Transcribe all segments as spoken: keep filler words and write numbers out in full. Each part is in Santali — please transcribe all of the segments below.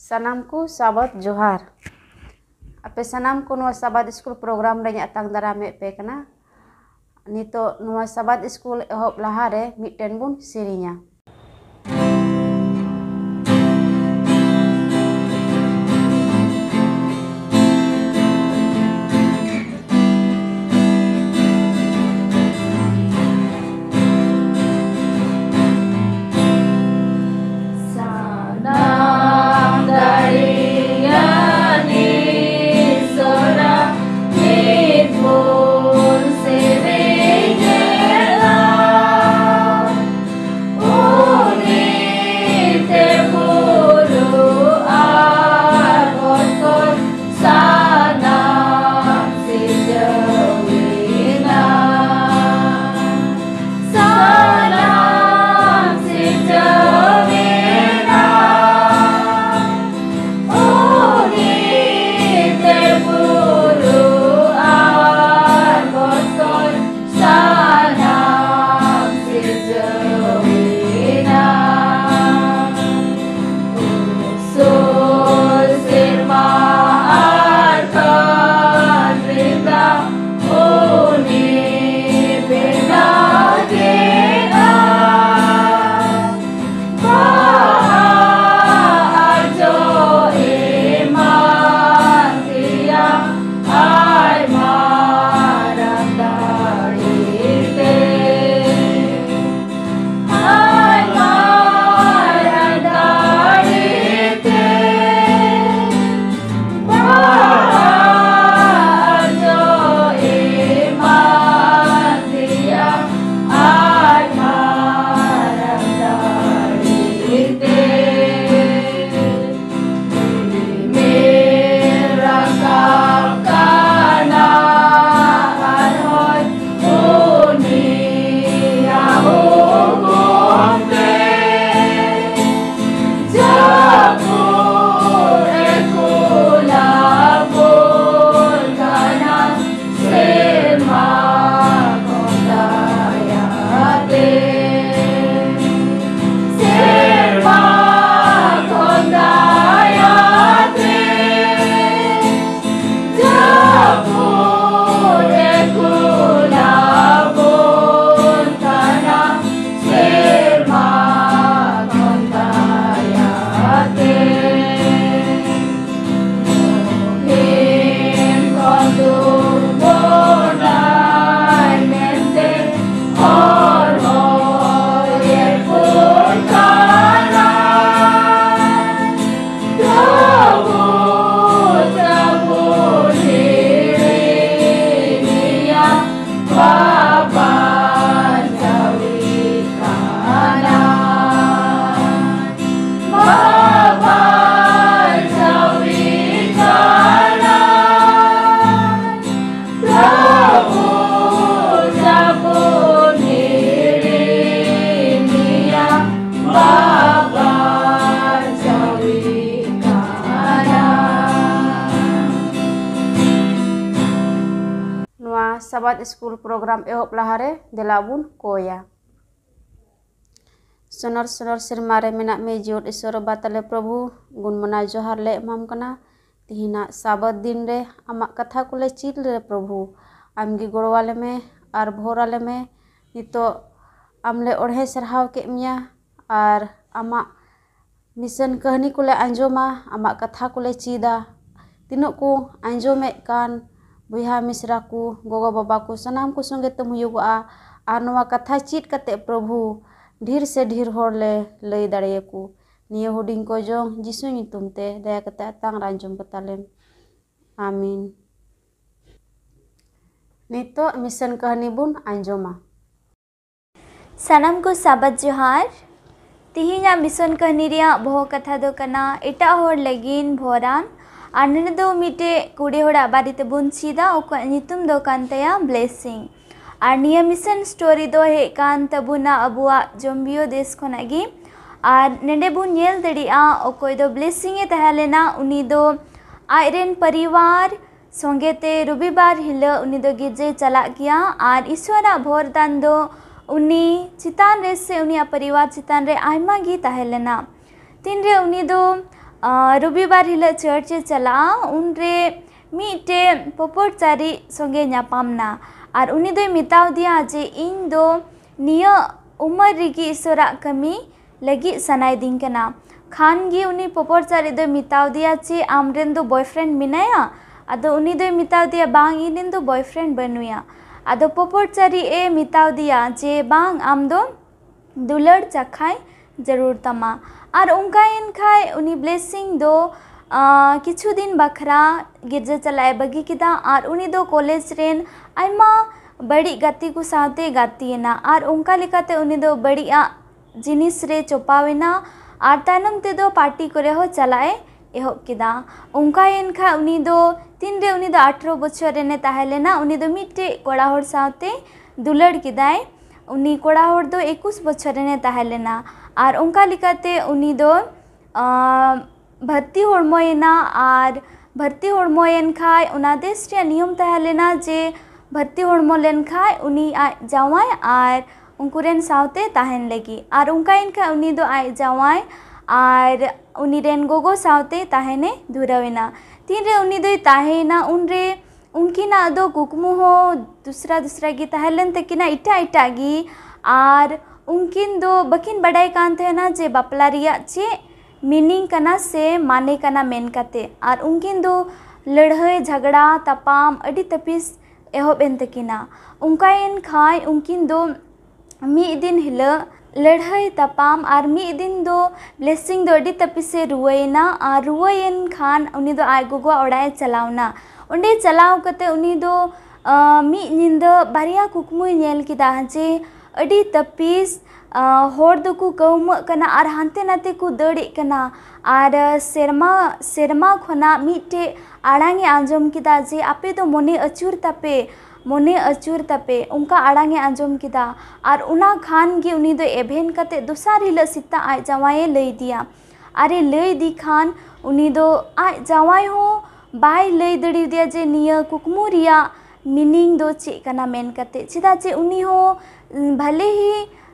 ᱥᱟᱱᱟᱢ ᱠᱚ ᱥᱟᱵᱟᱫ ᱡᱚᱦᱟᱨ᱾ ᱟᱯᱮ ᱥᱟᱱᱟᱢ ᱠᱚ ᱱᱚᱣᱟ ᱥᱟᱵᱟᱫ ᱥᱠᱩᱞ ᱯᱨᱳᱜᱨᱟᱢ ᱨᱮᱧ ᱟᱛᱟᱝ ᱫᱟᱨᱟᱢᱮᱫ ᱯᱮ ᱠᱟᱱᱟ᱾ ᱱᱤᱛᱚᱜ ᱱᱚᱣᱟ ᱥᱟᱵᱟᱫ ᱥᱠᱩᱞ ᱮᱦᱚᱵ ᱞᱟᱦᱟᱨᱮ ᱢᱤᱫᱴᱮᱱ ᱵᱚᱱ ᱥᱮᱨᱮᱧᱟ᱾ ᱟᱵᱚᱣᱟᱜ ᱥᱠᱩᱞ ᱯᱨᱳᱜᱨᱟᱢ ᱮᱦᱚᱵ ᱞᱟᱦᱟᱨᱮ ᱫᱮᱞᱟ ᱵᱚᱱ ᱠᱚᱭᱟ᱾ ᱥᱚᱱᱚᱨ ᱥᱚᱱᱚᱨ ᱥᱮᱨᱢᱟ ᱨᱮ ᱢᱮᱱᱟᱜ ᱢᱮ ᱡᱤᱭᱚᱱ ᱤᱥᱚᱨ ᱵᱟᱵᱟ ᱛᱟᱞᱮ ᱯᱨᱚᱵᱷᱩ, ᱜᱩᱱ ᱢᱟᱱᱟᱣ ᱡᱚᱦᱟᱨ ᱞᱮ ᱮᱢᱟᱢ ᱠᱟᱱᱟ᱾ ᱛᱤᱦᱤᱧᱟᱜ ᱥᱟᱵᱟᱛ ᱫᱤᱱ ᱨᱮ ᱟᱢᱟᱜ ᱠᱟᱛᱷᱟ ᱠᱚᱞᱮ ᱪᱮᱫ ᱞᱮ ᱯᱨᱚᱵᱷᱩ, ᱟᱢᱜᱮ ᱜᱚᱲᱚ ᱟᱞᱮ ᱢᱮ ᱟᱨ ᱵᱷᱳᱨ ᱟᱞᱮ ᱢᱮ᱾ ᱱᱤᱛᱚᱜ ᱟᱢ ᱞᱮ ᱚᱬᱦᱮ ᱥᱟᱨᱦᱟᱣ ᱠᱮᱫ ᱢᱮᱭᱟ ᱟᱨ ᱟᱢᱟᱜ ᱢᱤᱥᱚᱱ ᱠᱟᱹᱦᱱᱤ ᱠᱚᱞᱮ ᱟᱸᱡᱚᱢᱟ, ᱟᱢᱟᱜ ᱠᱟᱛᱷᱟ ᱠᱚᱞᱮ ᱪᱮᱫᱟ᱾ ᱛᱤᱱᱟᱹᱜ ᱠᱚ ᱟᱸᱡᱚᱢᱮᱫ ᱠᱟᱱ ᱵᱚᱭᱦᱟ ᱢᱤᱥᱨᱟ ᱠᱚ, ᱜᱚᱜᱚ ᱵᱟᱵᱟ ᱠᱚ, ᱥᱟᱱᱟᱢ ᱠᱚ ᱥᱚᱸᱜᱮ ᱛᱮᱢ ᱦᱩᱭᱩᱜᱚᱜᱼᱟ᱾ ᱟᱨ ᱱᱚᱣᱟ ᱠᱟᱛᱷᱟ ᱪᱮᱫ ᱠᱟᱛᱮ ᱯᱨᱚᱵᱷᱩ ᱰᱷᱮᱨ ᱥᱮ ᱰᱷᱮᱨ ᱦᱚᱲ ᱞᱮ ᱞᱟᱹᱭ ᱫᱟᱲᱮᱭᱟᱠᱚ᱾ ᱱᱤᱭᱟᱹ ᱦᱩᱰᱤᱧ ᱠᱚ ᱡᱚᱝ ᱡᱤᱥᱩ ᱧᱩᱛᱩᱢ ᱛᱮ ᱫᱟᱭᱟ ᱠᱟᱛᱮ ᱟᱛᱟᱝ ᱨᱮ ᱟᱸᱡᱚᱢ ᱠᱟᱛᱟᱞᱮᱢ᱾ ᱟᱢᱤᱱ᱾ ᱱᱤᱛᱚᱜ ᱢᱤᱥᱚᱱ ᱠᱟᱹᱦᱱᱤ ᱵᱚᱱ ᱟᱸᱡᱚᱢᱟ᱾ ᱥᱟᱱᱟᱢ ᱠᱚ ᱥᱟᱵᱟᱛ ᱡᱚᱦᱟᱨ᱾ ᱛᱤᱦᱤᱧᱟᱜ ᱢᱤᱥᱚᱱ ᱠᱟᱹᱦᱱᱤ ᱨᱮᱭᱟᱜ ᱵᱚᱦᱚᱜ ᱠᱟᱛᱷᱟ ᱫᱚ ᱠᱟᱱᱟ ᱮᱴᱟᱜ ᱦᱚᱲ ᱞᱟᱹᱜᱤᱫ ᱵᱷᱚᱨᱟᱱ᱾ ᱟᱨ ᱱᱚᱰᱮ ᱫᱚ ᱢᱤᱫᱴᱮᱡ ᱠᱩᱲᱤ ᱦᱚᱲᱟᱜ ᱵᱟᱨᱮ ᱛᱮᱵᱚᱱ ᱪᱮᱫᱟ, ᱚᱠᱚᱭᱟᱜ ᱧᱩᱛᱩᱢ ᱫᱚ ᱠᱟᱱ ᱛᱟᱭᱟ ᱵᱞᱮᱥᱤᱝ᱾ ᱟᱨ ᱱᱤᱭᱟᱹ ᱢᱤᱥᱚᱱ ᱥᱴᱳᱨᱤ ᱫᱚ ᱦᱮᱡ ᱠᱟᱱ ᱛᱟᱵᱚᱱᱟ ᱟᱵᱚᱣᱟᱜ ᱡᱚᱢᱵᱤᱭᱳ ᱫᱮᱥ ᱠᱷᱚᱱᱟᱜ ᱜᱮ᱾ ᱟᱨ ᱱᱚᱰᱮ ᱵᱚᱱ ᱧᱮᱞ ᱫᱟᱲᱮᱭᱟᱜᱼᱟ, ᱚᱠᱚᱭ ᱫᱚ ᱵᱞᱮᱥᱤᱝ ᱮ ᱛᱟᱦᱮᱸ ᱞᱮᱱᱟ, ᱩᱱᱤ ᱫᱚ ᱟᱡ ᱨᱮᱱ ᱯᱚᱨᱤᱵᱟᱨ ᱥᱚᱸᱜᱮ ᱛᱮ ᱨᱚᱵᱤᱵᱟᱨ ᱦᱤᱞᱳᱜ ᱩᱱᱤ ᱫᱚ ᱜᱤᱨᱡᱟᱹᱭ ᱪᱟᱞᱟᱜ ᱜᱮᱭᱟ᱾ ᱟᱨ ᱤᱥᱣᱟᱨᱟᱜ ᱵᱷᱚᱨᱫᱟᱱ ᱫᱚ ᱩᱱᱤ ᱪᱮᱛᱟᱱ ᱨᱮ ᱥᱮ ᱩᱱᱤᱭᱟᱜ ᱯᱚᱨᱤᱵᱟᱨ ᱪᱮᱛᱟᱱ ᱨᱮ ᱟᱭᱢᱟ ᱜᱮ ᱛᱟᱦᱮᱸ ᱞᱮᱱᱟ᱾ ᱛᱤᱱᱨᱮ ᱩᱱᱤ ᱫᱚ, ᱟᱸ, ᱨᱚᱵᱤᱵᱟᱨ ᱦᱤᱞᱳᱜ ᱪᱟᱨᱪ ᱮ ᱪᱟᱞᱟᱜᱼᱟ, ᱩᱱᱨᱮ ᱢᱤᱫᱴᱮᱡ ᱯᱚᱯᱚᱴ ᱪᱟᱨᱤᱡ ᱥᱚᱸᱜᱮ ᱧᱟᱯᱟᱢ ᱱᱟ᱾ ᱟᱨ ᱩᱱᱤ ᱫᱚᱭ ᱢᱮᱛᱟᱣ ᱫᱮᱭᱟ ᱡᱮ, "ᱤᱧ ᱫᱚ ᱱᱤᱭᱟᱹ ᱩᱢᱟᱹᱨ ᱨᱮᱜᱮ ᱤᱥᱚᱨᱟᱜ ᱠᱟᱹᱢᱤ ᱞᱟᱹᱜᱤᱫ ᱥᱟᱱᱟᱭᱮᱫᱤᱧ ᱠᱟᱱᱟ᱾" ᱠᱷᱟᱱ ᱜᱮ ᱩᱱᱤ ᱯᱚᱯᱚᱴ ᱪᱟᱨᱤᱡ ᱫᱚᱭ ᱢᱮᱛᱟᱣ ᱫᱮᱭᱟ ᱡᱮ, "ᱟᱢᱨᱮᱱ ᱫᱚ ᱵᱚᱭᱯᱷᱨᱮᱱᱰ ᱢᱮᱱᱟᱭᱟ?" ᱟᱫᱚ ᱩᱱᱤ ᱫᱚᱭ ᱢᱮᱛᱟᱣ ᱫᱮᱭᱟ, "ᱵᱟᱝ, ᱤᱧ ᱨᱮᱱ ᱫᱚ ᱵᱚᱭᱯᱷᱨᱮᱱᱰ ᱵᱟᱹᱱᱩᱭᱟ᱾" ᱟᱫᱚ ᱯᱚᱯᱚᱴ ᱪᱟᱨᱤᱡ ᱮ ᱢᱮᱛᱟᱣ ᱫᱮᱭᱟ ᱡᱮ, "ᱵᱟᱝ, ᱟᱢ ᱫᱚ ᱫᱩᱞᱟᱹᱲ ᱪᱟᱠᱷᱟᱭ ᱡᱟᱹᱨᱩᱲ ᱛᱟᱢᱟ᱾" ᱟᱨ ᱚᱱᱠᱟᱭᱮᱱ ᱠᱷᱟᱡ ᱩᱱᱤ ᱵᱞᱮᱥᱤᱝ ᱫᱚ, ᱟᱸ, ᱠᱤᱪᱷᱩ ᱫᱤᱱ ᱵᱟᱠᱷᱨᱟ ᱜᱤᱨᱡᱟᱹ ᱪᱟᱞᱟᱜ ᱮ ᱵᱟᱹᱜᱤ ᱠᱮᱫᱟ᱾ ᱟᱨ ᱩᱱᱤ ᱫᱚ ᱠᱚᱞᱮᱡᱽ ᱨᱮᱱ ᱟᱭᱢᱟ ᱵᱟᱹᱲᱤᱡ ᱜᱟᱛᱮ ᱠᱚ ᱥᱟᱶᱛᱮ ᱜᱟᱛᱮᱭᱮᱱᱟ᱾ ᱟᱨ ᱚᱱᱠᱟ ᱞᱮᱠᱟᱛᱮ ᱩᱱᱤ ᱫᱚ ᱵᱟᱹᱲᱤᱡ ᱟᱜ ᱡᱤᱱᱤᱥ ᱨᱮ ᱪᱚᱯᱟᱣ ᱮᱱᱟ᱾ ᱟᱨ ᱛᱟᱭᱱᱚᱢ ᱛᱮᱫᱚ ᱯᱟᱨᱴᱤ ᱠᱚᱨᱮ ᱦᱚᱸ ᱪᱟᱞᱟᱜ ᱮ ᱮᱦᱚᱵ ᱠᱮᱫᱟ᱾ ᱚᱱᱠᱟᱭᱮᱱ ᱠᱷᱟᱡ ᱩᱱᱤ ᱫᱚ, ᱛᱤᱱᱨᱮ ᱩᱱᱤ ᱫᱚ ᱟᱴᱷᱨᱚ ᱵᱚᱪᱷᱚᱨ ᱨᱮᱱᱮ ᱛᱟᱦᱮᱸ ᱞᱮᱱᱟ, ᱩᱱᱤ ᱫᱚ ᱢᱤᱫᱴᱮᱡ ᱠᱚᱲᱟ ᱦᱚᱲ ᱥᱟᱶᱛᱮ ᱫᱩᱞᱟᱹᱲ ᱠᱮᱫᱟᱭ᱾ ᱩᱱᱤ ᱠᱚᱲᱟ ᱦᱚᱲ ᱫᱚ ᱮᱠᱩᱥ ᱵᱚᱪᱷᱚᱨ ᱨᱮᱱᱮ ᱛᱟᱦᱮᱸ ᱞᱮᱱᱟ᱾ ᱟᱨ ᱚᱱᱠᱟ ᱞᱮᱠᱟᱛᱮ ᱩᱱᱤ ᱫᱚ, ᱟᱸ, ᱵᱷᱟᱹᱨᱛᱤ ᱦᱚᱲᱢᱚᱭᱮᱱᱟ᱾ ᱟᱨ ᱵᱷᱟᱹᱨᱛᱤ ᱦᱚᱲᱢᱚᱭᱮᱱ ᱠᱷᱟᱡ ᱚᱱᱟ ᱫᱮᱥ ᱨᱮᱭᱟᱜ ᱱᱤᱭᱚᱢ ᱛᱟᱦᱮᱸ ᱞᱮᱱᱟ ᱡᱮ ᱵᱷᱟᱹᱨᱛᱤ ᱦᱚᱲᱢᱚ ᱞᱮᱱᱠᱷᱟᱡ ᱩᱱᱤ ᱟᱡ ᱡᱟᱶᱟᱭ ᱟᱨ ᱩᱱᱠᱩ ᱨᱮᱱ ᱥᱟᱶᱛᱮ ᱛᱟᱦᱮᱱ ᱞᱟᱹᱜᱤᱫ᱾ ᱟᱨ ᱚᱱᱠᱟᱭᱮᱱ ᱠᱷᱟᱡ ᱩᱱᱤ ᱫᱚ ᱟᱡ ᱡᱟᱶᱟᱭ ᱟᱨ ᱩᱱᱤ ᱨᱮᱱ ᱜᱚᱜᱚ ᱥᱟᱶᱛᱮ ᱛᱟᱦᱮᱱᱮ ᱫᱷᱩᱨᱟᱹᱣ ᱮᱱᱟ᱾ ᱛᱤᱱᱨᱮ ᱩᱱᱤ ᱫᱚᱭ ᱛᱟᱦᱮᱸᱭᱮᱱᱟ, ᱩᱱᱨᱮ ᱩᱱᱠᱤᱱᱟᱜ ᱫᱚ ᱠᱩᱠᱢᱩ ᱦᱚᱸ ᱫᱩᱥᱨᱟ ᱫᱩᱥᱨᱟ ᱜᱮ ᱛᱟᱦᱮᱸ ᱞᱮᱱ ᱛᱟᱹᱠᱤᱱᱟ, ᱮᱴᱟᱜ ᱮᱴᱟᱜ ᱜᱮ᱾ ᱟᱨ ᱩᱱᱠᱤᱱ ᱫᱚ ᱵᱟᱹᱠᱤᱱ ᱵᱟᱰᱟᱭ ᱠᱟᱱ ᱛᱟᱦᱮᱱᱟ ᱡᱮ ᱵᱟᱯᱞᱟ ᱨᱮᱭᱟᱜ ᱪᱮᱫ meaning ᱠᱟᱱᱟ ᱥᱮ ᱢᱟᱱᱮ ᱠᱟᱱᱟ ᱢᱮᱱ ᱠᱟᱛᱮ᱾ ᱟᱨ ᱩᱱᱠᱤᱱ ᱫᱚ ᱞᱟᱹᱲᱦᱟᱹᱭ, ᱡᱷᱟᱜᱽᱲᱟ, ᱛᱟᱯᱟᱢ ᱟᱹᱰᱤ ᱛᱟᱹᱯᱤᱥ ᱮᱦᱚᱵ ᱮᱱ ᱛᱟᱹᱠᱤᱱᱟ᱾ ᱚᱱᱠᱟᱭᱮᱱ ᱠᱷᱟᱡ ᱩᱱᱠᱤᱱ ᱫᱚ ᱢᱤᱫ ᱫᱤᱱ ᱦᱤᱞᱳᱜ ᱞᱟᱹᱲᱦᱟᱹᱭ ᱛᱟᱯᱟᱢ, ᱟᱨ ᱢᱤᱫ ᱫᱤᱱ ᱫᱚ ᱵᱞᱮᱥᱤᱝ ᱫᱚ ᱟᱹᱰᱤ ᱛᱟᱹᱯᱤᱥᱮ ᱨᱩᱣᱟᱹᱭᱮᱱᱟ᱾ ᱟᱨ ᱨᱩᱣᱟᱹᱭᱮᱱ ᱠᱷᱟᱱ ᱩᱱᱤ ᱫᱚ ᱟᱡ ᱜᱚᱜᱚᱣᱟᱜ ᱚᱲᱟᱜ ᱮ ᱪᱟᱞᱟᱣᱱᱟ᱾ ᱚᱸᱰᱮ ᱪᱟᱞᱟᱣ ᱠᱟᱛᱮ ᱩᱱᱤ ᱫᱚ, ᱟᱸ, ᱢᱤᱫ ᱧᱤᱫᱟᱹ ᱵᱟᱨᱭᱟ ᱠᱩᱠᱢᱩᱭ ᱧᱮᱞ ᱠᱮᱫᱟ ᱡᱮ ᱟᱹᱰᱤ ᱛᱟᱹᱯᱤᱥ, ᱟᱸ, ᱦᱚᱲ ᱫᱚᱠᱚ ᱠᱟᱹᱣᱢᱟᱹᱜ ᱠᱟᱱᱟ ᱟᱨ ᱦᱟᱱᱛᱮ ᱱᱟᱛᱮ ᱠᱚ ᱫᱟᱹᱲᱮᱜ ᱠᱟᱱᱟ᱾ ᱟᱨ ᱥᱮᱨᱢᱟ, ᱥᱮᱨᱢᱟ ᱠᱷᱚᱱᱟᱜ ᱢᱤᱫᱴᱮᱡ ᱟᱲᱟᱝ ᱮ ᱟᱸᱡᱚᱢ ᱠᱮᱫᱟ ᱡᱮ, "ᱟᱯᱮ ᱫᱚ ᱢᱚᱱᱮ ᱟᱹᱪᱩᱨ ᱛᱟᱯᱮ, ᱢᱚᱱᱮ ᱟᱹᱪᱩᱨ ᱛᱟᱯᱮ", ᱚᱱᱠᱟ ᱟᱲᱟᱝ ᱮ ᱟᱸᱡᱚᱢ ᱠᱮᱫᱟ᱾ ᱟᱨ ᱚᱱᱟ ᱠᱷᱟᱱ ᱜᱮ ᱩᱱᱤ ᱫᱚ ᱮᱵᱷᱮᱱ ᱠᱟᱛᱮ ᱫᱚᱥᱟᱨ ᱦᱤᱞᱳᱜ ᱥᱮᱛᱟᱜ ᱟᱡ ᱡᱟᱶᱟᱭᱮ ᱞᱟᱹᱭ ᱫᱮᱭᱟ᱾ ᱟᱨᱮ ᱞᱟᱹᱭ ᱫᱮ ᱠᱷᱟᱱ ᱩᱱᱤ ᱫᱚ ᱟᱡ ᱡᱟᱶᱟᱭ ᱦᱚᱸ ᱵᱟᱭ ᱞᱟᱹᱭ ᱫᱟᱲᱮᱭᱟᱫᱮᱭᱟ ᱡᱮ ᱱᱤᱭᱟᱹ ᱠᱩᱠᱢᱩ ᱨᱮᱭᱟᱜ meaning ᱫᱚ ᱪᱮᱫ ᱠᱟᱱᱟ ᱢᱮᱱ ᱠᱟᱛᱮ᱾ ᱪᱮᱫᱟᱜ ᱡᱮ ᱩᱱᱤ ᱦᱚᱸ, ᱩᱸ, ᱵᱷᱟᱞᱮ ᱦᱤ,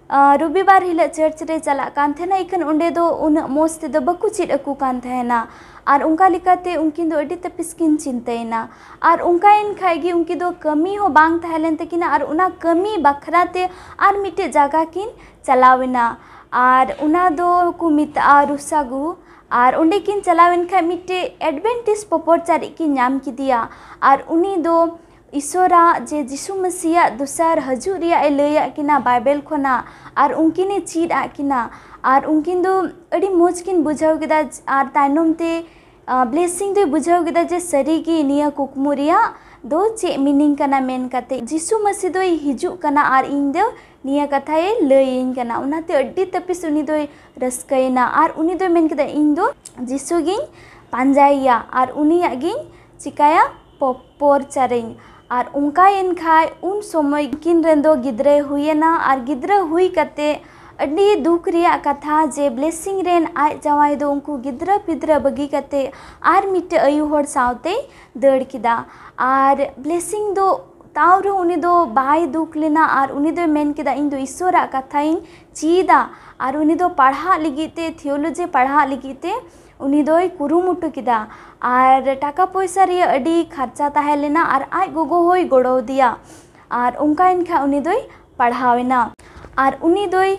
ᱟᱸ, ᱨᱚᱵᱤᱵᱟᱨ ᱦᱤᱞᱳᱜ ᱪᱟᱨᱪ ᱨᱮ ᱪᱟᱞᱟᱜ ᱠᱟᱱ ᱛᱟᱦᱮᱱᱟ, ᱤᱠᱷᱟᱹᱱ ᱚᱸᱰᱮ ᱫᱚ ᱩᱱᱟᱹᱜ ᱢᱚᱡᱽ ᱛᱮᱫᱚ ᱵᱟᱠᱚ ᱪᱮᱫ ᱟᱠᱚ ᱠᱟᱱ ᱛᱟᱦᱮᱱᱟ᱾ ᱟᱨ ᱚᱱᱠᱟ ᱞᱮᱠᱟᱛᱮ ᱩᱱᱠᱤᱱ ᱫᱚ ᱟᱹᱰᱤ ᱛᱟᱹᱯᱤᱥ ᱠᱤᱱ ᱪᱤᱱᱛᱟᱹᱭᱮᱱᱟ᱾ ᱟᱨ ᱚᱱᱠᱟᱭᱮᱱ ᱠᱷᱟᱡ ᱜᱮ ᱩᱱᱠᱤᱱ ᱫᱚ ᱠᱟᱹᱢᱤ ᱦᱚᱸ ᱵᱟᱝ ᱛᱟᱦᱮᱸ ᱞᱮᱱ ᱛᱟᱹᱠᱤᱱᱟ, ᱟᱨ ᱚᱱᱟ ᱠᱟᱹᱢᱤ ᱵᱟᱠᱷᱨᱟ ᱛᱮ ᱟᱨ ᱢᱤᱫᱴᱮᱡ ᱡᱟᱭᱜᱟ ᱠᱤᱱ ᱪᱟᱞᱟᱣ ᱮᱱᱟ᱾ ᱟᱨ ᱚᱱᱟ ᱫᱚ ᱠᱚ ᱢᱮᱛᱟᱜᱼᱟ ᱨᱩᱥᱟᱜᱩ᱾ ᱟᱨ ᱚᱸᱰᱮ ᱠᱤᱱ ᱪᱟᱞᱟᱣ ᱮᱱ ᱠᱷᱟᱡ ᱢᱤᱫᱴᱮᱡ ᱮᱰᱵᱷᱮᱱᱴᱤᱥ ᱯᱚᱯᱚᱨ ᱪᱟᱨᱤᱡ ᱠᱤᱱ ᱧᱟᱢ ᱠᱮᱫᱮᱭᱟ᱾ ᱟᱨ ᱩᱱᱤ ᱫᱚ ᱤᱥᱚᱨᱟᱜ ᱡᱮ ᱡᱤᱥᱩ ᱢᱟᱹᱥᱤᱭᱟᱜ ᱫᱚᱥᱟᱨ ᱦᱤᱡᱩᱜ ᱨᱮᱭᱟᱜ ᱮ ᱞᱟᱹᱭᱟᱜ ᱠᱤᱱᱟ ᱵᱟᱭᱵᱮᱞ ᱠᱷᱚᱱᱟᱜ, ᱟᱨ ᱩᱱᱠᱤᱱ ᱮ ᱪᱮᱫ ᱟᱜ ᱠᱤᱱᱟ᱾ ᱟᱨ ᱩᱱᱠᱤᱱ ᱫᱚ ᱟᱹᱰᱤ ᱢᱚᱡᱽ ᱠᱤᱱ ᱵᱩᱡᱷᱟᱹᱣ ᱠᱮᱫᱟ᱾ ᱟᱨ ᱛᱟᱭᱱᱚᱢ ᱛᱮ, ᱟᱸ, ᱵᱞᱮᱥᱤᱝ ᱫᱚᱭ ᱵᱩᱡᱷᱟᱹᱣ ᱠᱮᱫᱟ ᱡᱮ ᱥᱟᱹᱨᱤᱜᱮ ᱱᱤᱭᱟᱹ ᱠᱩᱠᱢᱩ ᱨᱮᱭᱟᱜ ᱫᱚ ᱪᱮᱫ meaning ᱠᱟᱱᱟ ᱢᱮᱱ ᱠᱟᱛᱮ, ᱡᱤᱥᱩ ᱢᱟᱹᱥᱤ ᱫᱚᱭ ᱦᱤᱡᱩᱜ ᱠᱟᱱᱟ ᱟᱨ ᱤᱧ ᱫᱚ ᱱᱤᱭᱟᱹ ᱠᱟᱛᱷᱟᱭ ᱞᱟᱹᱭᱟᱹᱧ ᱠᱟᱱᱟ᱾ ᱚᱱᱟᱛᱮ ᱟᱹᱰᱤ ᱛᱟᱹᱯᱤᱥ ᱩᱱᱤ ᱫᱚᱭ ᱨᱟᱹᱥᱠᱟᱹᱭᱮᱱᱟ᱾ ᱟᱨ ᱩᱱᱤ ᱫᱚᱭ ᱢᱮᱱ ᱠᱮᱫᱟ, "ᱤᱧ ᱫᱚ ᱡᱤᱥᱩ ᱜᱤᱧ ᱯᱟᱸᱡᱟᱭᱮᱭᱟ ᱟᱨ ᱩᱱᱤᱭᱟᱜ ᱜᱤᱧ ᱪᱤᱠᱟᱭᱟ, ᱯᱚᱯᱚᱨ ᱪᱟᱨᱤᱧ᱾" ᱟᱨ ᱚᱱᱠᱟᱭᱮᱱ ᱠᱷᱟᱡ ᱩᱱ ᱥᱚᱢᱚᱭ ᱩᱱᱠᱤᱱ ᱨᱮᱱ ᱫᱚ ᱜᱤᱫᱽᱨᱟᱹᱭ ᱦᱩᱭᱮᱱᱟ᱾ ᱟᱨ ᱜᱤᱫᱽᱨᱟᱹ ᱦᱩᱭ ᱠᱟᱛᱮ ᱟᱹᱰᱤ ᱫᱩᱠ ᱨᱮᱭᱟᱜ ᱠᱟᱛᱷᱟ ᱡᱮ ᱵᱞᱮᱥᱤᱝ ᱨᱮᱱ ᱟᱡ ᱡᱟᱶᱟᱭ ᱫᱚ ᱩᱱᱠᱩ ᱜᱤᱫᱽᱨᱟᱹ ᱯᱤᱫᱽᱨᱟᱹ ᱵᱟᱹᱜᱤ ᱠᱟᱛᱮ ᱟᱨ ᱢᱤᱫᱴᱮᱡ ᱟᱭᱩ ᱦᱚᱲ ᱥᱟᱶᱛᱮᱭ ᱫᱟᱹᱲ ᱠᱮᱫᱟ᱾ ᱟᱨ ᱵᱞᱮᱥᱤᱝ ᱫᱚ ᱛᱟᱣ ᱨᱮᱦᱚᱸ ᱩᱱᱤ ᱫᱚ ᱵᱟᱭ ᱫᱩᱠ ᱞᱮᱱᱟ ᱟᱨ ᱩᱱᱤ ᱫᱚᱭ ᱢᱮᱱ ᱠᱮᱫᱟ, "ᱤᱧ ᱫᱚ ᱤᱥᱥᱚᱨᱟᱜ ᱠᱟᱛᱷᱟᱧ ᱪᱮᱫᱟ", ᱟᱨ ᱩᱱᱤ ᱫᱚ ᱯᱟᱲᱦᱟᱜ ᱞᱟᱹᱜᱤᱫ ᱛᱮ, ᱛᱷᱤᱭᱳᱞᱚᱡᱤ ᱯᱟᱲᱦᱟᱜ ᱞᱟᱹᱜᱤᱫ ᱛᱮ ᱩᱱᱤ ᱫᱚᱭ ᱠᱩᱨᱩᱢᱩᱴᱩ ᱠᱮᱫᱟ᱾ ᱟᱨ ᱴᱟᱠᱟ ᱯᱚᱭᱥᱟ ᱨᱮᱭᱟᱜ ᱟᱹᱰᱤ ᱠᱷᱟᱨᱪᱟ ᱛᱟᱦᱮᱸ ᱞᱮᱱᱟ ᱟᱨ ᱟᱡ ᱜᱚᱜᱚ ᱦᱚᱸᱭ ᱜᱚᱲᱚ ᱟᱫᱮᱭᱟ᱾ ᱟᱨ ᱚᱱᱠᱟᱭᱮᱱ ᱠᱷᱟᱱ ᱩᱱᱤ ᱫᱚᱭ ᱯᱟᱲᱦᱟᱣ ᱮᱱᱟ᱾ ᱟᱨ ᱩᱱᱤ ᱫᱚᱭ,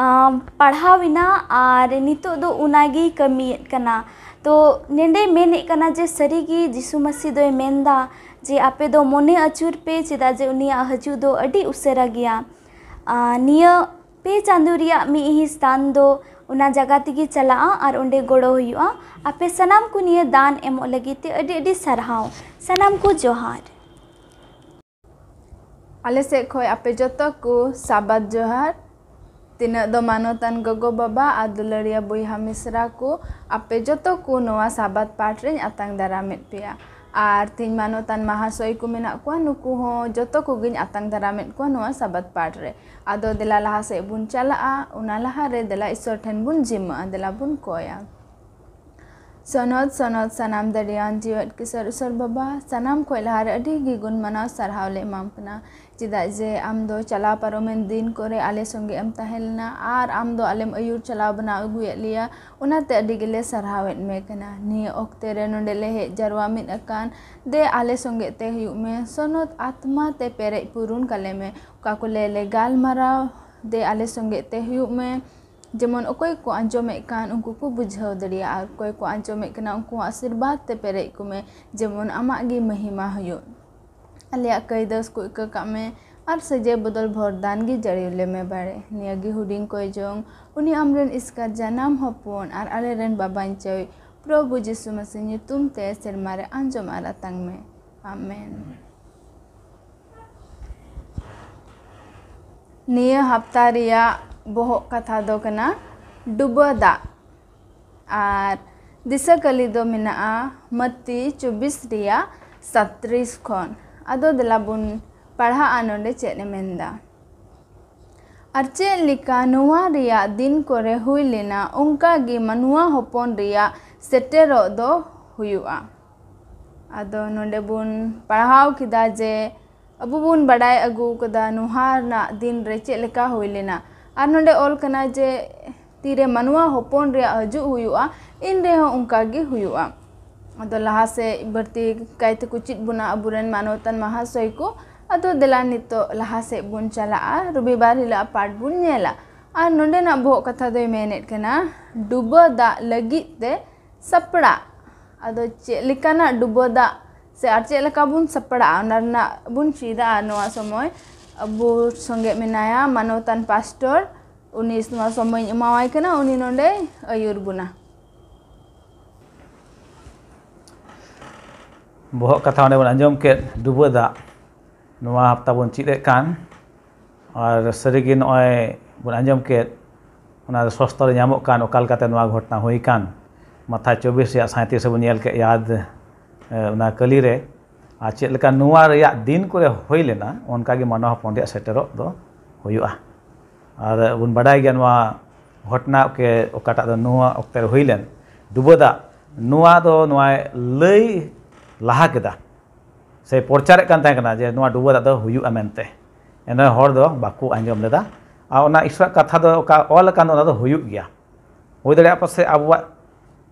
ᱟᱢ, ᱯᱟᱲᱦᱟᱣ ᱮᱱᱟ ᱟᱨ ᱱᱤᱛᱚᱜ ᱫᱚ ᱚᱱᱟᱜᱮᱭ ᱠᱟᱹᱢᱤᱭᱮᱫ ᱠᱟᱱᱟ᱾ ᱛᱚ ᱱᱮᱰᱮᱭ ᱢᱮᱱᱮᱫ ᱠᱟᱱᱟ ᱡᱮ ᱥᱟᱹᱨᱤᱜᱮ ᱡᱤᱥᱩ ᱢᱟᱹᱥᱤ ᱫᱚᱭ ᱢᱮᱱᱫᱟ ᱡᱮ ᱟᱯᱮ ᱫᱚ ᱢᱚᱱᱮ ᱟᱹᱪᱩᱨ ᱯᱮ, ᱪᱮᱫᱟᱜ ᱡᱮ ᱩᱱᱤᱭᱟᱜ ᱦᱤᱡᱩᱜ ᱫᱚ ᱟᱹᱰᱤ ᱩᱥᱟᱹᱨᱟ ᱜᱮᱭᱟ᱾ ᱟᱨ ᱱᱤᱭᱟᱹ ᱯᱮ ᱪᱟᱸᱫᱳ ᱨᱮᱭᱟᱜ ᱢᱤᱫ ᱦᱤᱸᱥ ᱫᱟᱱ ᱫᱚ ᱚᱱᱟ ᱡᱟᱭᱜᱟ ᱛᱮᱜᱮ ᱪᱟᱞᱟᱜᱼᱟ ᱟᱨ ᱚᱸᱰᱮ ᱜᱚᱲᱚ ᱦᱩᱭᱩᱜᱼᱟ᱾ ᱟᱯᱮ ᱥᱟᱱᱟᱢ ᱠᱚ ᱱᱤᱭᱟᱹ ᱫᱟᱱ ᱮᱢᱚᱜ ᱞᱟᱹᱜᱤᱫ ᱛᱮ ᱟᱹᱰᱤ ᱟᱹᱰᱤ ᱥᱟᱨᱦᱟᱣ᱾ ᱥᱟᱱᱟᱢ ᱠᱚ ᱡᱚᱦᱟᱨ᱾ ᱟᱞᱮ ᱥᱮᱫ ᱠᱷᱚᱱ ᱟᱯᱮ ᱡᱚᱛᱚ ᱠᱚ ᱥᱟᱵᱟᱫ ᱡᱚᱦᱟᱨ᱾ ᱛᱤᱱᱟᱹᱜ ᱫᱚ ᱢᱟᱱᱚᱛᱟᱱ ᱜᱚᱜᱚ ᱵᱟᱵᱟ ᱟᱨ ᱫᱩᱞᱟᱹᱲᱤᱭᱟᱹ ᱵᱚᱭᱦᱟ ᱢᱤᱥᱨᱟ ᱠᱚ, ᱟᱯᱮ ᱡᱚᱛᱚ ᱠᱚ ᱱᱚᱣᱟ ᱥᱟᱵᱟᱫ ᱯᱟᱴ ᱨᱮᱧ ᱟᱛᱟᱝ ᱫᱟᱨᱟᱢᱮᱫ ᱯᱮᱭᱟ᱾ ᱟᱨ ᱛᱮᱦᱮᱧ ᱢᱟᱱᱚᱛᱟᱱ ᱢᱟᱦᱟᱥᱚᱭ ᱠᱚ ᱢᱮᱱᱟᱜ ᱠᱚᱣᱟ, ᱱᱩᱠᱩ ᱦᱚᱸ ᱡᱚᱛᱚ ᱠᱚᱜᱮᱧ ᱟᱛᱟᱝ ᱫᱟᱨᱟᱢᱮᱫ ᱠᱚᱣᱟ ᱱᱚᱣᱟ ᱥᱟᱵᱟᱫ ᱯᱟᱴ ᱨᱮ᱾ ᱟᱫᱚ ᱫᱮᱞᱟ ᱞᱟᱦᱟ ᱥᱮᱫ ᱵᱚᱱ ᱪᱟᱞᱟᱜᱼᱟ, ᱚᱱᱟ ᱞᱟᱦᱟ ᱨᱮ ᱫᱮᱞᱟ ᱤᱥᱥᱚᱨ ᱴᱷᱮᱱ ᱵᱚᱱ ᱡᱤᱢᱟᱹᱜᱼᱟ, ᱫᱮᱞᱟ ᱵᱚᱱ ᱠᱚᱭᱟ᱾ ᱥᱚᱱᱚᱛ, ᱥᱚᱱᱚᱛ, ᱥᱟᱱᱟᱢ ᱫᱟᱲᱮᱭᱟᱱ ᱡᱤᱣᱮᱫ ᱠᱤᱥᱟᱹᱨ ᱤᱥᱚᱨ ᱵᱟᱵᱟ, ᱥᱟᱱᱟᱢ ᱠᱷᱚᱱ ᱞᱟᱦᱟ ᱨᱮ ᱟᱹᱰᱤ ᱜᱮ ᱜᱩᱱ ᱢᱟᱱᱟᱣ ᱥᱟᱨᱦᱟᱣ ᱞᱮ ᱮᱢᱟᱢ ᱠᱟᱱᱟ᱾ ᱪᱮᱫᱟᱜ ᱡᱮ ᱟᱢ ᱫᱚ ᱪᱟᱞᱟᱣ ᱯᱟᱨᱚᱢᱮᱱ ᱫᱤᱱ ᱠᱚᱨᱮ ᱟᱞᱮ ᱥᱚᱸᱜᱮ ᱮᱢ ᱛᱟᱦᱮᱸ ᱞᱮᱱᱟ ᱟᱨ ᱟᱢ ᱫᱚ ᱟᱞᱮᱢ ᱟᱹᱭᱩᱨ ᱪᱟᱞᱟᱣ ᱵᱮᱱᱟᱣ ᱟᱹᱜᱩᱭᱮᱫ ᱞᱮᱭᱟ, ᱚᱱᱟᱛᱮ ᱟᱹᱰᱤ ᱜᱮᱞᱮ ᱥᱟᱨᱦᱟᱣᱮᱫ ᱢᱮ ᱠᱟᱱᱟ᱾ ᱱᱤᱭᱟᱹ ᱚᱠᱛᱮ ᱨᱮ ᱱᱚᱰᱮ ᱞᱮ ᱦᱮᱡ ᱡᱟᱨᱣᱟ ᱢᱤᱫ ᱟᱠᱟᱱ ᱫᱮ ᱟᱞᱮ ᱥᱚᱸᱜᱮ ᱛᱮ ᱦᱩᱭᱩᱜ ᱢᱮ, ᱥᱚᱱᱚᱛ ᱟᱛᱢᱟ ᱛᱮ ᱯᱮᱨᱮᱡ ᱯᱩᱨᱩᱱ ᱠᱟᱞᱮ ᱢᱮ᱾ ᱚᱠᱟ ᱠᱚ ᱞᱮ ᱞᱮ ᱜᱟᱞᱢᱟᱨᱟᱣ ᱫᱮ ᱟᱞᱮ ᱥᱚᱸᱜᱮ ᱛᱮ ᱦᱩᱭᱩᱜ ᱢᱮ᱾ ᱡᱮᱢᱚᱱ ᱚᱠᱚᱭ ᱠᱚ ᱟᱸᱡᱚᱢᱮᱫ ᱠᱟᱱ ᱩᱱᱠᱩ ᱠᱚ ᱵᱩᱡᱷᱟᱹᱣ ᱫᱟᱲᱮᱭᱟᱜᱼᱟ, ᱟᱨ ᱚᱠᱚᱭ ᱠᱚ ᱟᱸᱡᱚᱢᱮᱫ ᱠᱟᱱᱟ ᱩᱱᱠᱩ ᱟᱥᱤᱨᱵᱟᱫᱽ ᱛᱮ ᱯᱮᱨᱮᱡ ᱠᱚᱢᱮ, ᱡᱮᱢᱚᱱ ᱟᱢᱟᱜ ᱜᱮ ᱢᱚᱦᱤᱢᱟ ᱦᱩᱭᱩᱜ᱾ ᱟᱞᱮᱭᱟᱜ ᱠᱟᱹᱭᱫᱟᱹᱥ ᱠᱚ ᱤᱠᱟᱹ ᱠᱟᱜ ᱢᱮ ᱟᱨ ᱥᱟᱹᱡᱟᱹᱭ ᱵᱚᱫᱚᱞ ᱵᱷᱚᱨ ᱫᱟᱱ ᱜᱮ ᱡᱟᱹᱲᱤ ᱞᱮ ᱢᱮ ᱵᱟᱲᱮ᱾ ᱱᱤᱭᱟᱹ ᱜᱮ ᱦᱩᱰᱤᱧ ᱠᱚᱭ ᱡᱚᱝ, ᱩᱱᱤ ᱟᱢᱨᱮᱱ ᱤᱥᱠᱟᱨ ᱡᱟᱱᱟᱢ ᱦᱚᱯᱚᱱ ᱟᱨ ᱟᱞᱮᱨᱮᱱ ᱵᱟᱵᱟᱧᱪᱟᱹᱭ ᱯᱨᱚᱵᱷᱩ ᱡᱤᱥᱩ ᱢᱟᱹᱥᱤ ᱧᱩᱛᱩᱢ ᱛᱮ ᱥᱮᱨᱢᱟ ᱨᱮ ᱟᱸᱡᱚᱢ ᱟᱨ ᱟᱛᱟᱝ ᱢᱮ᱾ ᱟᱢᱮᱱ᱾ ᱱᱤᱭᱟᱹ ᱦᱟᱯᱛᱟ ᱨᱮᱭᱟᱜ ᱵᱚᱦᱚᱜ ᱠᱟᱛᱷᱟ ᱫᱚ ᱠᱟᱱᱟ ᱰᱩᱵᱟᱹ ᱫᱟᱜ᱾ ᱟᱨ ᱫᱤᱥᱟᱹ ᱠᱟᱹᱞᱤ ᱫᱚ ᱢᱮᱱᱟᱜᱼᱟ ᱢᱟᱹᱛᱤ ᱪᱚᱵᱵᱤᱥ ᱨᱮᱭᱟᱜ ᱥᱟᱛᱨᱤᱥ ᱠᱷᱚᱱ᱾ ᱟᱫᱚ ᱫᱮᱞᱟ ᱵᱚᱱ ᱯᱟᱲᱦᱟᱜᱼᱟ ᱱᱚᱰᱮ ᱪᱮᱫ ᱮ ᱢᱮᱱᱫᱟ᱾ ᱟᱨ ᱪᱮᱫ ᱞᱮᱠᱟ ᱱᱚᱣᱟ ᱨᱮᱭᱟᱜ ᱫᱤᱱ ᱠᱚᱨᱮ ᱦᱩᱭ ᱞᱮᱱᱟ, ᱚᱱᱠᱟ ᱜᱮ ᱢᱟᱱᱣᱟ ᱦᱚᱯᱚᱱ ᱨᱮᱭᱟᱜ ᱥᱮᱴᱮᱨᱚᱜ ᱫᱚ ᱦᱩᱭᱩᱜᱼᱟ᱾ ᱟᱫᱚ ᱱᱚᱰᱮ ᱵᱚᱱ ᱯᱟᱲᱦᱟᱣ ᱠᱮᱫᱟ ᱡᱮ ᱟᱵᱚ ᱵᱚᱱ ᱵᱟᱰᱟᱭ ᱟᱹᱜᱩ ᱠᱟᱫᱟ ᱱᱚᱦᱟ ᱨᱮᱱᱟᱜ ᱫᱤᱱ ᱨᱮ ᱪᱮᱫ ᱞᱮᱠᱟ ᱦᱩᱭ ᱞᱮᱱᱟ᱾ ᱟᱨ ᱱᱚᱰᱮ ᱚᱞ ᱠᱟᱱᱟ ᱡᱮ ᱛᱤᱨᱮ ᱢᱟᱱᱣᱟ ᱦᱚᱯᱚᱱ ᱨᱮᱭᱟᱜ ᱦᱤᱡᱩᱜ ᱦᱩᱭᱩᱜᱼᱟ, ᱤᱱ ᱨᱮᱦᱚᱸ ᱚᱱᱠᱟ ᱜᱮ ᱦᱩᱭᱩᱜᱼᱟ᱾ ᱟᱫᱚ ᱞᱟᱦᱟ ᱥᱮᱫ ᱵᱟᱹᱲᱛᱤ ᱠᱟᱭᱛᱮ ᱠᱚ ᱪᱮᱫ ᱵᱚᱱᱟ ᱟᱵᱚᱨᱮᱱ ᱢᱟᱱᱚᱛᱟᱱ ᱢᱟᱦᱟᱥᱚᱭ ᱠᱚ᱾ ᱟᱫᱚ ᱫᱮᱞᱟ ᱱᱤᱛᱚᱜ ᱞᱟᱦᱟ ᱥᱮᱫ ᱵᱚᱱ ᱪᱟᱞᱟᱜᱼᱟ, ᱨᱚᱵᱤᱵᱟᱨ ᱦᱤᱞᱳᱜ ᱯᱟᱴ ᱵᱚᱱ ᱧᱮᱞᱟ᱾ ᱟᱨ ᱱᱚᱰᱮᱱᱟᱜ ᱵᱚᱦᱚᱜ ᱠᱟᱛᱷᱟ ᱫᱚᱭ ᱢᱮᱱᱮᱫ ᱠᱟᱱᱟ ᱰᱩᱵᱟᱹ ᱫᱟᱜ ᱞᱟᱹᱜᱤᱫ ᱛᱮ ᱥᱟᱯᱲᱟᱜ᱾ ᱟᱫᱚ ᱪᱮᱫ ᱞᱮᱠᱟᱱᱟᱜ ᱰᱩᱵᱟᱹ ᱫᱟᱜ ᱥᱮ ᱟᱨ ᱪᱮᱫ ᱞᱮᱠᱟ ᱵᱚᱱ ᱥᱟᱯᱲᱟᱜᱼᱟ, ᱚᱱᱟ ᱨᱮᱱᱟᱜ ᱵᱚᱱ ᱪᱮᱫᱟ᱾ ᱟᱨ ᱱᱚᱣᱟ ᱥᱚᱢᱚᱭ ᱟᱵᱚ ᱥᱚᱸᱜᱮ ᱢᱮᱱᱟᱭᱟ ᱢᱟᱱᱚᱛᱟᱱ ᱯᱟᱥᱴᱚᱨ, ᱩᱱᱤ ᱱᱚᱣᱟ ᱥᱚᱢᱚᱭ ᱤᱧ ᱮᱢᱟᱣᱟᱭ ᱠᱟᱱᱟ, ᱩᱱᱤ ᱱᱚᱰᱮ ᱟᱹᱭᱩᱨ ᱵᱚᱱᱟ᱾ ᱵᱚᱦᱚᱜ ᱠᱟᱛᱷᱟ ᱚᱸᱰᱮ ᱵᱚᱱ ᱟᱸᱡᱚᱢ ᱠᱮᱫ, ᱰᱩᱵᱟᱹ ᱫᱟᱜ, ᱱᱚᱣᱟ ᱦᱟᱯᱛᱟ ᱵᱚᱱ ᱪᱮᱫ ᱮᱫ ᱠᱟᱱ᱾ ᱟᱨ ᱥᱟᱹᱨᱤᱜᱮ ᱱᱚᱜᱼᱚᱭ ᱵᱚᱱ ᱟᱸᱡᱚᱢ ᱠᱮᱫ, ᱚᱱᱟ ᱥᱚᱥᱛᱚ ᱨᱮ ᱧᱟᱢᱚᱜ ᱠᱟᱱ, ᱚᱠᱟ ᱞᱮᱠᱟᱛᱮ ᱱᱚᱣᱟ ᱜᱷᱚᱴᱚᱱᱟ ᱦᱩᱭ ᱠᱟᱱ᱾ ᱢᱟᱛᱷᱟᱭ ᱪᱚᱵᱵᱤᱥ ᱨᱮᱭᱟᱜ ᱥᱟᱸᱭᱛᱨᱤᱥ ᱨᱮᱵᱚᱱ ᱧᱮᱞ ᱠᱮᱫ ᱭᱟᱫ, ᱮ, ᱚᱱᱟ ᱠᱟᱹᱞᱤ ᱨᱮ᱾ ᱟᱨ ᱪᱮᱫ ᱞᱮᱠᱟ ᱱᱚᱣᱟ ᱨᱮᱭᱟᱜ ᱫᱤᱱ ᱠᱚᱨᱮ ᱦᱩᱭ ᱞᱮᱱᱟ, ᱚᱱᱠᱟ ᱜᱮ ᱢᱟᱱᱣᱟ ᱦᱚᱯᱚᱱ ᱨᱮᱭᱟᱜ ᱥᱮᱴᱮᱨᱚᱜ ᱫᱚ ᱦᱩᱭᱩᱜᱼᱟ᱾ ᱟᱨ ᱵᱚᱱ ᱵᱟᱰᱟᱭ ᱜᱮᱭᱟ ᱱᱚᱣᱟ ᱜᱷᱚᱴᱚᱱᱟ ᱠᱮ ᱚᱠᱟᱴᱟᱜ ᱫᱚ ᱱᱚᱣᱟ ᱚᱠᱛᱮ ᱨᱮ ᱦᱩᱭ ᱞᱮᱱ, ᱰᱩᱵᱟᱹ ᱫᱟᱜ, ᱱᱚᱣᱟ ᱫᱚ ᱱᱚᱣᱟᱭ ᱞᱟᱹᱭ ᱞᱟᱦᱟ ᱠᱮᱫᱟ ᱥᱮ ᱯᱨᱚᱪᱟᱨᱮᱫ ᱠᱟᱱ ᱛᱟᱦᱮᱸ ᱠᱟᱱᱟ ᱡᱮ ᱱᱚᱣᱟ ᱰᱩᱵᱟᱹ ᱫᱟᱜ ᱫᱚ ᱦᱩᱭᱩᱜᱼᱟ ᱢᱮᱱᱛᱮ᱾ ᱮᱱᱨᱮᱦᱚᱸ ᱦᱚᱲ ᱫᱚ ᱵᱟᱠᱚ ᱟᱸᱡᱚᱢ ᱞᱮᱫᱟ᱾ ᱟᱨ ᱚᱱᱟ ᱤᱥᱚᱨᱟᱜ ᱠᱟᱛᱷᱟ ᱫᱚ ᱚᱠᱟ ᱚᱞ ᱟᱠᱟᱱ ᱫᱚ ᱚᱱᱟ ᱫᱚ ᱦᱩᱭᱩᱜ ᱜᱮᱭᱟ᱾ ᱦᱩᱭ ᱫᱟᱲᱮᱭᱟᱜᱼᱟ ᱯᱟᱥᱮᱡ ᱟᱵᱚᱣᱟᱜ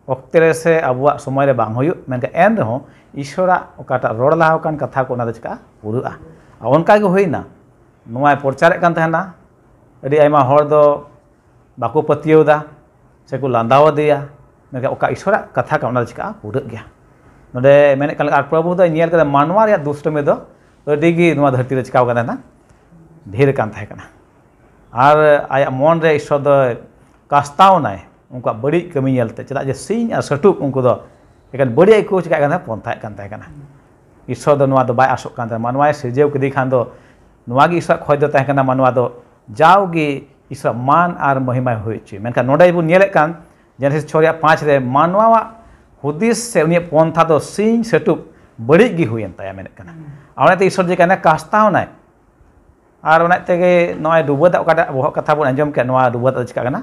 ᱚᱠᱛᱮ ᱨᱮ ᱥᱮ ᱟᱵᱚᱣᱟᱜ ᱥᱚᱢᱚᱭ ᱨᱮ ᱵᱟᱝ ᱦᱩᱭᱩᱜ, ᱢᱮᱱᱠᱷᱟᱱ ᱮᱱ ᱨᱮᱦᱚᱸ ᱤᱥᱚᱨᱟᱜ ᱚᱠᱟᱴᱟᱜ ᱨᱚᱲ ᱞᱟᱦᱟ ᱟᱠᱟᱱ ᱠᱟᱛᱷᱟ ᱠᱚ, ᱚᱱᱟ ᱫᱚ ᱪᱤᱠᱟᱹᱜᱼᱟ? ᱯᱩᱨᱟᱹᱜᱼᱟ᱾ ᱟᱨ ᱚᱱᱠᱟ ᱜᱮ ᱦᱩᱭᱱᱟ᱾ ᱱᱚᱣᱟᱭ ᱯᱨᱚᱪᱟᱨᱮᱫ ᱠᱟᱱ ᱛᱟᱦᱮᱱᱟ, ᱟᱹᱰᱤ ᱟᱭᱢᱟ ᱦᱚᱲ ᱫᱚ ᱵᱟᱠᱚ ᱯᱟᱹᱛᱭᱟᱹᱣ ᱮᱫᱟ ᱥᱮᱠᱚ ᱞᱟᱸᱫᱟᱣ ᱟᱫᱮᱭᱟ, ᱢᱮᱱᱠᱷᱟᱱ ᱚᱠᱟ ᱤᱥᱚᱨᱟᱜ ᱠᱟᱛᱷᱟ ᱠᱟᱱᱟ, ᱚᱱᱟ ᱫᱚ ᱪᱤᱠᱟᱹᱜᱼᱟ? ᱯᱩᱨᱟᱹᱜ ᱜᱮᱭᱟ᱾ ᱱᱚᱰᱮ ᱢᱮᱱᱮᱫ ᱠᱟᱱ ᱞᱮᱠᱟ, ᱟᱨ ᱯᱨᱚᱵᱷᱩ ᱫᱚᱭ ᱧᱮᱞ ᱠᱮᱫᱟ ᱢᱟᱱᱣᱟ ᱨᱮᱭᱟᱜ ᱫᱩᱥᱴᱟᱹᱢᱤ ᱫᱚ ᱟᱹᱰᱤ ᱜᱮ ᱱᱚᱣᱟ ᱫᱷᱟᱹᱨᱛᱤ ᱨᱮ ᱪᱤᱠᱟᱹᱣ ᱠᱟᱱ ᱛᱟᱦᱮᱱᱟ, ᱰᱷᱮᱨ ᱠᱟᱱ ᱛᱟᱦᱮᱸ ᱠᱟᱱᱟ᱾ ᱟᱨ ᱟᱭᱟᱜ ᱢᱚᱱ ᱨᱮ ᱤᱥᱚᱨ ᱫᱚᱭ ᱠᱟᱥᱛᱟᱣ ᱮᱱᱟᱭ ᱩᱱᱠᱩᱣᱟᱜ ᱵᱟᱹᱲᱤᱡ ᱠᱟᱹᱢᱤ ᱧᱮᱞᱛᱮ, ᱪᱮᱫᱟᱜ ᱡᱮ ᱥᱤᱧ ᱟᱨ ᱥᱟᱹᱴᱩᱠ ᱩᱱᱠᱩ ᱫᱚ ᱮᱠᱮᱱ ᱵᱟᱹᱲᱤᱡ ᱟᱜ ᱠᱚ ᱪᱤᱠᱟᱹᱭᱮᱫ ᱠᱟᱱ ᱛᱟᱦᱮᱸ, ᱯᱚᱱᱛᱷᱟᱭᱮᱫ ᱠᱟᱱ ᱛᱟᱦᱮᱸ ᱠᱟᱱᱟ᱾ ᱤᱥᱚᱨ ᱫᱚ ᱱᱚᱣᱟ ᱫᱚ ᱵᱟᱭ ᱟᱥᱚᱜ ᱠᱟᱱ ᱛᱟᱦᱮᱸ, ᱢᱟᱱᱣᱟᱭ ᱥᱤᱨᱡᱟᱹᱣ ᱠᱮᱫᱮ ᱠᱷᱟᱱ ᱫᱚ ᱱᱚᱣᱟ ᱜᱮ ᱤᱥᱚᱨᱟᱜ ᱠᱷᱚᱡ ᱫᱚ ᱛᱟᱦᱮᱸ ᱠᱟᱱᱟ, ᱢᱟᱱᱣᱟ ᱫᱚ ᱡᱟᱣᱜᱮ ᱤᱥᱚᱨᱟᱜ ᱢᱟᱱ ᱟᱨ ᱢᱚᱦᱤᱢᱟᱭ ᱦᱩᱭ ᱦᱚᱪᱚᱭ᱾ ᱢᱮᱱᱠᱷᱟᱱ ᱱᱚᱰᱮ ᱵᱚᱱ ᱧᱮᱞᱮᱫ ᱠᱟᱱ ᱡᱮᱱᱮᱥᱤᱥ ᱪᱷᱚ ᱨᱮᱭᱟᱜ ᱯᱟᱸᱪ ᱨᱮ ᱢᱟᱱᱣᱟᱣᱟᱜ ᱦᱩᱫᱤᱥ ᱥᱮ ᱩᱱᱤᱭᱟᱜ ᱯᱚᱱᱛᱷᱟ ᱫᱚ ᱥᱤᱧ ᱥᱟᱹᱴᱩᱠ ᱵᱟᱹᱲᱤᱡ ᱜᱮ ᱦᱩᱭᱮᱱ ᱛᱟᱭᱟ ᱢᱮᱱᱮᱫ ᱠᱟᱱᱟ᱾ ᱟᱨ ᱚᱱᱟᱛᱮ ᱤᱥᱚᱨ ᱡᱮ ᱠᱟᱱᱟ ᱠᱟᱥᱛᱟᱣ ᱮᱱᱟᱭ᱾ ᱟᱨ ᱚᱱᱟ ᱛᱮᱜᱮ ᱱᱚᱜᱼᱚᱭ ᱰᱩᱵᱟᱹ ᱫᱟᱜ ᱚᱠᱟᱴᱟᱜ ᱵᱚᱦᱚᱜ ᱠᱟᱛᱷᱟ ᱵᱚᱱ ᱟᱸᱡᱚᱢ ᱠᱮᱫ, ᱱᱚᱣᱟ ᱰᱩᱵᱟᱹ ᱫᱟᱜ ᱫᱚ ᱪᱤᱠᱟᱹᱜ ᱠᱟᱱᱟ?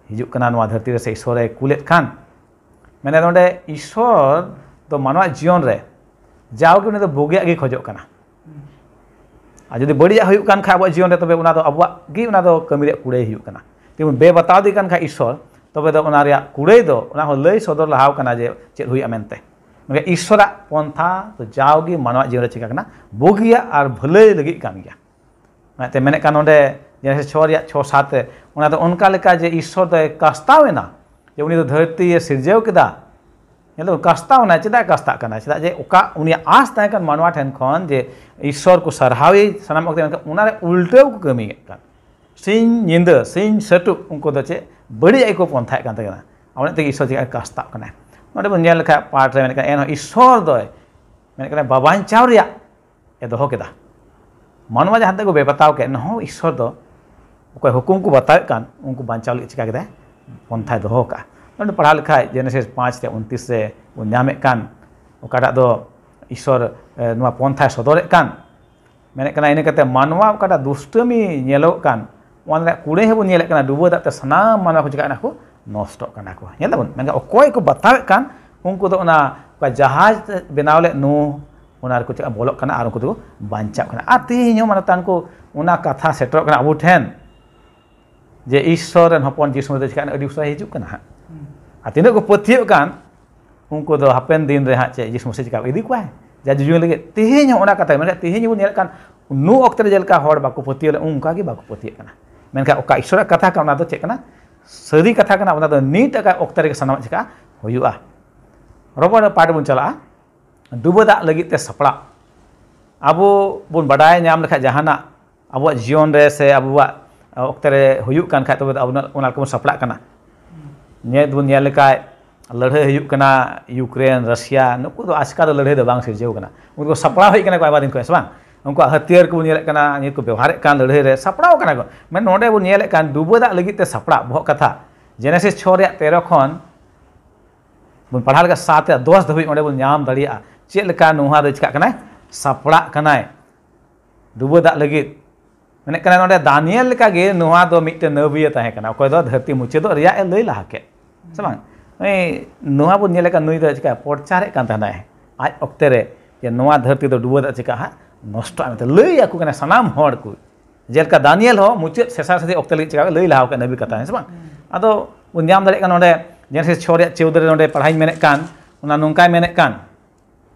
ᱦᱤᱡᱩᱜ ᱠᱟᱱᱟ ᱱᱚᱣᱟ ᱫᱷᱟᱹᱨᱛᱤ ᱨᱮ ᱥᱮ ᱤᱥᱚᱨᱮ ᱠᱩᱞᱮᱫ ᱠᱷᱟᱱ᱾ ᱢᱮᱱᱫᱟ ᱱᱚᱰᱮ ᱤᱥᱚᱨ ᱫᱚ ᱢᱟᱱᱣᱟᱜ ᱡᱤᱭᱚᱱ ᱨᱮ ᱡᱟᱣᱜᱮ ᱩᱱᱤ ᱫᱚ ᱵᱩᱜᱤᱭᱟᱜ ᱜᱮ ᱠᱷᱚᱡᱚᱜ ᱠᱟᱱᱟ᱾ ᱟᱨ ᱡᱩᱫᱤ ᱵᱟᱹᱲᱤᱡᱟᱜ ᱦᱩᱭᱩᱜ ᱠᱟᱱ ᱠᱷᱟᱡ ᱟᱵᱚᱣᱟᱜ ᱡᱤᱭᱚᱱ ᱨᱮ, ᱛᱚᱵᱮ ᱚᱱᱟ ᱫᱚ ᱟᱵᱚᱣᱟᱜ ᱜᱮ, ᱚᱱᱟ ᱫᱚ ᱠᱟᱹᱢᱤ ᱨᱮᱭᱟᱜ ᱠᱩᱲᱟᱹᱭ ᱦᱩᱭᱩᱜ ᱠᱟᱱᱟ᱾ ᱡᱩᱫᱤ ᱵᱚᱱ ᱵᱮᱵᱟᱛᱟᱣ ᱤᱫᱤ ᱠᱟᱱ ᱠᱷᱟᱡ ᱤᱥᱥᱚᱨ, ᱛᱚᱵᱮ ᱫᱚ ᱚᱱᱟ ᱨᱮᱭᱟᱜ ᱠᱩᱲᱟᱹᱭ ᱫᱚ ᱚᱱᱟ ᱦᱚᱸ ᱞᱟᱹᱭ ᱥᱚᱫᱚᱨ ᱞᱟᱦᱟᱣ ᱠᱟᱱᱟ ᱡᱮ ᱪᱮᱫ ᱦᱩᱭᱩᱜᱼᱟ ᱢᱮᱱᱛᱮ᱾ ᱢᱮᱱᱠᱷᱟᱱ ᱤᱥᱥᱚᱨᱟᱜ ᱯᱚᱱᱛᱷᱟ ᱫᱚ ᱡᱟᱣᱜᱮ ᱢᱟᱱᱣᱟᱜ ᱡᱤᱭᱚᱱ ᱨᱮ ᱪᱤᱠᱟ ᱠᱟᱱᱟ? ᱵᱩᱜᱤᱭᱟᱜ ᱟᱨ ᱵᱷᱟᱹᱞᱟᱹᱭ ᱞᱟᱹᱜᱤᱫ ᱠᱟᱱ ᱜᱮᱭᱟ᱾ ᱚᱱᱟᱛᱮ ᱢᱮᱱᱮᱫ ᱠᱟᱱ ᱱᱚᱰᱮ ᱡᱮᱱᱮᱥᱤᱥ ᱪᱷᱚ ᱨᱮᱭᱟᱜ ᱪᱷᱚ ᱥᱟᱛ ᱨᱮ, ᱚᱱᱟ ᱫᱚ ᱚᱱᱠᱟ ᱞᱮᱠᱟ ᱡᱮ ᱤᱥᱥᱚᱨ ᱫᱚᱭ ᱠᱟᱥᱛᱟᱣ ᱮᱱᱟ, ᱡᱮ ᱩᱱᱤ ᱫᱚ ᱫᱷᱟᱹᱨᱛᱤᱭᱮ ᱥᱤᱨᱡᱟᱹᱣ ᱠᱮᱫᱟ᱾ ᱧᱮᱞ ᱫᱚ ᱠᱟᱥᱛᱟᱣ ᱮᱱᱟᱭ᱾ ᱪᱮᱫᱟᱜ ᱮ ᱠᱟᱥᱛᱟᱜ ᱠᱟᱱᱟ? ᱪᱮᱫᱟᱜ ᱡᱮ ᱚᱠᱟ ᱩᱱᱤᱭᱟᱜ ᱟᱸᱥ ᱛᱟᱦᱮᱸ ᱠᱟᱱ ᱢᱟᱱᱣᱟ ᱴᱷᱮᱱ ᱠᱷᱚᱱ ᱡᱮ ᱤᱥᱥᱚᱨ ᱠᱚ ᱥᱟᱨᱦᱟᱣᱮ ᱥᱟᱱᱟᱢ ᱚᱠᱛᱮ, ᱢᱮᱱᱠᱷᱟᱱ ᱚᱱᱟᱨᱮ ᱩᱞᱴᱟᱹᱣ ᱠᱚ ᱠᱟᱹᱢᱤᱭᱮᱫ ᱠᱟᱱ᱾ ᱥᱤᱧ ᱧᱤᱫᱟᱹ, ᱥᱤᱧ ᱥᱟᱹᱴᱩᱵ ᱩᱱᱠᱩ ᱫᱚ ᱪᱮᱫ ᱵᱟᱹᱲᱤᱡ ᱟᱜ ᱜᱮᱠᱚ ᱯᱚᱱᱛᱷᱟᱭᱮᱫ ᱠᱟᱱ ᱛᱟᱦᱮᱸ ᱠᱟᱱᱟ᱾ ᱚᱱᱟ ᱛᱮᱜᱮ ᱤᱥᱥᱚᱨ ᱪᱮᱫ ᱠᱟᱥᱛᱟᱜ ᱠᱟᱱᱟᱭ᱾ ᱱᱚᱰᱮ ᱵᱚᱱ ᱧᱮᱞ ᱞᱮᱠᱷᱟᱡ ᱯᱟᱴ ᱨᱮ ᱢᱮᱱᱮᱫ ᱠᱟᱱᱟ, ᱮᱱᱦᱚᱸ ᱤᱥᱥᱚᱨ ᱫᱚᱭ ᱢᱮᱱᱮᱫ ᱠᱟᱱᱟ ᱵᱟᱵᱟᱧᱪᱟᱣ ᱨᱮᱭᱟᱜ ᱮ ᱫᱚᱦᱚ ᱠᱮᱫᱟ᱾ ᱢᱟᱱᱣᱟ ᱡᱟᱦᱟᱸ ᱛᱤᱱᱟᱹᱜ ᱠᱚ ᱵᱮᱯᱟᱛᱟᱣ ᱠᱮᱫ, ᱮᱱᱦᱚᱸ ᱤᱥᱥᱚᱨ ᱫᱚ ᱚᱠᱚᱭ ᱦᱩᱠᱩᱢ ᱠᱚ ᱵᱟᱛᱟᱣᱮᱫ ᱠᱟᱱ, ᱩᱱᱠᱩ ᱵᱟᱧᱪᱟᱣ ᱞᱟᱹᱜᱤᱫ ᱪᱤᱠᱟ ᱠᱮᱫᱟᱭ? ᱯᱚᱱᱛᱷᱟᱭ ᱫᱚᱦᱚ ᱠᱟᱜᱼᱟ᱾ ᱱᱚᱰᱮ ᱯᱟᱲᱦᱟᱣ ᱞᱮᱠᱷᱟᱡ ᱡᱮᱱᱮᱥᱤᱥ ᱯᱟᱸᱪ ᱨᱮ ᱩᱱᱛᱨᱤᱥ ᱨᱮ ᱵᱚᱱ ᱧᱟᱢᱮᱫ ᱠᱟᱱ, ᱚᱠᱟᱴᱟᱜ ᱫᱚ ᱤᱥᱥᱚᱨ, ᱮ, ᱱᱚᱣᱟ ᱯᱚᱱᱛᱷᱟᱭ ᱥᱚᱫᱚᱨᱮᱫ ᱠᱟᱱ, ᱢᱮᱱᱮᱫ ᱠᱟᱱᱟ, ᱤᱱᱟᱹ ᱠᱟᱛᱮ ᱢᱟᱱᱣᱟ ᱚᱠᱟᱴᱟᱜ ᱫᱩᱥᱴᱟᱹᱢᱤ ᱧᱮᱞᱚᱜ ᱠᱟᱱ, ᱚᱱᱟ ᱨᱮᱭᱟᱜ ᱠᱩᱲᱟᱹᱭ ᱦᱚᱸᱵᱚᱱ ᱧᱮᱞᱮᱫ ᱠᱟᱱᱟ, ᱰᱩᱵᱟᱹ ᱫᱟᱜ ᱛᱮ ᱥᱟᱱᱟᱢ ᱢᱟᱱᱣᱟ ᱠᱚ ᱪᱤᱠᱟᱜ ᱠᱟᱱᱟ? ᱠᱚ ᱱᱚᱥᱴᱚᱜ ᱠᱟᱱᱟ ᱠᱚ᱾ ᱧᱮᱞ ᱫᱟᱵᱚᱱ, ᱢᱮᱱᱠᱷᱟᱱ ᱚᱠᱚᱭ ᱠᱚ ᱵᱟᱛᱟᱣᱮᱫ ᱠᱟᱱ, ᱩᱱᱠᱩ ᱫᱚ ᱚᱱᱟ ᱚᱠᱟ ᱡᱟᱦᱟᱡᱽ ᱵᱮᱱᱟᱣ ᱞᱮᱫ ᱱᱩ, ᱚᱱᱟ ᱨᱮᱠᱚ ᱪᱤᱠᱟ ᱵᱚᱞᱚᱜ ᱠᱟᱱᱟ ᱟᱨ ᱩᱱᱠᱩ ᱫᱚᱠᱚ ᱵᱟᱧᱪᱟᱜ ᱠᱟᱱᱟ᱾ ᱟᱨ ᱛᱮᱦᱮᱧ ᱦᱚᱸ ᱢᱟᱱᱮ ᱛᱟᱱ ᱠᱚ ᱚᱱᱟ ᱠᱟᱛᱷᱟ ᱥᱮᱴᱮᱨᱚᱜ ᱠᱟᱱᱟ ᱟᱵᱚ ᱴᱷᱮᱱ, ᱡᱮ ᱤᱥᱥᱚᱨ ᱨᱮᱱ ᱦᱚᱯᱚᱱ ᱡᱤᱥᱩ ᱢᱚᱥᱤ ᱪᱤᱠᱟᱹ ᱟᱹᱰᱤ ᱩᱥᱟᱹᱨᱟ ᱦᱤᱡᱩᱜ ᱠᱟᱱᱟ ᱦᱟᱸᱜ᱾ ᱟᱨ ᱛᱤᱱᱟᱹᱜ ᱠᱚ ᱯᱟᱹᱛᱭᱟᱹᱜ ᱠᱟᱱ, ᱩᱱᱠᱩ ᱫᱚ ᱦᱟᱯᱮᱱ ᱫᱤᱱ ᱨᱮ ᱦᱟᱸᱜ ᱪᱮᱫ ᱡᱤᱥᱩ ᱢᱚᱥᱤ ᱪᱤᱠᱟ ᱤᱫᱤ ᱠᱚᱣᱟᱭ ᱡᱟ ᱡᱩᱡᱩᱝ ᱞᱟᱹᱜᱤᱫ᱾ ᱛᱮᱦᱮᱧ ᱦᱚᱸ ᱚᱱᱟ ᱠᱟᱛᱷᱟ, ᱢᱮᱱᱠᱷᱟᱱ ᱛᱮᱦᱮᱧ ᱵᱚᱱ ᱧᱮᱞᱮᱫ ᱠᱟᱱ, ᱱᱩ ᱚᱠᱛᱮ ᱨᱮ ᱡᱮᱞᱮᱠᱟ ᱦᱚᱲ ᱵᱟᱠᱚ ᱯᱟᱹᱛᱭᱟᱹᱣ ᱞᱮᱫ, ᱚᱱᱠᱟ ᱜᱮ ᱵᱟᱠᱚ ᱯᱟᱹᱛᱭᱟᱹᱜ ᱠᱟᱱᱟ᱾ ᱢᱮᱱᱠᱷᱟᱱ ᱚᱠᱟ ᱤᱥᱥᱚᱨᱟᱜ ᱠᱟᱛᱷᱟ ᱠᱟᱱᱟ, ᱚᱱᱟ ᱫᱚ ᱪᱮᱫ ᱠᱟᱱᱟ? ᱥᱟᱹᱨᱤ ᱠᱟᱛᱷᱟ ᱠᱟᱱᱟ᱾ ᱚᱱᱟ ᱫᱚ ᱱᱤᱛ ᱟᱠᱟ ᱚᱠᱛᱮ ᱨᱮᱜᱮ ᱥᱟᱱᱟᱢᱟᱜ ᱪᱤᱠᱟ ᱦᱩᱭᱩᱜᱼᱟ᱾ ᱨᱚᱵᱚᱲ ᱯᱟᱴ ᱵᱚᱱ ᱪᱟᱞᱟᱜᱼᱟ, ᱰᱩᱵᱟᱹ ᱫᱟᱜ ᱞᱟᱹᱜᱤᱫ ᱛᱮ ᱥᱟᱯᱲᱟᱜ᱾ ᱟᱵᱚ ᱵᱚᱱ ᱵᱟᱰᱟᱭ ᱧᱟᱢ ᱞᱮᱠᱷᱟᱡ ᱡᱟᱦᱟᱱᱟᱜ ᱟᱵᱚᱣᱟᱜ ᱡᱤᱭᱚᱱ ᱨᱮ ᱥᱮ ᱟᱵᱚᱣᱟᱜ ᱚᱠᱛᱮ ᱨᱮ ᱦᱩᱭᱩᱜ ᱠᱟᱱ ᱠᱷᱟᱡ, ᱛᱚᱵᱮ ᱫᱚ ᱟᱵᱚ ᱚᱱᱟ ᱞᱮᱠᱟ ᱵᱚᱱ ᱥᱟᱯᱲᱟᱜ ᱠᱟᱱᱟ᱾ ᱧᱮᱞ ᱵᱚᱱ ᱧᱮᱞ ᱞᱮᱠᱷᱟᱡ ᱞᱟᱹᱲᱦᱟᱹᱭ ᱦᱩᱭᱩᱜ ᱠᱟᱱᱟ, ᱤᱭᱩᱠᱨᱮᱱ, ᱨᱟᱥᱤᱭᱟ, ᱱᱩᱠᱩ ᱫᱚ ᱟᱪᱠᱟ ᱫᱚ ᱞᱟᱹᱲᱦᱟᱹᱭ ᱫᱚ ᱵᱟᱝ ᱥᱤᱨᱡᱟᱹᱣ ᱠᱟᱱᱟ᱾ ᱩᱱᱠᱩ ᱫᱚ ᱥᱟᱯᱲᱟᱣ ᱦᱮᱡ ᱠᱟᱱᱟ ᱠᱚ ᱟᱭᱢᱟ ᱫᱤᱱ ᱠᱷᱚᱱ, ᱥᱮ ᱵᱟᱝ? ᱩᱱᱠᱩᱣᱟᱜ ᱦᱟᱹᱛᱭᱟᱹᱨ ᱠᱚᱵᱚᱱ ᱧᱮᱞᱮᱫ ᱠᱟᱱᱟ, ᱱᱤᱭᱟᱹ ᱠᱚ ᱵᱮᱣᱦᱟᱨᱮᱫ ᱠᱟᱱ ᱞᱟᱹᱲᱦᱟᱹᱭ ᱨᱮ ᱥᱟᱯᱲᱟᱣ ᱠᱟᱱᱟ ᱠᱚ᱾ ᱢᱮᱱ ᱱᱚᱰᱮ ᱵᱚᱱ ᱧᱮᱞᱮᱫ ᱠᱟᱱ ᱰᱩᱵᱟᱹ ᱫᱟᱜ ᱞᱟᱹᱜᱤᱫ ᱛᱮ ᱥᱟᱯᱲᱟᱜ ᱵᱚᱦᱚᱜ ᱠᱟᱛᱷᱟ, ᱡᱮᱱᱮᱥᱤᱥ ᱪᱷᱚ ᱨᱮᱭᱟᱜ ᱛᱮᱨᱚ ᱠᱷᱚᱱ ᱵᱚᱱ ᱯᱟᱲᱦᱟᱣ ᱞᱮᱠᱷᱟᱱ ᱥᱟᱛ ᱨᱮᱭᱟᱜ ᱫᱚᱥ ᱫᱷᱟᱹᱵᱤᱡ ᱚᱸᱰᱮ ᱵᱚᱱ ᱧᱟᱢ ᱫᱟᱲᱮᱭᱟᱜᱼᱟ᱾ ᱪᱮᱫ ᱞᱮᱠᱟ ᱱᱚᱣᱟ ᱫᱚ ᱪᱤᱠᱟᱜ ᱠᱟᱱᱟᱭ? ᱥᱟᱯᱲᱟᱜ ᱠᱟᱱᱟᱭ ᱰᱩᱵᱟᱹ ᱫᱟᱜ ᱞᱟᱹᱜᱤᱫ᱾ ᱢᱮᱱᱮᱫ ᱠᱟᱱᱟ ᱱᱚᱰᱮ ᱫᱟᱱᱤᱭᱮᱞ ᱞᱮᱠᱟᱜᱮ ᱱᱚᱣᱟ ᱫᱚ ᱢᱤᱫᱴᱮᱱ ᱱᱟᱹᱵᱤᱭᱮ ᱛᱟᱦᱮᱸ ᱠᱟᱱᱟ, ᱚᱠᱚᱭ ᱫᱚ ᱫᱷᱟᱹᱨᱛᱤ ᱢᱩᱪᱟᱹᱫᱚᱜ ᱨᱮᱭᱟᱜ ᱮ ᱞᱟᱹᱭ ᱞᱟᱦᱟ ᱠᱮᱫ, ᱥᱮ ᱵᱟᱝ? ᱱᱩᱭ, ᱱᱚᱣᱟ ᱵᱚᱱ ᱧᱮᱞᱮᱫ ᱠᱟᱱ, ᱱᱩᱭ ᱫᱚ ᱪᱤᱠᱟ ᱯᱨᱚᱪᱟᱨᱮᱫ ᱠᱟᱱ ᱛᱟᱦᱮᱱᱟᱭ ᱟᱡ ᱚᱠᱛᱮ ᱨᱮ, ᱡᱮ ᱱᱚᱣᱟ ᱫᱷᱟᱹᱨᱛᱤ ᱫᱚ ᱰᱩᱵᱟᱹ ᱫᱟᱜ ᱪᱤᱠᱟ ᱦᱟᱸᱜ ᱱᱚᱥᱴᱚᱜᱼᱟ ᱢᱮᱱᱛᱮ ᱞᱟᱹᱭ ᱟᱠᱚ ᱠᱟᱱᱟ ᱥᱟᱱᱟᱢ ᱦᱚᱲ ᱠᱚ᱾ ᱡᱮᱞᱮᱠᱟ ᱫᱟᱱᱤᱭᱮᱞ ᱦᱚᱸ ᱢᱩᱪᱟᱹᱫ ᱥᱮᱥᱟ ᱥᱮᱥᱤ ᱚᱠᱛᱮ ᱞᱟᱹᱜᱤᱫ ᱪᱮᱠᱟ ᱞᱟᱹᱭ ᱞᱟᱦᱟ ᱟᱠᱟᱫ ᱱᱟᱵᱤ ᱠᱟᱛᱷᱟ, ᱦᱮᱸ ᱥᱮ ᱵᱟᱝ? ᱟᱫᱚ ᱵᱚᱱ ᱧᱟᱢ ᱫᱟᱲᱮᱭᱟᱜ ᱠᱟᱱᱟ ᱱᱚᱰᱮ ᱡᱮᱱᱮᱥᱤᱥ ᱪᱷᱚ ᱨᱮᱭᱟᱜ ᱪᱳᱫᱽᱫᱚ ᱨᱮ ᱱᱚᱰᱮ ᱯᱟᱲᱦᱟᱧ ᱢᱮᱱᱮᱫ ᱠᱟᱱ, ᱚᱱᱟ ᱱᱚᱝᱠᱟᱭ ᱢᱮᱱᱮᱫ ᱠᱟᱱ,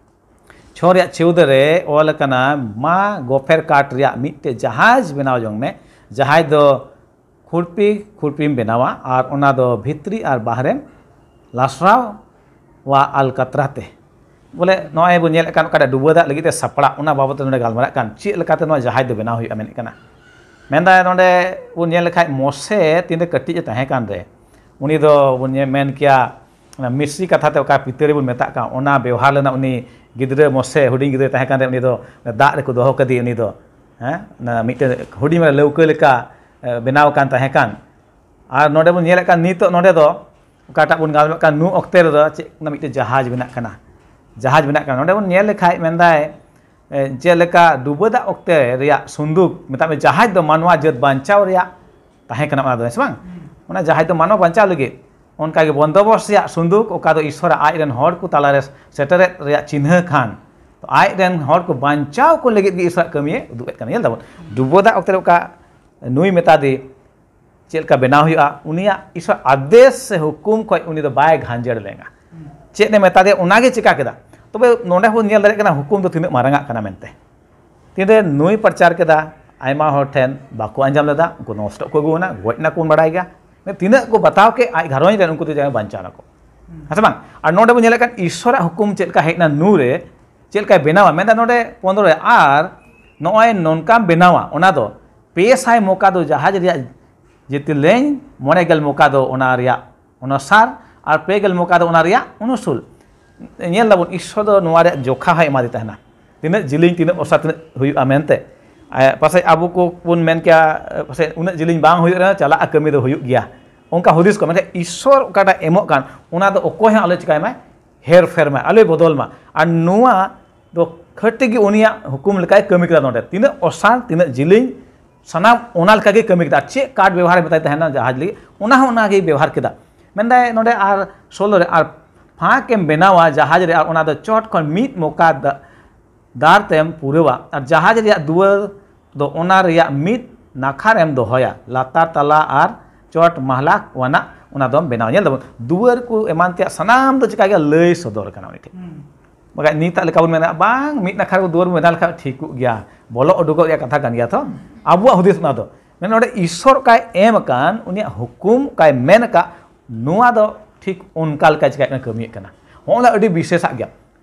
ᱪᱷᱚ ᱨᱮᱭᱟᱜ ᱪᱳᱫᱽᱫᱚ ᱨᱮ ᱚᱞ ᱟᱠᱟᱱᱟ, ᱢᱟ ᱜᱚᱯᱷᱮᱨ ᱠᱟᱴ ᱨᱮᱭᱟᱜ ᱢᱤᱫᱴᱮᱡ ᱡᱟᱦᱟᱡᱽ ᱵᱮᱱᱟᱣ ᱡᱚᱝ ᱢᱮ, ᱡᱟᱦᱟᱸᱭ ᱫᱚ ᱠᱷᱩᱲᱯᱤ ᱠᱷᱩᱲᱯᱤᱢ ᱵᱮᱱᱟᱣᱟ ᱟᱨ ᱚᱱᱟ ᱫᱚ ᱵᱷᱤᱛᱨᱤ ᱟᱨ ᱵᱟᱦᱨᱮᱢ ᱞᱟᱥᱨᱟᱣ ᱣᱟ ᱟᱞᱠᱟᱛᱨᱟ ᱛᱮ᱾ ᱵᱚᱞᱮ ᱱᱚᱜᱼᱚᱭ ᱵᱚᱱ ᱧᱮᱞᱮᱫ ᱠᱟᱱ ᱚᱠᱟᱴᱟᱜ ᱰᱩᱵᱟᱹ ᱫᱟᱜ ᱞᱟᱹᱜᱤᱫ ᱛᱮ ᱥᱟᱯᱲᱟᱜ, ᱚᱱᱟ ᱵᱟᱵᱚᱫ ᱛᱮ ᱱᱚᱰᱮ ᱜᱟᱞᱢᱟᱨᱟᱜ ᱠᱟᱱ, ᱪᱮᱫ ᱞᱮᱠᱟᱛᱮ ᱱᱚᱣᱟ ᱡᱟᱦᱟᱡᱽ ᱫᱚ ᱵᱮᱱᱟᱣ ᱦᱩᱭᱩᱜᱼᱟ ᱢᱮᱱᱮᱫ ᱠᱟᱱᱟ᱾ ᱢᱮᱱᱫᱟᱭ ᱱᱚᱰᱮ ᱵᱚᱱ ᱧᱮᱞ ᱞᱮᱠᱷᱟᱡ ᱢᱚᱥᱮ ᱛᱤᱱᱨᱮ ᱠᱟᱹᱴᱤᱡ ᱮ ᱛᱟᱦᱮᱸ ᱠᱟᱱ ᱨᱮ, ᱩᱱᱤ ᱫᱚ ᱵᱚᱱ ᱧᱮ- ᱢᱮᱱ ᱠᱮᱭᱟ, ᱚᱱᱟ ᱢᱤᱥᱨᱤ ᱠᱟᱛᱷᱟ ᱛᱮ ᱚᱠᱟ ᱯᱤᱛᱟᱹᱨᱤ ᱵᱚᱱ ᱢᱮᱛᱟᱜ ᱠᱟᱱ, ᱚᱱᱟ ᱵᱮᱣᱦᱟᱨ ᱞᱮᱱᱟ᱾ ᱩᱱᱤ ᱜᱤᱫᱽᱨᱟᱹ ᱢᱚᱥᱮ ᱦᱩᱰᱤᱧ ᱜᱤᱫᱽᱨᱟᱹ ᱛᱟᱦᱮᱸ ᱠᱟᱱ ᱨᱮ ᱩᱱᱤ ᱫᱚ ᱫᱟᱜ ᱨᱮᱠᱚ ᱫᱚᱦᱚ ᱠᱟᱫᱮ, ᱩᱱᱤ ᱫᱚ, ᱦᱮᱸ, ᱚᱱᱟ ᱢᱤᱫᱴᱮᱱ ᱦᱩᱰᱤᱧ ᱢᱟᱨᱟᱝ ᱞᱟᱹᱣᱠᱟᱹ ᱞᱮᱠᱟ, ᱮ, ᱵᱮᱱᱟᱣ ᱟᱠᱟᱱ ᱛᱟᱦᱮᱸ ᱠᱟᱱ᱾ ᱟᱨ ᱱᱚᱰᱮ ᱵᱚᱱ ᱧᱮᱞᱮᱫ ᱠᱟᱱ ᱱᱤᱛᱚᱜ ᱱᱚᱰᱮ ᱫᱚ ᱚᱠᱟᱴᱟᱜ ᱵᱚᱱ ᱜᱟᱞᱢᱟᱨᱟᱜ ᱠᱟᱱ ᱱᱩ ᱚᱠᱛᱮ ᱨᱮᱫᱚ ᱪᱮᱫ ᱚᱱᱟ ᱢᱤᱫᱴᱮᱱ ᱡᱟᱦᱟᱡᱽ ᱵᱮᱱᱟᱜ ᱠᱟᱱᱟ, ᱡᱟᱦᱟᱡᱽ ᱵᱮᱱᱟᱜ ᱠᱟᱱᱟ᱾ ᱱᱚᱰᱮ ᱵᱚᱱ ᱧᱮᱞ ᱞᱮᱠᱷᱟᱡ ᱢᱮᱱᱫᱟᱭ, ᱮ, ᱪᱮᱫ ᱞᱮᱠᱟ ᱰᱩᱵᱟᱹ ᱫᱟᱜ ᱚᱠᱛᱮ ᱨᱮᱭᱟᱜ ᱥᱩᱱᱫᱩᱠ, ᱢᱮᱛᱟᱜ ᱢᱮ ᱡᱟᱦᱟᱡᱽ ᱫᱚ ᱢᱟᱱᱣᱟ ᱡᱟᱹᱛ ᱵᱟᱧᱪᱟᱣ ᱨᱮᱭᱟᱜ ᱛᱟᱦᱮᱸ ᱠᱟᱱᱟ, ᱚᱱᱟ ᱫᱚ, ᱦᱮᱸ ᱥᱮ ᱵᱟᱝ? ᱚᱱᱟ ᱡᱟᱦᱟᱡᱽ ᱫᱚ ᱢᱟᱱᱣᱟ ᱵᱟᱧᱪᱟᱣ ᱞᱟᱹᱜᱤᱫ, ᱚᱱᱠᱟᱜᱮ ᱵᱚᱱᱫᱚᱵᱚᱥ ᱨᱮᱭᱟᱜ ᱥᱩᱱᱫᱩᱠ, ᱚᱠᱟ ᱫᱚ ᱤᱥᱚᱨ ᱟᱡ ᱨᱮᱱ ᱦᱚᱲ ᱠᱚ ᱛᱟᱞᱟᱨᱮ ᱥᱮᱴᱮᱨᱮᱫ ᱨᱮᱭᱟᱜ ᱪᱤᱱᱦᱟᱹ ᱠᱷᱟᱱ, ᱛᱚ ᱟᱡ ᱨᱮᱱ ᱦᱚᱲ ᱠᱚ ᱵᱟᱧᱪᱟᱣ ᱠᱚ ᱞᱟᱹᱜᱤᱫ ᱜᱮ ᱤᱥᱚᱨᱟᱜ ᱠᱟᱹᱢᱤᱭᱮ ᱩᱫᱩᱜ ᱮᱫ ᱠᱟᱱᱟ᱾ ᱧᱮᱞ ᱫᱟᱵᱚᱱ, ᱰᱩᱵᱟᱹ ᱫᱟᱜ ᱚᱠᱛᱮ ᱨᱮ ᱚᱠᱟ ᱱᱩᱭ ᱢᱮᱛᱟ ᱫᱮ, ᱪᱮᱫ ᱞᱮᱠᱟ ᱵᱮᱱᱟᱣ ᱦᱩᱭᱩᱜᱼᱟ, ᱩᱱᱤᱭᱟᱜ ᱤᱥᱚᱨ ᱟᱫᱮᱥ ᱥᱮ ᱦᱩᱠᱩᱢ ᱠᱷᱚᱱ ᱩᱱᱤ ᱫᱚ ᱵᱟᱭ ᱜᱷᱟᱸᱡᱮᱲ ᱞᱮᱱᱟ᱾ ᱪᱮᱫ ᱮ ᱢᱮᱛᱟ ᱫᱮᱭᱟ, ᱚᱱᱟᱜᱮ ᱪᱮᱠᱟ ᱠᱮᱫᱟ᱾ ᱛᱚᱵᱮ ᱱᱚᱰᱮ ᱵᱚᱱ ᱧᱮᱞ ᱫᱟᱲᱮᱭᱟᱜ ᱠᱟᱱᱟ, ᱦᱩᱠᱩᱢ ᱫᱚ ᱛᱤᱱᱟᱹᱜ ᱢᱟᱨᱟᱝ ᱟᱜ ᱠᱟᱱᱟ ᱢᱮᱱᱛᱮ᱾ ᱛᱤᱱᱨᱮ ᱱᱩᱭ ᱯᱨᱚᱪᱟᱨ ᱠᱮᱫᱟ, ᱟᱭᱢᱟ ᱦᱚᱲ ᱴᱷᱮᱱ ᱵᱟᱠᱚ ᱟᱸᱡᱚᱢ ᱞᱮᱫᱟ, ᱩᱱᱠᱩ ᱱᱚᱥᱴᱚ ᱠᱚ ᱟᱹᱜᱩ ᱮᱱᱟ, ᱜᱚᱡ ᱮᱱᱟ ᱠᱚ, ᱵᱚᱱ ᱵᱟᱲᱟᱭ ᱜᱮᱭᱟ᱾ ᱛᱤᱱᱟᱹᱜ ᱠᱚ ᱵᱟᱛᱟᱣ ᱠᱮᱫ, ᱟᱡ ᱜᱷᱟᱨᱚᱸᱡᱽ ᱨᱮᱱ ᱩᱱᱠᱩ ᱫᱚ ᱡᱟᱦᱟᱸᱭ ᱵᱟᱧᱪᱟᱣ ᱱᱟᱠᱚ, ᱦᱮᱸ ᱥᱮ ᱵᱟᱝ? ᱟᱨ ᱱᱚᱰᱮ ᱵᱚᱱ ᱧᱮᱞᱮᱫ ᱠᱟᱱ, ᱤᱥᱚᱨᱟᱜ ᱦᱩᱠᱩᱢ ᱪᱮᱫ ᱞᱮᱠᱟ ᱦᱮᱡ ᱮᱱᱟ ᱱᱩ ᱨᱮ, ᱪᱮᱫ ᱞᱮᱠᱟᱭ ᱵᱮᱱᱟᱣᱟ, ᱢᱮᱱᱫᱟ ᱱᱚᱰᱮ ᱯᱚᱱᱨᱚ ᱨᱮ, ᱟᱨ ᱱᱚᱜᱼᱚᱭ ᱱᱚᱝᱠᱟᱢ ᱵᱮᱱᱟᱣᱟ, ᱚᱱᱟ ᱫᱚ ᱯᱮ ᱥᱟᱭ ᱢᱚᱠᱟ ᱫᱚ ᱡᱟᱦᱟᱡᱽ ᱨᱮᱭᱟᱜ ᱡᱮᱛᱮᱞᱮᱧ, ᱢᱚᱬᱮ ᱜᱮᱞ ᱢᱚᱠᱟ ᱫᱚ ᱚᱱᱟ ᱨᱮᱭᱟᱜ ᱚᱱᱩᱥᱟᱨ, ᱟᱨ ᱯᱮ ᱜᱮᱞ ᱢᱚᱠᱟ ᱫᱚ ᱚᱱᱟ ᱨᱮᱭᱟᱜ ᱚᱱᱩᱥᱩᱞ᱾ ᱧᱮᱞ ᱫᱟᱵᱚᱱ, ᱤᱥᱥᱚᱨ ᱫᱚ ᱱᱚᱣᱟ ᱨᱮᱭᱟᱜ ᱡᱚᱠᱷᱟ ᱦᱚᱸᱭ ᱮᱢᱟᱫᱮ ᱛᱟᱦᱮᱱᱟ, ᱛᱤᱱᱟᱹᱜ ᱡᱤᱞᱤᱧ, ᱛᱤᱱᱟᱹᱜ ᱚᱥᱟᱨ, ᱛᱤᱱᱟᱹᱜ ᱦᱩᱭᱩᱜᱼᱟ ᱢᱮᱱᱛᱮ᱾ ᱟᱭ-, ᱯᱟᱥᱮᱡ ᱟᱵᱚ ᱠᱚ ᱵᱚᱱ ᱢᱮᱱ ᱠᱮᱭᱟ, ᱯᱟᱥᱮᱡ ᱩᱱᱟᱹᱜ ᱡᱤᱞᱤᱧ ᱵᱟᱝ ᱦᱩᱭᱩᱜ ᱨᱮᱦᱚᱸ ᱪᱟᱞᱟᱜᱼᱟ, ᱠᱟᱹᱢᱤ ᱫᱚ ᱦᱩᱭᱩᱜ ᱜᱮᱭᱟ, ᱚᱱᱠᱟ ᱦᱩᱫᱤᱥ ᱠᱚ᱾ ᱢᱮᱱᱠᱷᱟᱱ ᱤᱥᱥᱚᱨ ᱚᱠᱟᱴᱟᱜ ᱮᱢᱚᱜ ᱠᱟᱱ, ᱚᱱᱟ ᱫᱚ ᱚᱠᱚᱭ ᱦᱚᱸ ᱟᱞᱚᱭ ᱪᱤᱠᱟᱭ ᱢᱟᱭ, ᱦᱮᱨ ᱯᱷᱮᱨ ᱢᱟᱭ, ᱟᱞᱚᱭ ᱵᱚᱫᱚᱞ ᱢᱟ᱾ ᱟᱨ ᱱᱚᱣᱟ ᱫᱚ ᱠᱷᱟᱹᱴᱤ ᱜᱮ ᱩᱱᱤᱭᱟᱜ ᱦᱩᱠᱩᱢ ᱞᱮᱠᱟᱭ ᱠᱟᱹᱢᱤ ᱠᱮᱫᱟ᱾ ᱱᱚᱰᱮ ᱛᱤᱱᱟᱹᱜ ᱚᱥᱟᱨ, ᱛᱤᱱᱟᱹᱜ ᱡᱤᱞᱤᱧ, ᱥᱟᱱᱟᱢ ᱚᱱᱟ ᱞᱮᱠᱟ ᱜᱮ ᱠᱟᱹᱢᱤ ᱠᱮᱫᱟ᱾ ᱟᱨ ᱪᱮᱫ ᱠᱟᱴ ᱵᱮᱣᱦᱟᱨ ᱢᱮᱛᱟᱭ ᱛᱟᱦᱮᱱᱟ ᱡᱟᱦᱟᱡᱽ ᱞᱟᱹᱜᱤᱫ, ᱚᱱᱟ ᱦᱚᱸ ᱚᱱᱟ ᱜᱮᱭ ᱵᱮᱣᱦᱟᱨ ᱠᱮᱫᱟ᱾ ᱢᱮᱱᱫᱟᱭ ᱱᱚᱰᱮ ᱟᱨ ᱥᱳᱞᱳ ᱨᱮ, "ᱟᱨ ᱯᱷᱟᱸᱠ ᱮᱢ ᱵᱮᱱᱟᱣᱟ ᱡᱟᱦᱟᱡᱽ ᱨᱮ, ᱟᱨ ᱚᱱᱟ ᱫᱚ ᱪᱚᱴ ᱠᱷᱚᱱ ᱢᱤᱫ ᱢᱚᱠᱟ ᱫᱟ-, ᱫᱟᱨ ᱛᱮᱢ ᱯᱩᱨᱟᱹᱣᱟ, ᱟᱨ ᱡᱟᱦᱟᱡᱽ ᱨᱮᱭᱟᱜ ᱫᱩᱣᱟᱹᱨ ᱫᱚ ᱚᱱᱟ ᱨᱮᱭᱟᱜ ᱢᱤᱫ ᱱᱟᱠᱷᱟ ᱨᱮᱢ ᱫᱚᱦᱚᱭᱟ, ᱞᱟᱛᱟᱨ ᱛᱟᱞᱟ ᱟᱨ ᱪᱚᱴ ᱢᱟᱦᱞᱟ ᱟᱱᱟᱜ ᱚᱱᱟ ᱫᱚᱢ ᱵᱮᱱᱟᱣᱟ᱾ ᱧᱮᱞ ᱫᱟᱵᱚᱱ, ᱫᱩᱣᱟᱹᱨ ᱠᱚ ᱮᱢᱟᱱ ᱛᱮᱭᱟᱜ ᱥᱟᱱᱟᱢ ᱫᱚ ᱪᱤᱠᱟ ᱜᱮ ᱞᱟᱹᱭ ᱥᱚᱫᱚᱨ ᱠᱟᱱᱟ ᱩᱱᱤ ᱴᱷᱮᱱ᱾ ᱵᱟᱠᱷᱟᱡ ᱱᱤᱛᱟᱜ ᱞᱮᱠᱟ ᱵᱚᱱ ᱢᱮᱱᱟ, ᱵᱟᱝ, ᱢᱤᱫ ᱱᱟᱠᱷᱟ ᱨᱮ ᱫᱩᱣᱟᱹᱨ ᱵᱚᱱ ᱵᱮᱱᱟᱣ ᱞᱮᱠᱷᱟᱱ ᱴᱷᱤᱠᱚᱜ ᱜᱮᱭᱟ, ᱵᱚᱞᱚ ᱩᱰᱩᱠᱚᱜ ᱨᱮᱭᱟᱜ ᱠᱟᱛᱷᱟ ᱠᱟᱱ ᱜᱮᱭᱟ ᱛᱚ᱾ ᱟᱵᱚᱣᱟᱜ ᱦᱩᱫᱤᱥ ᱚᱱᱟ ᱫᱚ, ᱢᱮᱱ ᱱᱚᱰᱮ ᱤᱥᱚᱨ ᱚᱠᱟᱭ ᱮᱢ ᱟᱠᱟᱱ, ᱩᱱᱤᱭᱟᱜ ᱦᱩᱠᱩᱢ ᱚᱠᱟᱭ ᱢᱮᱱ ᱟᱠᱟᱫ, ᱱᱚᱣᱟ ᱫᱚ ᱴᱷᱤᱠ ᱚᱱᱠᱟ ᱞᱮᱠᱟ ᱪᱤᱠᱟᱹᱜ ᱠᱟᱱᱟ, ᱠᱟᱹᱢᱤᱭᱮᱫ ᱠᱟᱱᱟ᱾ ᱦᱚᱸᱜᱼᱚ ᱱᱟ ᱟᱹᱰᱤ ᱵᱤᱥᱮᱥᱟᱜ ᱜᱮᱭᱟ᱾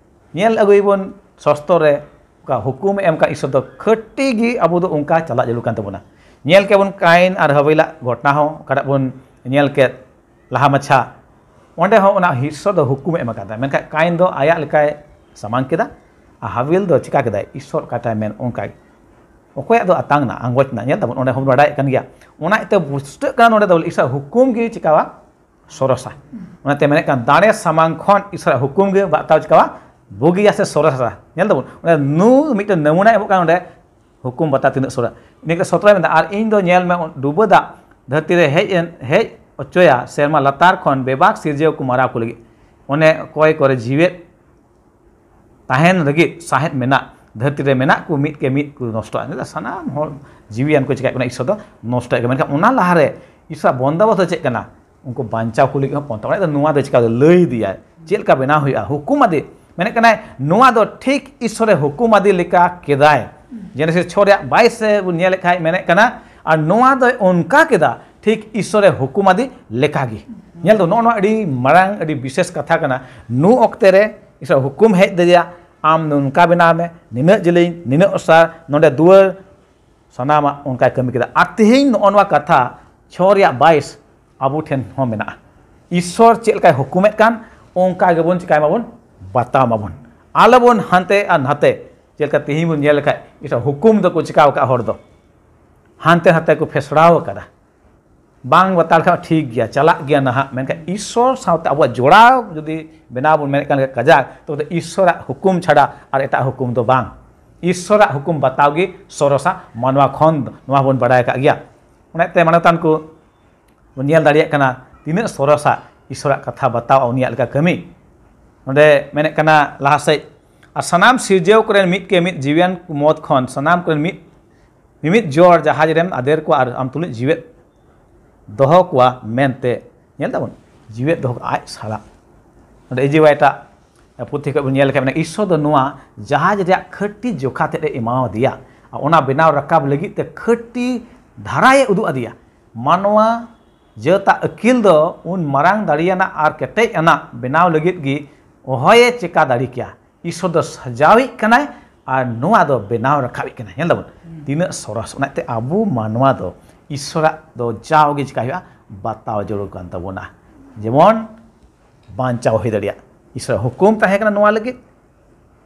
ᱧᱮᱞ ᱟᱹᱜᱩᱭᱟᱵᱚᱱ ᱥᱚᱥᱛᱚ ᱨᱮ, ᱚᱠᱟ ᱦᱩᱠᱩᱢ ᱮᱢ ᱟᱠᱟᱫ ᱤᱥᱚᱨ ᱫᱚ ᱠᱷᱟᱹᱴᱤ ᱜᱮ ᱟᱵᱚ ᱫᱚ ᱚᱱᱠᱟ ᱪᱟᱞᱟᱜ ᱡᱟᱹᱨᱩᱲ ᱠᱟᱱ ᱛᱟᱵᱚᱱᱟ᱾ ᱧᱮᱞ ᱠᱮᱫ ᱵᱚᱱ ᱠᱟᱭᱤᱱ ᱟᱨ ᱦᱟᱵᱤᱞᱟᱜ ᱜᱷᱚᱴᱚᱱᱟ ᱦᱚᱸ, ᱚᱠᱟᱴᱟᱜ ᱵᱚᱱ ᱧᱮᱞ ᱠᱮᱫ ᱞᱟᱦᱟ ᱢᱟᱪᱷᱟ, ᱚᱸᱰᱮ ᱦᱚᱸ ᱚᱱᱟ ᱤᱥᱚᱨ ᱫᱚ ᱦᱩᱠᱩᱢᱮ ᱮᱢ ᱟᱠᱟᱫᱟ, ᱢᱮᱱᱠᱷᱟᱱ ᱠᱟᱭᱤᱱ ᱫᱚ ᱟᱭᱟᱜ ᱞᱮᱠᱟᱭ ᱥᱟᱢᱟᱝ ᱠᱮᱫᱟ, ᱟᱨ ᱦᱟᱵᱤᱞ ᱫᱚ ᱪᱤᱠᱟ ᱠᱮᱫᱟᱭ? ᱤᱥᱚᱨ ᱚᱠᱟᱴᱟᱭ ᱢᱮᱱ ᱚᱱᱠᱟ ᱜᱮ᱾ ᱚᱠᱚᱭᱟᱜ ᱫᱚ ᱟᱛᱟᱝ ᱱᱟ, ᱟᱸᱜᱚᱪ ᱱᱟ, ᱧᱮᱞ ᱛᱟᱵᱚᱱ, ᱚᱸᱰᱮ ᱦᱚᱸᱵᱚᱱ ᱵᱟᱰᱟᱭᱮᱫ ᱠᱟᱱ ᱜᱮᱭᱟ᱾ ᱚᱱᱟ ᱤᱭᱟᱹᱛᱮ ᱵᱩᱥᱴᱟᱹᱜ ᱠᱟᱱᱟ ᱱᱚᱰᱮ ᱫᱚ, ᱵᱚᱞᱮ ᱤᱥᱚᱨ ᱦᱩᱠᱩᱢ ᱜᱮ ᱪᱤᱠᱟᱣᱟ? ᱥᱚᱨᱚᱥᱟ᱾ ᱚᱱᱟᱛᱮ ᱢᱮᱱᱮᱫ ᱠᱟᱱ, ᱫᱟᱲᱮ ᱥᱟᱢᱟᱝ ᱠᱷᱚᱱ ᱤᱥᱚᱨᱟᱜ ᱦᱩᱠᱩᱢ ᱜᱮ ᱵᱟᱛᱟᱣ ᱪᱤᱠᱟᱣᱟ? ᱵᱩᱜᱤᱭᱟ ᱥᱮ ᱥᱚᱨᱚᱥᱟ᱾ ᱧᱮᱞ ᱛᱟᱵᱚᱱ, ᱚᱸᱰᱮ ᱱᱩ ᱢᱤᱫᱴᱮᱱ ᱱᱟᱢᱩᱱᱟᱭ ᱮᱢᱚᱜ ᱠᱟᱱᱟ ᱚᱸᱰᱮ, ᱦᱩᱠᱩᱢ ᱵᱟᱛᱟᱣ ᱛᱤᱱᱟᱹᱜ ᱥᱚᱨᱟ᱾ ᱤᱱᱟᱹ ᱠᱟᱛᱮ ᱥᱚᱛᱨᱚᱭ ᱢᱮᱱᱫᱟ, "ᱟᱨ ᱤᱧ ᱫᱚ ᱧᱮᱞ ᱢᱮ, ᱰᱩᱵᱟᱹ ᱫᱟᱜ ᱫᱷᱟᱹᱨᱛᱤ ᱨᱮ ᱦᱮᱡ ᱮᱱ, ᱦᱮᱡ ᱚᱪᱚᱭᱟ, ᱥᱮᱨᱢᱟ ᱞᱟᱛᱟᱨ ᱠᱷᱚᱱ ᱵᱮᱵᱟᱠ ᱥᱤᱨᱡᱟᱹᱣ ᱠᱚ ᱢᱟᱨᱟᱣ ᱠᱚ ᱞᱟᱹᱜᱤᱫ᱾ ᱚᱱᱮ ᱚᱠᱚᱭ ᱠᱚᱨᱮ ᱡᱤᱣᱮᱫ ᱛᱟᱦᱮᱱ ᱞᱟᱹᱜᱤᱫ ᱥᱟᱦᱮᱫ ᱢᱮᱱᱟᱜ, ᱫᱷᱟᱹᱨᱛᱤ ᱨᱮ ᱢᱮᱱᱟᱜ ᱠᱚ ᱢᱤᱫ ᱠᱮ ᱢᱤᱫ ᱠᱚ ᱱᱚᱥᱴᱚᱜᱼᱟ᱾" ᱱᱤᱛᱚᱜ ᱥᱟᱱᱟᱢ ᱦᱚᱲ ᱡᱤᱣᱤᱭᱟᱱ ᱠᱚ ᱪᱤᱠᱟᱹᱜ ᱠᱟᱱᱟ, ᱤᱥᱥᱚᱨ ᱫᱚ ᱱᱚᱥᱴᱚᱭᱮᱫ ᱠᱟᱱᱟ᱾ ᱢᱮᱱᱠᱷᱟᱱ ᱚᱱᱟ ᱞᱟᱦᱟᱨᱮ ᱤᱥᱚᱨᱟᱜ ᱵᱚᱱᱫᱚᱵᱚᱥᱛ ᱫᱚ ᱪᱮᱫ ᱠᱟᱱᱟ? ᱩᱱᱠᱩ ᱵᱟᱧᱪᱟᱣ ᱠᱚ ᱞᱟᱹᱜᱤᱫ ᱦᱚᱸ ᱯᱚᱱᱛᱷᱟ᱾ ᱚᱱᱟ ᱫᱚ ᱱᱚᱣᱟ ᱫᱚ ᱪᱤᱠᱟ ᱞᱟᱹᱭ ᱤᱫᱤᱭᱟᱭ, ᱪᱮᱫ ᱞᱮᱠᱟ ᱵᱮᱱᱟᱣ ᱦᱩᱭᱩᱜᱼᱟ, ᱦᱩᱠᱩᱢ ᱟᱫᱮ᱾ ᱢᱮᱱᱮᱫ ᱠᱟᱱᱟᱭ, ᱱᱚᱣᱟ ᱫᱚ ᱴᱷᱤᱠ ᱤᱥᱚᱨᱮ ᱦᱩᱠᱩᱢ ᱟᱫᱮ ᱞᱮᱠᱟ ᱠᱮᱫᱟᱭ᱾ ᱡᱮᱱᱮᱥᱤᱥ ᱪᱷᱚ ᱨᱮᱭᱟᱜ ᱵᱟᱭᱤᱥ ᱨᱮ ᱵᱚᱱ ᱧᱮᱞᱮᱫ ᱠᱷᱟᱱ ᱢᱮᱱᱮᱫ ᱠᱟᱱᱟ, ᱟᱨ ᱱᱚᱣᱟ ᱫᱚᱭ ᱚᱱᱠᱟ ᱠᱮᱫᱟ ᱴᱷᱤᱠ ᱤᱥᱚᱨᱮ ᱦᱩᱠᱩᱢ ᱟᱫᱮ ᱞᱮᱠᱟᱜᱮ᱾ ᱧᱮᱞ ᱫᱚ ᱱᱚᱜᱼᱚ ᱱᱚᱣᱟ ᱟᱹᱰᱤ ᱢᱟᱨᱟᱝ, ᱟᱹᱰᱤ ᱵᱤᱥᱮᱥ ᱠᱟᱛᱷᱟ ᱠᱟᱱᱟ᱾ ᱱᱩ ᱚᱠᱛᱮ ᱨᱮ ᱤᱥᱚᱨ ᱦᱩᱠᱩᱢ ᱦᱮᱡ ᱟᱫᱮᱭᱟ, ᱟᱢ ᱱᱚᱝᱠᱟ ᱵᱮᱱᱟᱣ ᱢᱮ, ᱱᱤᱱᱟᱹᱜ ᱡᱮᱞᱮᱧ, ᱱᱤᱱᱟᱹᱜ ᱚᱥᱟᱨ, ᱱᱚᱰᱮ ᱫᱩᱣᱟᱹᱨ, ᱥᱟᱱᱟᱢᱟᱜ ᱚᱱᱠᱟᱭ ᱠᱟᱹᱢᱤ ᱠᱮᱫᱟ᱾ ᱟᱨ ᱛᱮᱦᱮᱧ ᱱᱚᱜᱼᱚ ᱱᱚᱣᱟ ᱠᱟᱛᱷᱟ ᱪᱷᱚ ᱨᱮᱭᱟᱜ ᱵᱟᱭᱤᱥ ᱟᱵᱚ ᱴᱷᱮᱱ ᱦᱚᱸ ᱢᱮᱱᱟᱜᱼᱟ᱾ ᱤᱥᱚᱨ ᱪᱮᱫ ᱞᱮᱠᱟᱭ ᱦᱩᱠᱩᱢᱮᱫ ᱠᱟᱱ, ᱚᱱᱠᱟ ᱜᱮᱵᱚᱱ ᱪᱤᱠᱟᱭ ᱢᱟᱵᱚᱱ, ᱵᱟᱛᱟᱣ ᱢᱟᱵᱚᱱ᱾ ᱟᱞᱚᱵᱚᱱ ᱦᱟᱱᱛᱮ ᱟᱨ ᱱᱟᱛᱮ᱾ ᱪᱮᱫ ᱞᱮᱠᱟ ᱛᱮᱦᱮᱧ ᱵᱚᱱ ᱧᱮᱞ ᱞᱮᱠᱷᱟᱡ, ᱤᱥᱚᱨ ᱦᱩᱠᱩᱢ ᱫᱚᱠᱚ ᱪᱤᱠᱟᱣ ᱟᱠᱟᱫ ᱦᱚᱲ ᱫᱚ ᱦᱟᱱᱛᱮ ᱱᱟᱛᱮ ᱠᱚ ᱯᱷᱮᱥᱲᱟᱣ ᱟᱠᱟᱫᱟ᱾ ᱵᱟᱝ ᱵᱟᱛᱟᱣ ᱞᱮᱠᱷᱟᱱ ᱴᱷᱤᱠ ᱜᱮᱭᱟ, ᱪᱟᱞᱟᱜ ᱜᱮᱭᱟ ᱱᱟᱦᱟᱜ, ᱢᱮᱱᱠᱷᱟᱱ ᱤᱥᱚᱨ ᱥᱟᱶᱛᱮ ᱟᱵᱚᱣᱟᱜ ᱡᱚᱲᱟᱣ ᱡᱩᱫᱤ ᱵᱮᱱᱟᱣ ᱵᱚᱱ ᱢᱮᱱᱮᱫ ᱠᱟᱱ ᱠᱷᱟᱱ ᱠᱟᱡᱟᱠ, ᱛᱚᱵᱮ ᱫᱚ ᱤᱥᱚᱨᱟᱜ ᱦᱩᱠᱩᱢ ᱪᱷᱟᱰᱟ ᱟᱨ ᱮᱴᱟᱜ ᱦᱩᱠᱩᱢ ᱫᱚ ᱵᱟᱝ᱾ ᱤᱥᱚᱨᱟᱜ ᱦᱩᱠᱩᱢ ᱵᱟᱛᱟᱣ ᱜᱮ ᱥᱚᱨᱚᱥᱟ ᱢᱟᱱᱣᱟ ᱠᱷᱚᱱ ᱫᱚ, ᱱᱚᱣᱟ ᱵᱚᱱ ᱵᱟᱰᱟᱭ ᱟᱠᱟᱫ ᱜᱮᱭᱟ᱾ ᱚᱱᱟᱛᱮ ᱢᱟᱱᱚᱛᱟᱱ ᱠᱚ ᱵᱚᱱ ᱧᱮᱞ ᱫᱟᱲᱮᱭᱟᱜ ᱠᱟᱱᱟ, ᱛᱤᱱᱟᱹᱜ ᱥᱚᱨᱚᱥᱟ ᱤᱥᱚᱨᱟᱜ ᱠᱟᱛᱷᱟ ᱵᱟᱛᱟᱣ, ᱩᱱᱤᱭᱟᱜ ᱞᱮᱠᱟ ᱠᱟᱹᱢᱤ᱾ ᱱᱚᱰᱮ ᱢᱮᱱᱮᱫ ᱠᱟᱱᱟ ᱞᱟᱦᱟ ᱥᱮᱫ, ᱟᱨ ᱥᱟᱱᱟᱢ ᱥᱤᱨᱡᱟᱹᱣ ᱠᱚᱨᱮᱱ ᱢᱤᱫ ᱠᱮ ᱢᱤᱫ ᱡᱤᱣᱤᱭᱟᱱ ᱢᱚᱛ ᱠᱷᱚᱱ ᱥᱟᱱᱟᱢ ᱠᱚᱨᱮᱱ ᱢᱤᱫ ᱢᱤᱢᱤᱫ ᱡᱚᱲ ᱡᱟᱦᱟᱡᱽ ᱨᱮᱢ ᱟᱫᱮᱨ ᱠᱚᱣᱟ ᱟᱨ ᱟᱢ ᱛᱩᱞᱩᱡ ᱡᱤᱣᱮᱫ ᱫᱚᱦᱚ ᱠᱚᱣᱟ ᱢᱮᱱᱛᱮ᱾ ᱧᱮᱞ ᱫᱟᱵᱚᱱ, ᱡᱤᱣᱮᱫ ᱫᱚᱦᱚ ᱠᱟᱜ ᱟᱡ ᱥᱟᱞᱟᱜ᱾ ᱱᱚᱰᱮ ᱤᱡᱤ ᱣᱟᱭᱴᱟᱜ ᱯᱩᱛᱷᱤ ᱠᱷᱚᱱ ᱵᱚᱱ ᱧᱮᱞ ᱞᱮᱠᱷᱟᱱ, ᱢᱮᱱᱟᱜᱼᱟ, ᱤᱥᱥᱚᱨ ᱫᱚ ᱱᱚᱣᱟ ᱡᱟᱦᱟᱡᱽ ᱨᱮᱭᱟᱜ ᱠᱷᱟᱹᱴᱤ ᱡᱚᱠᱷᱟ ᱛᱮᱫ ᱮ ᱮᱢᱟᱣᱟᱫᱮᱭᱟ᱾ ᱟᱨ ᱚᱱᱟ ᱵᱮᱱᱟᱣ ᱨᱟᱠᱟᱵ ᱞᱟᱹᱜᱤᱫ ᱛᱮ ᱠᱷᱟᱹᱴᱤ ᱫᱷᱟᱨᱟᱭ ᱩᱫᱩᱜ ᱟᱫᱮᱭᱟ᱾ ᱢᱟᱱᱣᱟ ᱡᱟᱹᱛᱟᱜ ᱟᱹᱠᱤᱞ ᱫᱚ ᱩᱱ ᱢᱟᱨᱟᱝ ᱫᱟᱲᱮᱭᱟᱱᱟᱜ ᱟᱨ ᱠᱮᱴᱮᱡ ᱟᱱᱟᱜ ᱵᱮᱱᱟᱣ ᱞᱟᱹᱜᱤᱫ ᱜᱮ ᱚᱦᱚᱭᱮ ᱪᱮᱠᱟ ᱫᱟᱲᱮ ᱠᱮᱭᱟ᱾ ᱤᱥᱥᱚᱨ ᱫᱚ ᱥᱟᱡᱟᱣᱤᱡ ᱠᱟᱱᱟᱭ ᱟᱨ ᱱᱚᱣᱟ ᱫᱚ ᱵᱮᱱᱟᱣ ᱨᱟᱠᱟᱵᱤᱡ ᱠᱟᱱᱟᱭ᱾ ᱧᱮᱞ ᱫᱟᱵᱚᱱ, ᱛᱤᱱᱟᱹᱜ ᱥᱚᱨᱚᱥ᱾ ᱚᱱᱟᱛᱮ ᱟᱵᱚ ᱢᱟᱱᱣᱟ ᱫᱚ ᱤᱥᱥᱚᱨᱟᱜ ᱫᱚ ᱡᱟᱣᱜᱮ ᱪᱮᱠᱟ ᱦᱩᱭᱩᱜᱼᱟ? ᱵᱟᱛᱟᱣ ᱡᱟᱹᱨᱩᱲ ᱠᱟᱱ ᱛᱟᱵᱚᱱᱟ᱾ ᱡᱮᱢᱚᱱ ᱵᱟᱧᱪᱟᱣ ᱦᱩᱭ ᱫᱟᱲᱮᱭᱟᱜ, ᱤᱥᱥᱚᱨᱟᱜ ᱦᱩᱠᱩᱢ ᱛᱟᱦᱮᱸ ᱠᱟᱱᱟ ᱱᱚᱣᱟ ᱞᱟᱹᱜᱤᱫ᱾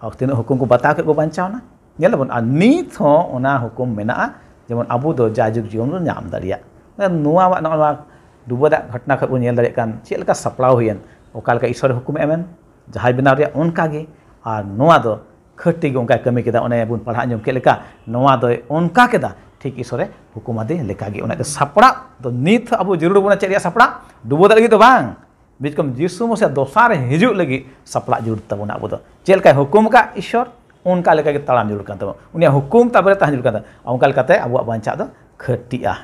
ᱟᱨ ᱛᱤᱱᱟᱹᱜ ᱦᱩᱠᱩᱢ ᱠᱚ ᱵᱟᱛᱟᱣ ᱠᱮᱫ ᱠᱚ ᱵᱟᱧᱪᱟᱣ ᱮᱱᱟ᱾ ᱧᱮᱞ ᱟᱵᱚᱱ, ᱟᱨ ᱱᱤᱛ ᱦᱚᱸ ᱚᱱᱟ ᱦᱩᱠᱩᱢ ᱢᱮᱱᱟᱜᱼᱟ᱾ ᱡᱮᱢᱚᱱ ᱟᱵᱚ ᱫᱚ ᱡᱟᱭᱡᱩᱜᱽ ᱡᱤᱭᱚᱱ ᱵᱚᱱ ᱧᱟᱢ ᱫᱟᱲᱮᱭᱟᱜ᱾ ᱱᱚᱣᱟ ᱱᱚᱜᱼᱚ ᱱᱚᱣᱟ ᱰᱩᱵᱟᱹ ᱫᱟᱜ ᱜᱷᱚᱴᱚᱱᱟ ᱠᱷᱚᱱ ᱵᱚᱱ ᱧᱮᱞ ᱫᱟᱲᱮᱭᱟᱜ ᱠᱟᱱ ᱪᱮᱫ ᱞᱮᱠᱟ ᱥᱟᱯᱲᱟᱣ ᱦᱩᱭᱮᱱ, ᱚᱠᱟ ᱞᱮᱠᱟ ᱤᱥᱥᱚᱨᱮ ᱦᱩᱠᱩᱢ ᱮᱢᱮᱱ ᱡᱟᱦᱟᱡᱽ ᱵᱮᱱᱟᱣ ᱨᱮᱭᱟᱜ, ᱚᱱᱠᱟ ᱜᱮ᱾ ᱟᱨ ᱱᱚᱣᱟ ᱫᱚ ᱠᱷᱟᱹᱴᱤ ᱜᱮ ᱚᱱᱠᱟᱭ ᱠᱟᱹᱢᱤ ᱠᱮᱫᱟ᱾ ᱚᱱᱮ ᱵᱚᱱ ᱯᱟᱲᱦᱟᱣ ᱟᱸᱡᱚᱢ ᱠᱮᱫ ᱞᱮᱠᱟ, ᱱᱚᱣᱟ ᱫᱚᱭ ᱚᱱᱠᱟ ᱠᱮᱫᱟ ᱴᱷᱤᱠ ᱤᱥᱥᱚᱨᱮ ᱦᱩᱠᱩᱢ ᱟᱫᱮ ᱞᱮᱠᱟ ᱜᱮ᱾ ᱚᱱᱟᱛᱮ ᱥᱟᱯᱲᱟᱜ ᱫᱚ ᱱᱤᱛ ᱦᱚᱸ ᱟᱵᱚ ᱡᱟᱹᱨᱩᱲ ᱵᱚᱱᱟ᱾ ᱪᱮᱫ ᱨᱮᱭᱟᱜ ᱥᱟᱯᱲᱟᱜ? ᱰᱩᱵᱟᱹ ᱫᱟᱜ ᱞᱟᱹᱜᱤᱫ ᱫᱚ ᱵᱟᱝ, ᱵᱤᱪᱠᱚᱢ ᱡᱤᱥᱩ ᱢᱟᱥᱤᱦ ᱫᱚᱥᱟᱨ ᱦᱤᱡᱩᱜ ᱞᱟᱹᱜᱤᱫ ᱥᱟᱯᱲᱟᱜ ᱡᱟᱹᱨᱩᱲ ᱛᱟᱵᱚᱱᱟ᱾ ᱟᱵᱚ ᱫᱚ ᱪᱮᱫ ᱞᱮᱠᱟᱭ ᱦᱩᱠᱩᱢ ᱟᱠᱟᱫ ᱤᱥᱥᱚᱨ, ᱚᱱᱠᱟ ᱞᱮᱠᱟ ᱜᱮ ᱛᱟᱲᱟᱢ ᱡᱟᱹᱨᱩᱲ ᱠᱟᱱ ᱛᱟᱵᱚᱱᱟ᱾ ᱩᱱᱤᱭᱟᱜ ᱦᱩᱠᱩᱢ ᱛᱟᱵᱮ ᱨᱮ ᱛᱟᱦᱮᱸ ᱡᱟᱹᱨᱩᱲ ᱠᱟᱱ ᱛᱟᱵᱚᱱᱟ᱾ ᱚᱱᱠᱟ ᱞᱮᱠᱟᱛᱮ ᱟᱵᱚᱣᱟᱜ ᱵᱟᱧᱪᱟᱜ ᱫᱚ ᱠᱷᱟᱹᱴᱤᱜᱼᱟ᱾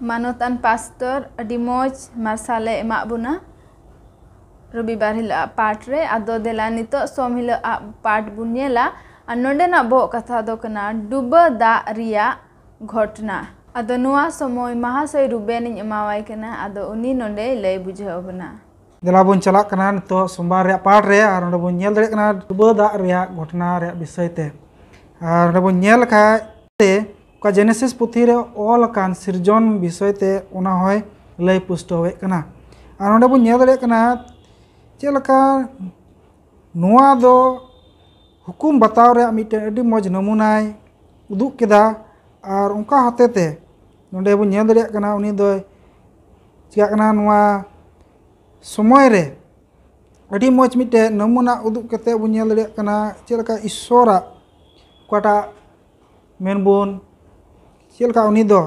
ᱢᱟᱱᱚᱛᱟᱱ ᱯᱟᱥᱴᱚᱨ ᱟᱹᱰᱤ ᱢᱚᱡᱽ ᱢᱟᱨᱥᱟᱞᱮ ᱮᱢᱟᱜ ᱵᱚᱱᱟ ᱨᱚᱵᱤᱵᱟᱨ ᱦᱤᱞᱳᱜ ᱟᱜ ᱯᱟᱴ ᱨᱮ᱾ ᱟᱫᱚ ᱫᱮᱞᱟ ᱱᱤᱛᱚᱜ ᱥᱳᱢ ᱦᱤᱞᱳᱜ ᱟᱜ ᱯᱟᱴ ᱵᱚᱱ ᱧᱮᱞᱟ᱾ ᱟᱨ ᱱᱚᱰᱮᱱᱟᱜ ᱵᱚᱦᱚᱜ ᱠᱟᱛᱷᱟ ᱫᱚ ᱠᱟᱱᱟ ᱰᱩᱵᱟᱹ ᱫᱟᱜ ᱨᱮᱭᱟᱜ ᱜᱷᱚᱴᱱᱟ᱾ ᱟᱫᱚ ᱱᱚᱣᱟ ᱥᱚᱢᱚᱭ ᱢᱟᱦᱟᱥᱚᱭ ᱨᱩᱵᱮᱱᱤᱧ ᱮᱢᱟᱣᱟᱭ ᱠᱟᱱᱟ᱾ ᱟᱫᱚ ᱩᱱᱤ ᱱᱚᱰᱮᱭ ᱞᱟᱹᱭ ᱵᱩᱡᱷᱟᱹᱣ ᱟᱵᱚᱱᱟ᱾ ᱫᱮᱞᱟ ᱵᱚᱱ ᱪᱟᱞᱟᱜ ᱠᱟᱱᱟ ᱱᱤᱛᱚᱜ ᱥᱳᱢᱵᱟᱨ ᱨᱮᱭᱟᱜ ᱯᱟᱴ ᱨᱮ᱾ ᱟᱨ ᱱᱚᱰᱮ ᱵᱚᱱ ᱧᱮᱞ ᱫᱟᱲᱮᱭᱟᱜ ᱠᱟᱱᱟ ᱰᱩᱵᱟᱹ ᱫᱟᱜ ᱨᱮᱭᱟᱜ ᱜᱷᱚᱴᱱᱟ ᱨᱮᱭᱟᱜ ᱵᱤᱥᱚᱭ ᱛᱮ᱾ ᱟᱨ ᱱᱚᱰᱮ ᱵᱚᱱ ᱧᱮᱞ ᱞᱮᱠᱷᱟᱡ ᱛᱮ ᱚᱠᱟ ᱡᱮᱱᱮᱥᱤᱥ ᱯᱩᱛᱷᱤ ᱨᱮ ᱚᱞ ᱟᱠᱟᱱ ᱥᱤᱨᱡᱚᱱ ᱵᱤᱥᱚᱭ ᱛᱮ ᱚᱱᱟ ᱦᱚᱸᱭ ᱞᱟᱹᱭ ᱯᱩᱥᱴᱟᱹᱣᱮᱫ ᱠᱟᱱᱟ᱾ ᱟᱨ ᱱᱚᱰᱮ ᱵᱚᱱ ᱧᱮᱞ ᱫᱟᱲᱮᱭᱟᱜ ᱠᱟᱱᱟ ᱪᱮᱫ ᱞᱮᱠᱟ ᱱᱚᱣᱟ ᱫᱚ ᱦᱩᱠᱩᱢ ᱵᱟᱛᱟᱣ ᱨᱮᱭᱟᱜ ᱢᱤᱫᱴᱮᱱ ᱟᱹᱰᱤ ᱢᱚᱡᱽ ᱱᱚᱢᱩᱱᱟᱭ ᱩᱫᱩᱜ ᱠᱮᱫᱟ᱾ ᱟᱨ ᱚᱱᱠᱟ ᱦᱚᱛᱮ ᱛᱮ ᱱᱚᱰᱮ ᱵᱚᱱ ᱧᱮᱞ ᱫᱟᱲᱮᱭᱟᱜ ᱠᱟᱱᱟ ᱩᱱᱤ ᱫᱚᱭ ᱪᱤᱠᱟᱹᱜ ᱠᱟᱱᱟ, ᱱᱚᱣᱟ ᱥᱚᱢᱚᱭ ᱨᱮ ᱟᱹᱰᱤ ᱢᱚᱡᱽ ᱢᱤᱫᱴᱮᱱ ᱱᱚᱢᱩᱱᱟ ᱩᱫᱩᱜ ᱠᱟᱛᱮ ᱵᱚᱱ ᱧᱮᱞ ᱫᱟᱲᱮᱭᱟᱜ ᱠᱟᱱᱟ ᱪᱮᱫ ᱞᱮᱠᱟ ᱤᱥᱥᱚᱨᱟᱜ ᱚᱠᱟᱴᱟᱜ ᱢᱮᱱ ᱵᱚᱱ ᱪᱮᱫ ᱞᱮᱠᱟ ᱩᱱᱤ ᱫᱚ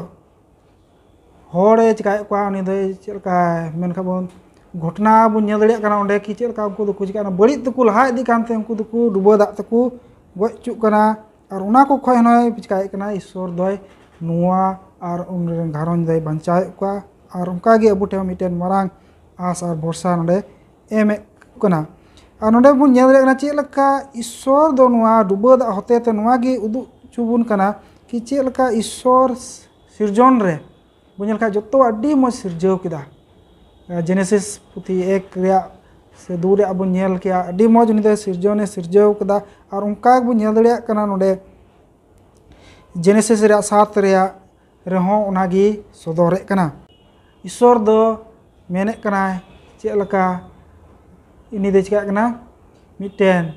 ᱦᱚᱲᱮ ᱪᱤᱠᱟᱭᱮᱫ ᱠᱚᱣᱟ, ᱩᱱᱤ ᱫᱚᱭ ᱪᱮᱫ ᱞᱮᱠᱟ ᱢᱮᱱ ᱠᱷᱟᱱ ᱵᱚᱱ ᱜᱷᱚᱴᱚᱱᱟ ᱵᱚᱱ ᱧᱮᱞ ᱫᱟᱲᱮᱭᱟᱜ ᱠᱟᱱᱟ ᱚᱸᱰᱮ ᱠᱤ ᱪᱮᱫ ᱞᱮᱠᱟ ᱩᱱᱠᱩ ᱫᱚᱠᱚ ᱪᱤᱠᱟᱹᱜ ᱠᱟᱱᱟ, ᱵᱟᱹᱲᱤᱡ ᱛᱮᱠᱚ ᱞᱟᱦᱟ ᱤᱫᱤᱜ ᱠᱟᱱᱛᱮ ᱩᱱᱠᱩ ᱫᱚᱠᱚ ᱰᱩᱵᱟᱹ ᱫᱟᱜ ᱛᱮᱠᱚ ᱜᱚᱡ ᱦᱚᱪᱚᱜ ᱠᱟᱱᱟ᱾ ᱟᱨ ᱚᱱᱟ ᱠᱚ ᱠᱷᱚᱱ ᱦᱚᱸᱭ ᱪᱤᱠᱟᱹᱭᱮᱫ ᱠᱟᱱᱟ, ᱤᱥᱥᱚᱨ ᱫᱚᱭ ᱱᱚᱣᱟ ᱟᱨ ᱩᱱᱤ ᱨᱮᱱ ᱜᱷᱟᱨᱚᱸᱡᱽ ᱫᱚᱭ ᱵᱟᱧᱪᱟᱣᱮᱫ ᱠᱚᱣᱟ᱾ ᱟᱨ ᱚᱱᱠᱟᱜᱮ ᱟᱵᱚ ᱴᱷᱮᱱ ᱦᱚᱸ ᱢᱤᱫᱴᱮᱱ ᱢᱟᱨᱟᱝ ᱟᱸᱥ ᱟᱨ ᱵᱷᱚᱨᱥᱟ ᱱᱚᱰᱮ ᱮᱢᱮᱫ ᱠᱟᱱᱟ᱾ ᱟᱨ ᱱᱚᱰᱮ ᱵᱚᱱ ᱧᱮᱞ ᱫᱟᱲᱮᱭᱟᱜ ᱠᱟᱱᱟ ᱪᱮᱫ ᱞᱮᱠᱟ ᱤᱥᱥᱚᱨ ᱫᱚ ᱱᱚᱣᱟ ᱰᱩᱵᱟᱹ ᱫᱟᱜ ᱦᱚᱛᱮ ᱛᱮ ᱱᱚᱣᱟ ᱜᱮ ᱩᱫᱩᱜ ᱦᱚᱪᱚ ᱵᱚᱱ ᱠᱟᱱᱟ ᱠᱤ ᱪᱮᱫ ᱞᱮᱠᱟ ᱤᱥᱥᱚᱨ ᱥᱤᱨᱡᱚᱱ ᱨᱮ ᱵᱚᱱ ᱧᱮᱞ ᱠᱷᱟᱱ ᱡᱚᱛᱚ ᱟᱹᱰᱤ ᱢᱚᱡᱽ ᱥᱤᱨᱡᱟᱹᱣ ᱠᱮᱫᱟ᱾ ᱡᱮᱱᱮᱥᱤᱥ ᱯᱩᱛᱷᱤ ᱮᱠ ᱨᱮᱭᱟᱜ ᱥᱮ ᱫᱩ ᱨᱮᱭᱟᱜ ᱵᱚᱱ ᱧᱮᱞ ᱠᱮᱭᱟ, ᱟᱹᱰᱤ ᱢᱚᱡᱽ ᱩᱱᱤ ᱫᱚ ᱥᱤᱨᱡᱚᱱᱮ ᱥᱤᱨᱡᱟᱹᱣ ᱠᱮᱫᱟ᱾ ᱟᱨ ᱚᱱᱠᱟ ᱜᱮᱵᱚᱱ ᱧᱮᱞ ᱫᱟᱲᱮᱭᱟᱜ ᱠᱟᱱᱟ ᱱᱚᱰᱮ ᱡᱮᱱᱮᱥᱤᱥ ᱨᱮᱭᱟᱜ ᱥᱟᱛ ᱨᱮᱭᱟᱜ ᱨᱮᱦᱚᱸ ᱚᱱᱟᱜᱮ ᱥᱚᱫᱚᱨᱮᱫ ᱠᱟᱱᱟ᱾ ᱤᱥᱥᱚᱨ ᱫᱚ ᱢᱮᱱᱮᱫ ᱠᱟᱱᱟᱭ ᱪᱮᱫ ᱞᱮᱠᱟ ᱩᱱᱤ ᱫᱚ ᱪᱤᱠᱟᱹᱜ ᱠᱟᱱᱟ, ᱢᱤᱫᱴᱮᱱ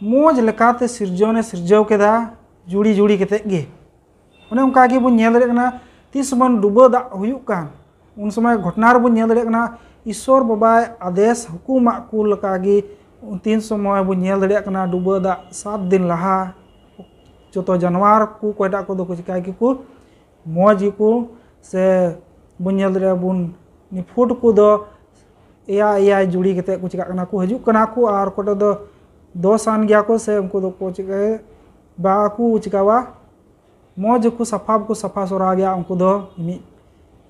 ᱢᱚᱡᱽ ᱞᱮᱠᱟᱛᱮ ᱥᱤᱨᱡᱚᱱᱮ ᱥᱤᱨᱡᱟᱹᱣ ᱠᱮᱫᱟ, ᱡᱩᱲᱤ ᱡᱩᱲᱤ ᱠᱟᱛᱮᱫ ᱜᱮ᱾ ᱚᱱᱮ ᱚᱱᱠᱟ ᱜᱮᱵᱚᱱ ᱧᱮᱞ ᱫᱟᱲᱮᱭᱟᱜ ᱠᱟᱱᱟ, ᱛᱤᱥ ᱥᱚᱢᱚᱭ ᱰᱩᱵᱟᱹ ᱫᱟᱜ ᱦᱩᱭᱩᱜ ᱠᱟᱱ, ᱩᱱ ᱥᱚᱢᱚᱭ ᱜᱷᱚᱴᱚᱱᱟ ᱨᱮᱵᱚᱱ ᱧᱮᱞ ᱫᱟᱲᱮᱭᱟᱜ ᱠᱟᱱᱟ, ᱤᱥᱥᱚᱨ ᱵᱟᱵᱟᱭ ᱟᱫᱮᱥ ᱦᱩᱠᱩᱢᱟᱜ ᱠᱚ ᱞᱮᱠᱟᱜᱮ᱾ ᱛᱤᱱ ᱥᱚᱢᱚᱭ ᱵᱚᱱ ᱧᱮᱞ ᱫᱟᱲᱮᱭᱟᱜ ᱠᱟᱱᱟ, ᱰᱩᱵᱟᱹ ᱫᱟᱜ ᱥᱟᱛ ᱫᱤᱱ ᱞᱟᱦᱟ ᱡᱚᱛᱚ ᱡᱟᱱᱣᱟᱨ ᱠᱚ ᱚᱠᱚᱭᱴᱟᱜ ᱠᱚᱫᱚ ᱠᱚ ᱪᱤᱠᱟᱹᱭ ᱜᱮᱠᱚ ᱢᱚᱡᱽ ᱜᱮᱠᱚ, ᱥᱮ ᱵᱚᱱ ᱧᱮᱞ ᱫᱟᱲᱮᱭᱟᱜᱼᱟ ᱵᱚᱱ ᱱᱤᱯᱷᱩᱴ ᱠᱚᱫᱚ ᱮᱭᱟᱭ ᱮᱭᱟᱭ ᱡᱩᱲᱤ ᱠᱟᱛᱮᱫ ᱠᱚ ᱪᱤᱠᱟᱹᱜ ᱠᱟᱱᱟ, ᱠᱚ ᱦᱤᱡᱩᱜ ᱠᱟᱱᱟ ᱠᱚ᱾ ᱟᱨ ᱚᱠᱚᱭᱴᱟᱜ ᱫᱚ ᱫᱚᱥᱟᱱ ᱜᱮᱭᱟ ᱠᱚ, ᱥᱮ ᱩᱱᱠᱩ ᱫᱚᱠᱚ ᱪᱤᱠᱟᱹᱭᱟ, ᱵᱟᱠᱚ ᱪᱤᱠᱟᱹᱣᱟ, ᱢᱚᱡᱽ ᱜᱮᱠᱚ ᱥᱟᱯᱷᱟ ᱠᱚ ᱥᱟᱯᱷᱟ ᱥᱚᱨᱟ ᱜᱮᱭᱟ, ᱩᱱᱠᱩ ᱫᱚ ᱢᱤᱫ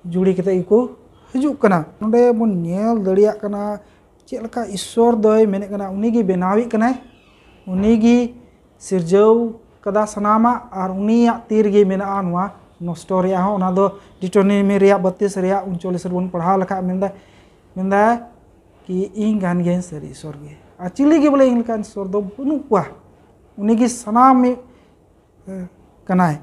ᱡᱩᱲᱤ ᱠᱟᱛᱮᱫ ᱜᱮᱠᱚ ᱦᱤᱡᱩᱜ ᱠᱟᱱᱟ᱾ ᱱᱚᱰᱮ ᱵᱚᱱ ᱧᱮᱞ ᱫᱟᱲᱮᱭᱟᱜ ᱠᱟᱱᱟ ᱪᱮᱫ ᱞᱮᱠᱟ ᱤᱥᱥᱚᱨ ᱫᱚᱭ ᱢᱮᱱᱮᱫ ᱠᱟᱱᱟ, ᱩᱱᱤ ᱜᱮ ᱵᱮᱱᱟᱣᱤᱡ ᱠᱟᱱᱟᱭ, ᱩᱱᱤ ᱜᱮ ᱥᱤᱨᱡᱟᱹᱣ ᱠᱟᱫᱟ ᱥᱟᱱᱟᱢᱟᱜ, ᱟᱨ ᱩᱱᱤᱭᱟᱜ ᱛᱤ ᱨᱮᱜᱮ ᱢᱮᱱᱟᱜᱼᱟ ᱱᱚᱣᱟ ᱱᱚᱥᱴᱚ ᱨᱮᱭᱟᱜ ᱦᱚᱸ᱾ ᱚᱱᱟ ᱫᱚ ᱰᱤᱴᱳᱱᱤᱢᱤ ᱨᱮᱭᱟᱜ ᱵᱟᱹᱛᱤᱥ ᱨᱮᱭᱟᱜ ᱩᱱᱪᱚᱞᱞᱤᱥ ᱨᱮᱵᱚᱱ ᱯᱟᱲᱦᱟᱣ ᱞᱮᱠᱷᱟᱡ ᱢᱮᱱᱫᱟᱭ, ᱢᱮᱱᱫᱟᱭ ᱠᱤ ᱤᱧ ᱠᱟᱱ ᱜᱤᱭᱟᱹᱧ ᱥᱟᱹᱨᱤ ᱤᱥᱥᱚᱨ ᱜᱮ, ᱟᱨ ᱪᱤᱞᱤ ᱜᱮ ᱵᱚᱞᱮ ᱤᱧ ᱞᱮᱠᱟᱱ ᱤᱥᱥᱚᱨ ᱫᱚ ᱵᱟᱹᱱᱩᱜ ᱠᱚᱣᱟ, ᱩᱱᱤ ᱜᱮ ᱥᱟᱱᱟᱢ ᱢᱤᱫ ᱠᱟᱱᱟᱭ᱾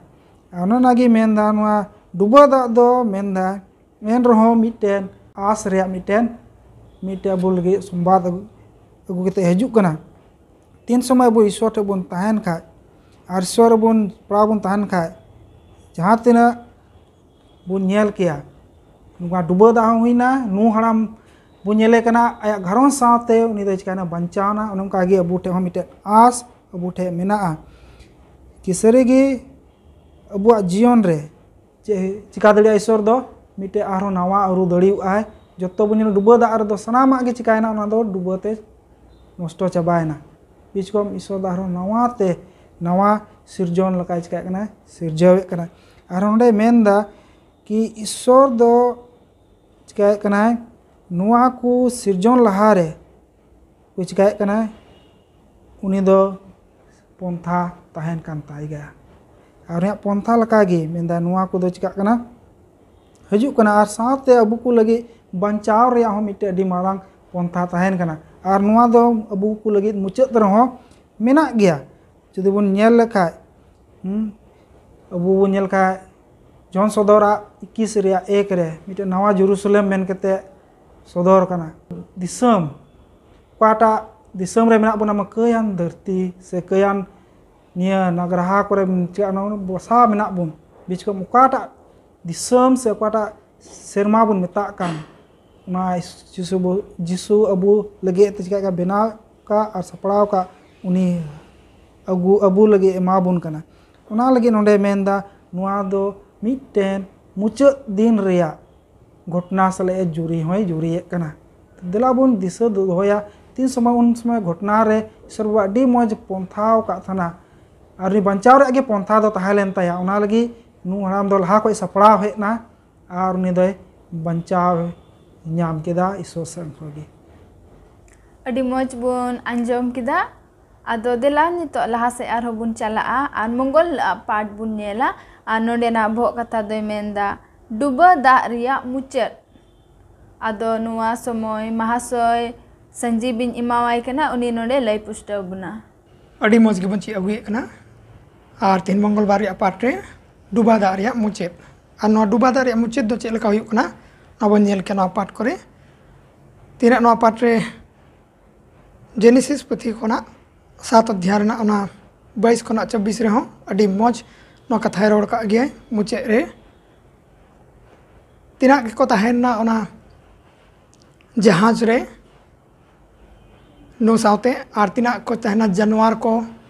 ᱚᱱᱮ ᱚᱱᱟᱜᱮ ᱢᱮᱱᱫᱟ, ᱱᱚᱣᱟ ᱰᱩᱵᱟᱹ ᱫᱟᱜ ᱫᱚ ᱢᱮᱱᱫᱟ ᱮᱱ ᱨᱮᱦᱚᱸ ᱢᱤᱫᱴᱮᱱ ᱟᱸᱥ ᱨᱮᱭᱟᱜ ᱢᱤᱫᱴᱮᱱ, ᱢᱤᱫᱴᱮᱱ ᱟᱵᱚ ᱞᱟᱹᱜᱤᱫ ᱥᱚᱢᱵᱟᱫ ᱟᱹᱜᱩ, ᱟᱹᱜᱩ ᱠᱟᱛᱮ ᱦᱤᱡᱩᱜ ᱠᱟᱱᱟ᱾ ᱛᱤᱱ ᱥᱚᱢᱚᱭ ᱟᱵᱚ ᱤᱥᱥᱚᱨ ᱴᱷᱮᱱ ᱵᱚᱱ ᱛᱟᱦᱮᱱ ᱠᱷᱟᱡ, ᱟᱨ ᱤᱥᱥᱚᱨ ᱨᱮᱵᱚᱱ ᱯᱟᱲᱟᱣ ᱵᱚᱱ ᱛᱟᱦᱮᱱ ᱠᱷᱟᱡ, ᱡᱟᱦᱟᱸ ᱛᱤᱱᱟᱹᱜ ᱵᱚᱱ ᱧᱮᱞ ᱠᱮᱭᱟ, ᱱᱚᱣᱟ ᱰᱩᱵᱟᱹ ᱫᱟᱜ ᱦᱚᱸ ᱦᱩᱭᱱᱟ, ᱱᱩ ᱦᱟᱲᱟᱢ ᱵᱚᱱ ᱧᱮᱞᱮ ᱠᱟᱱᱟ, ᱟᱭᱟᱜ ᱜᱷᱟᱨᱚᱸᱡᱽ ᱥᱟᱶᱛᱮ ᱩᱱᱤ ᱫᱚ ᱪᱤᱠᱟᱹᱭᱱᱟ, ᱵᱟᱧᱪᱟᱣᱱᱟ᱾ ᱚᱱᱮ ᱚᱱᱠᱟ ᱜᱮ ᱟᱵᱚ ᱴᱷᱮᱱ ᱦᱚᱸ ᱢᱤᱫᱴᱮᱱ ᱟᱸᱥ ᱟᱵᱚ ᱴᱷᱮᱱ ᱢᱮᱱᱟᱜᱼᱟ ᱠᱤ ᱥᱟᱹᱨᱤᱜᱮ ᱟᱵᱚᱣᱟᱜ ᱡᱤᱭᱚᱱ ᱨᱮ ᱪᱮᱫ ᱪᱤᱠᱟ ᱫᱟᱲᱮᱭᱟᱜᱼᱟ ᱤᱥᱥᱚᱨ ᱫᱚ, ᱢᱤᱫᱴᱮᱱ ᱟᱨᱦᱚᱸ ᱱᱟᱣᱟ ᱟᱹᱨᱩ ᱫᱟᱲᱮᱭᱟᱜᱼᱟᱭ᱾ ᱡᱚᱛᱚ ᱵᱚᱱ ᱧᱮᱞᱟ, ᱰᱩᱵᱟᱹ ᱫᱟᱜ ᱨᱮᱫᱚ ᱥᱟᱱᱟᱢᱟᱜ ᱜᱮ ᱪᱤᱠᱟᱭᱮᱱᱟ, ᱚᱱᱟ ᱫᱚ ᱰᱩᱵᱟᱹ ᱛᱮ ᱱᱚᱥᱴᱚ ᱪᱟᱵᱟᱭᱮᱱᱟ᱾ ᱵᱤᱪᱠᱚᱢ ᱤᱥᱥᱚᱨ ᱫᱚ ᱟᱨᱦᱚᱸ ᱱᱟᱣᱟ ᱛᱮ, ᱱᱟᱣᱟ ᱥᱤᱨᱡᱚᱱ ᱞᱮᱠᱟᱭ ᱪᱤᱠᱟᱹᱭᱮᱫ ᱠᱟᱱᱟ, ᱥᱤᱨᱡᱟᱹᱣᱮᱫ ᱠᱟᱱᱟ᱾ ᱟᱨ ᱱᱚᱰᱮ ᱢᱮᱱᱫᱟ ᱠᱤ ᱤᱥᱥᱚᱨ ᱫᱚ ᱪᱤᱠᱟᱹᱭᱮᱫ ᱠᱟᱱᱟᱭ, ᱱᱚᱣᱟ ᱠᱚ ᱥᱤᱨᱡᱚᱱ ᱞᱟᱦᱟᱨᱮ ᱠᱚ ᱪᱤᱠᱟᱹᱭᱮᱫ ᱠᱟᱱᱟᱭ, ᱩᱱᱤ ᱫᱚ ᱯᱚᱱᱛᱷᱟ ᱛᱟᱦᱮᱱ ᱠᱟᱱ ᱛᱟᱭ ᱜᱮᱭᱟ᱾ ᱟᱨ ᱩᱱᱤᱭᱟᱜ ᱯᱚᱱᱛᱷᱟ ᱞᱮᱠᱟᱜᱮ ᱢᱮᱱᱫᱟ, ᱱᱚᱣᱟ ᱠᱚᱫᱚ ᱪᱤᱠᱟᱹᱜ ᱠᱟᱱᱟ, ᱦᱤᱡᱩᱜ ᱠᱟᱱᱟ᱾ ᱟᱨ ᱥᱟᱶᱛᱮ ᱟᱵᱚ ᱠᱚ ᱞᱟᱹᱜᱤᱫ ᱵᱟᱧᱪᱟᱣ ᱨᱮᱭᱟᱜ ᱦᱚᱸ ᱢᱤᱫᱴᱮᱱ ᱟᱹᱰᱤ ᱢᱟᱨᱟᱝ ᱯᱚᱱᱛᱷᱟ ᱛᱟᱦᱮᱱ ᱠᱟᱱᱟ᱾ ᱟᱨ ᱱᱚᱣᱟ ᱫᱚ ᱟᱵᱚ ᱠᱚ ᱞᱟᱹᱜᱤᱫ ᱢᱩᱪᱟᱹᱫ ᱨᱮᱦᱚᱸ ᱢᱮᱱᱟᱜ ᱜᱮᱭᱟ᱾ ᱡᱩᱫᱤ ᱵᱚᱱ ᱧᱮᱞ ᱞᱮᱠᱷᱟᱡ, ᱦᱩᱸ, ᱟᱵᱚ ᱵᱚᱱ ᱧᱮᱞ ᱠᱷᱟᱡ ᱡᱚᱦᱚᱱ ᱥᱚᱫᱚᱨᱟᱜ ᱤᱠᱤᱥ ᱨᱮᱭᱟᱜ ᱮᱠ ᱨᱮ ᱢᱤᱫᱴᱮᱱ ᱱᱟᱣᱟ ᱡᱮᱨᱩᱥᱟᱞᱮᱢ ᱢᱮᱱ ᱠᱟᱛᱮ ᱥᱚᱫᱚᱨ ᱠᱟᱱᱟ᱾ ᱫᱤᱥᱚᱢ, ᱚᱠᱟᱴᱟᱜ ᱫᱤᱥᱚᱢ ᱨᱮ ᱢᱮᱱᱟᱜ ᱵᱚᱱᱟ, ᱢᱟ ᱠᱟᱹᱭᱟᱱ ᱫᱷᱟᱹᱨᱛᱤ ᱥᱮ ᱠᱟᱹᱭᱟᱱ ᱱᱤᱭᱟᱹ ᱱᱟᱜᱽᱨᱟᱦᱟ ᱠᱚᱨᱮ ᱪᱮᱫ ᱚᱱᱟ ᱵᱚᱥᱟ ᱢᱮᱱᱟᱜ ᱵᱚᱱ, ᱵᱤᱪᱠᱚᱢ ᱚᱠᱟᱴᱟᱜ ᱫᱤᱥᱚᱢ ᱥᱮ ᱚᱠᱟᱴᱟᱜ ᱥᱮᱨᱢᱟ ᱵᱚᱱ ᱢᱮᱛᱟᱜ ᱠᱟᱱ, ᱚᱱᱟ ᱡᱤᱥᱩ ᱵᱚ-, ᱡᱤᱥᱩ ᱟᱵᱚ ᱞᱟᱹᱜᱤᱫ ᱛᱮ ᱪᱤᱠᱟᱹ ᱵᱮᱱᱟᱣ ᱠᱟᱜ ᱟᱨ ᱥᱟᱯᱲᱟᱣ ᱠᱟᱜ, ᱩᱱᱤ ᱟᱹᱜᱩ ᱟᱵᱚ ᱞᱟᱹᱜᱤᱫ ᱮᱢᱟ ᱵᱚᱱ ᱠᱟᱱᱟ᱾ ᱚᱱᱟ ᱞᱟᱹᱜᱤᱫ ᱱᱚᱰᱮ ᱢᱮᱱᱫᱟ, ᱱᱚᱣᱟ ᱫᱚ ᱢᱤᱫᱴᱮᱱ ᱢᱩᱪᱟᱹᱫ ᱫᱤᱱ ᱨᱮᱭᱟᱜ ᱜᱷᱚᱴᱱᱟ ᱥᱟᱞᱟᱜ ᱮ ᱡᱩᱨᱤ ᱦᱚᱸᱭ ᱡᱩᱨᱤᱭᱮᱫ ᱠᱟᱱᱟ᱾ ᱫᱮᱞᱟ ᱵᱚᱱ ᱫᱤᱥᱟᱹ ᱫᱚᱦᱚᱭᱟ, ᱛᱤᱱ ᱥᱚᱢᱚᱭ ᱩᱱ ᱥᱚᱢᱚᱭ ᱜᱷᱚᱴᱱᱟ ᱨᱮ ᱤᱥᱚᱨ ᱵᱟᱵᱟ ᱟᱹᱰᱤ ᱢᱚᱡᱽ ᱯᱚᱱᱛᱷᱟᱣ ᱟᱠᱟᱫ ᱛᱟᱦᱮᱱᱟ, ᱟᱨ ᱩᱱᱤ ᱵᱟᱧᱪᱟᱣ ᱨᱮᱭᱟᱜ ᱜᱮ ᱯᱚᱱᱛᱷᱟ ᱫᱚ ᱛᱟᱦᱮᱸ ᱞᱮᱱ ᱛᱟᱭᱟ᱾ ᱚᱱᱟ ᱞᱟᱹᱜᱤᱫ ᱱᱩ ᱦᱟᱲᱟᱢ ᱫᱚ ᱞᱟᱦᱟ ᱠᱷᱚᱱ ᱥᱟᱯᱲᱟᱣ ᱦᱮᱡ ᱮᱱᱟ ᱟᱨ ᱩᱱᱤ ᱫᱚᱭ ᱵᱟᱧᱪᱟᱣ ᱧᱟᱢ ᱠᱮᱫᱟ ᱤᱥᱚᱨ ᱥᱮᱱ ᱠᱷᱚᱱ ᱜᱮ᱾ ᱟᱹᱰᱤ ᱢᱚᱡᱽ ᱵᱚᱱ ᱟᱸᱡᱚᱢ ᱠᱮᱫᱟ᱾ ᱟᱫᱚ ᱫᱮᱞᱟ ᱱᱤᱛᱚᱜ ᱞᱟᱦᱟ ᱥᱮᱫ ᱟᱨᱦᱚᱸ ᱵᱚᱱ ᱪᱟᱞᱟᱜᱼᱟ ᱟᱨ ᱢᱚᱝᱜᱚᱞ ᱟᱜ ᱯᱟᱴ ᱵᱚᱱ ᱧᱮᱞᱟ᱾ ᱟᱨ ᱱᱚᱰᱮᱱᱟᱜ ᱵᱚᱦᱚᱜ ᱠᱟᱛᱷᱟ ᱫᱚᱭ ᱢᱮᱱᱫᱟ ᱰᱩᱵᱟᱹ ᱫᱟᱜ ᱨᱮᱭᱟᱜ ᱢᱩᱪᱟᱹᱫ᱾ ᱟᱫᱚ ᱱᱚᱣᱟ ᱥᱚᱢᱚᱭ ᱢᱟᱦᱟᱥᱚᱭ ᱥᱟᱧᱡᱤᱵᱤᱧ ᱮᱢᱟᱣᱟᱭ ᱠᱟᱱᱟ, ᱩᱱᱤ ᱱᱚᱰᱮ ᱞᱟᱹᱭ ᱯᱩᱥᱴᱟᱹᱣ ᱵᱚᱱᱟ᱾ ᱟᱹᱰᱤ ᱢᱚᱡᱽ ᱜᱮᱵᱚᱱ ᱪᱮᱫ ᱟᱹᱜᱩᱭᱮᱫ ᱠᱟᱱᱟ᱾ ᱟᱨ ᱛᱮᱦᱮᱧ ᱢᱚᱝᱜᱚᱞ ᱵᱟᱨ ᱨᱮᱭᱟᱜ ᱯᱟᱴ ᱨᱮ ᱰᱩᱵᱟᱹ ᱫᱟᱜ ᱨᱮᱭᱟᱜ ᱢᱩᱪᱟᱹᱫ, ᱟᱨ ᱱᱚᱣᱟ ᱰᱩᱵᱟᱹ ᱫᱟᱜ ᱨᱮᱭᱟᱜ ᱢᱩᱪᱟᱹᱫ ᱫᱚ ᱪᱮᱫ ᱞᱮᱠᱟ ᱦᱩᱭᱩᱜ ᱠᱟᱱᱟ, ᱱᱚᱣᱟ ᱵᱚᱱ ᱧᱮᱞ ᱠᱮᱭᱟ ᱱᱚᱣᱟ ᱯᱟᱴ ᱠᱚᱨᱮ᱾ ᱛᱤᱱᱟᱹᱜ ᱱᱚᱣᱟ ᱯᱟᱴ ᱨᱮ ᱡᱮᱱᱮᱥᱤᱥ ᱯᱩᱛᱷᱤ ᱠᱷᱚᱱᱟᱜ ᱥᱟᱛ ᱚᱫᱷᱭᱟᱭ ᱨᱮᱱᱟᱜ ᱚᱱᱟ ᱵᱟᱭᱤᱥ ᱠᱷᱚᱱᱟᱜ ᱪᱚᱵᱵᱤᱥ ᱨᱮᱦᱚᱸ ᱟᱹᱰᱤ ᱢᱚᱡᱽ ᱱᱚᱣᱟ ᱠᱟᱛᱷᱟᱭ ᱨᱚᱲ ᱠᱟᱜ ᱜᱮᱭᱟᱭ ᱢᱩᱪᱟᱹᱫ ᱨᱮ᱾ ᱛᱤᱱᱟᱹᱜ ᱜᱮᱠᱚ ᱛᱟᱦᱮᱱᱟ ᱚᱱᱟ ᱡᱟᱦᱟᱡᱽ ᱨᱮ ᱱᱩ ᱥᱟᱶᱛᱮ, ᱟᱨ ᱛᱤᱱᱟᱹᱜ ᱠᱚ ᱛᱟᱦᱮᱱᱟ ᱡᱟᱱᱣᱟᱨ ᱠᱚ,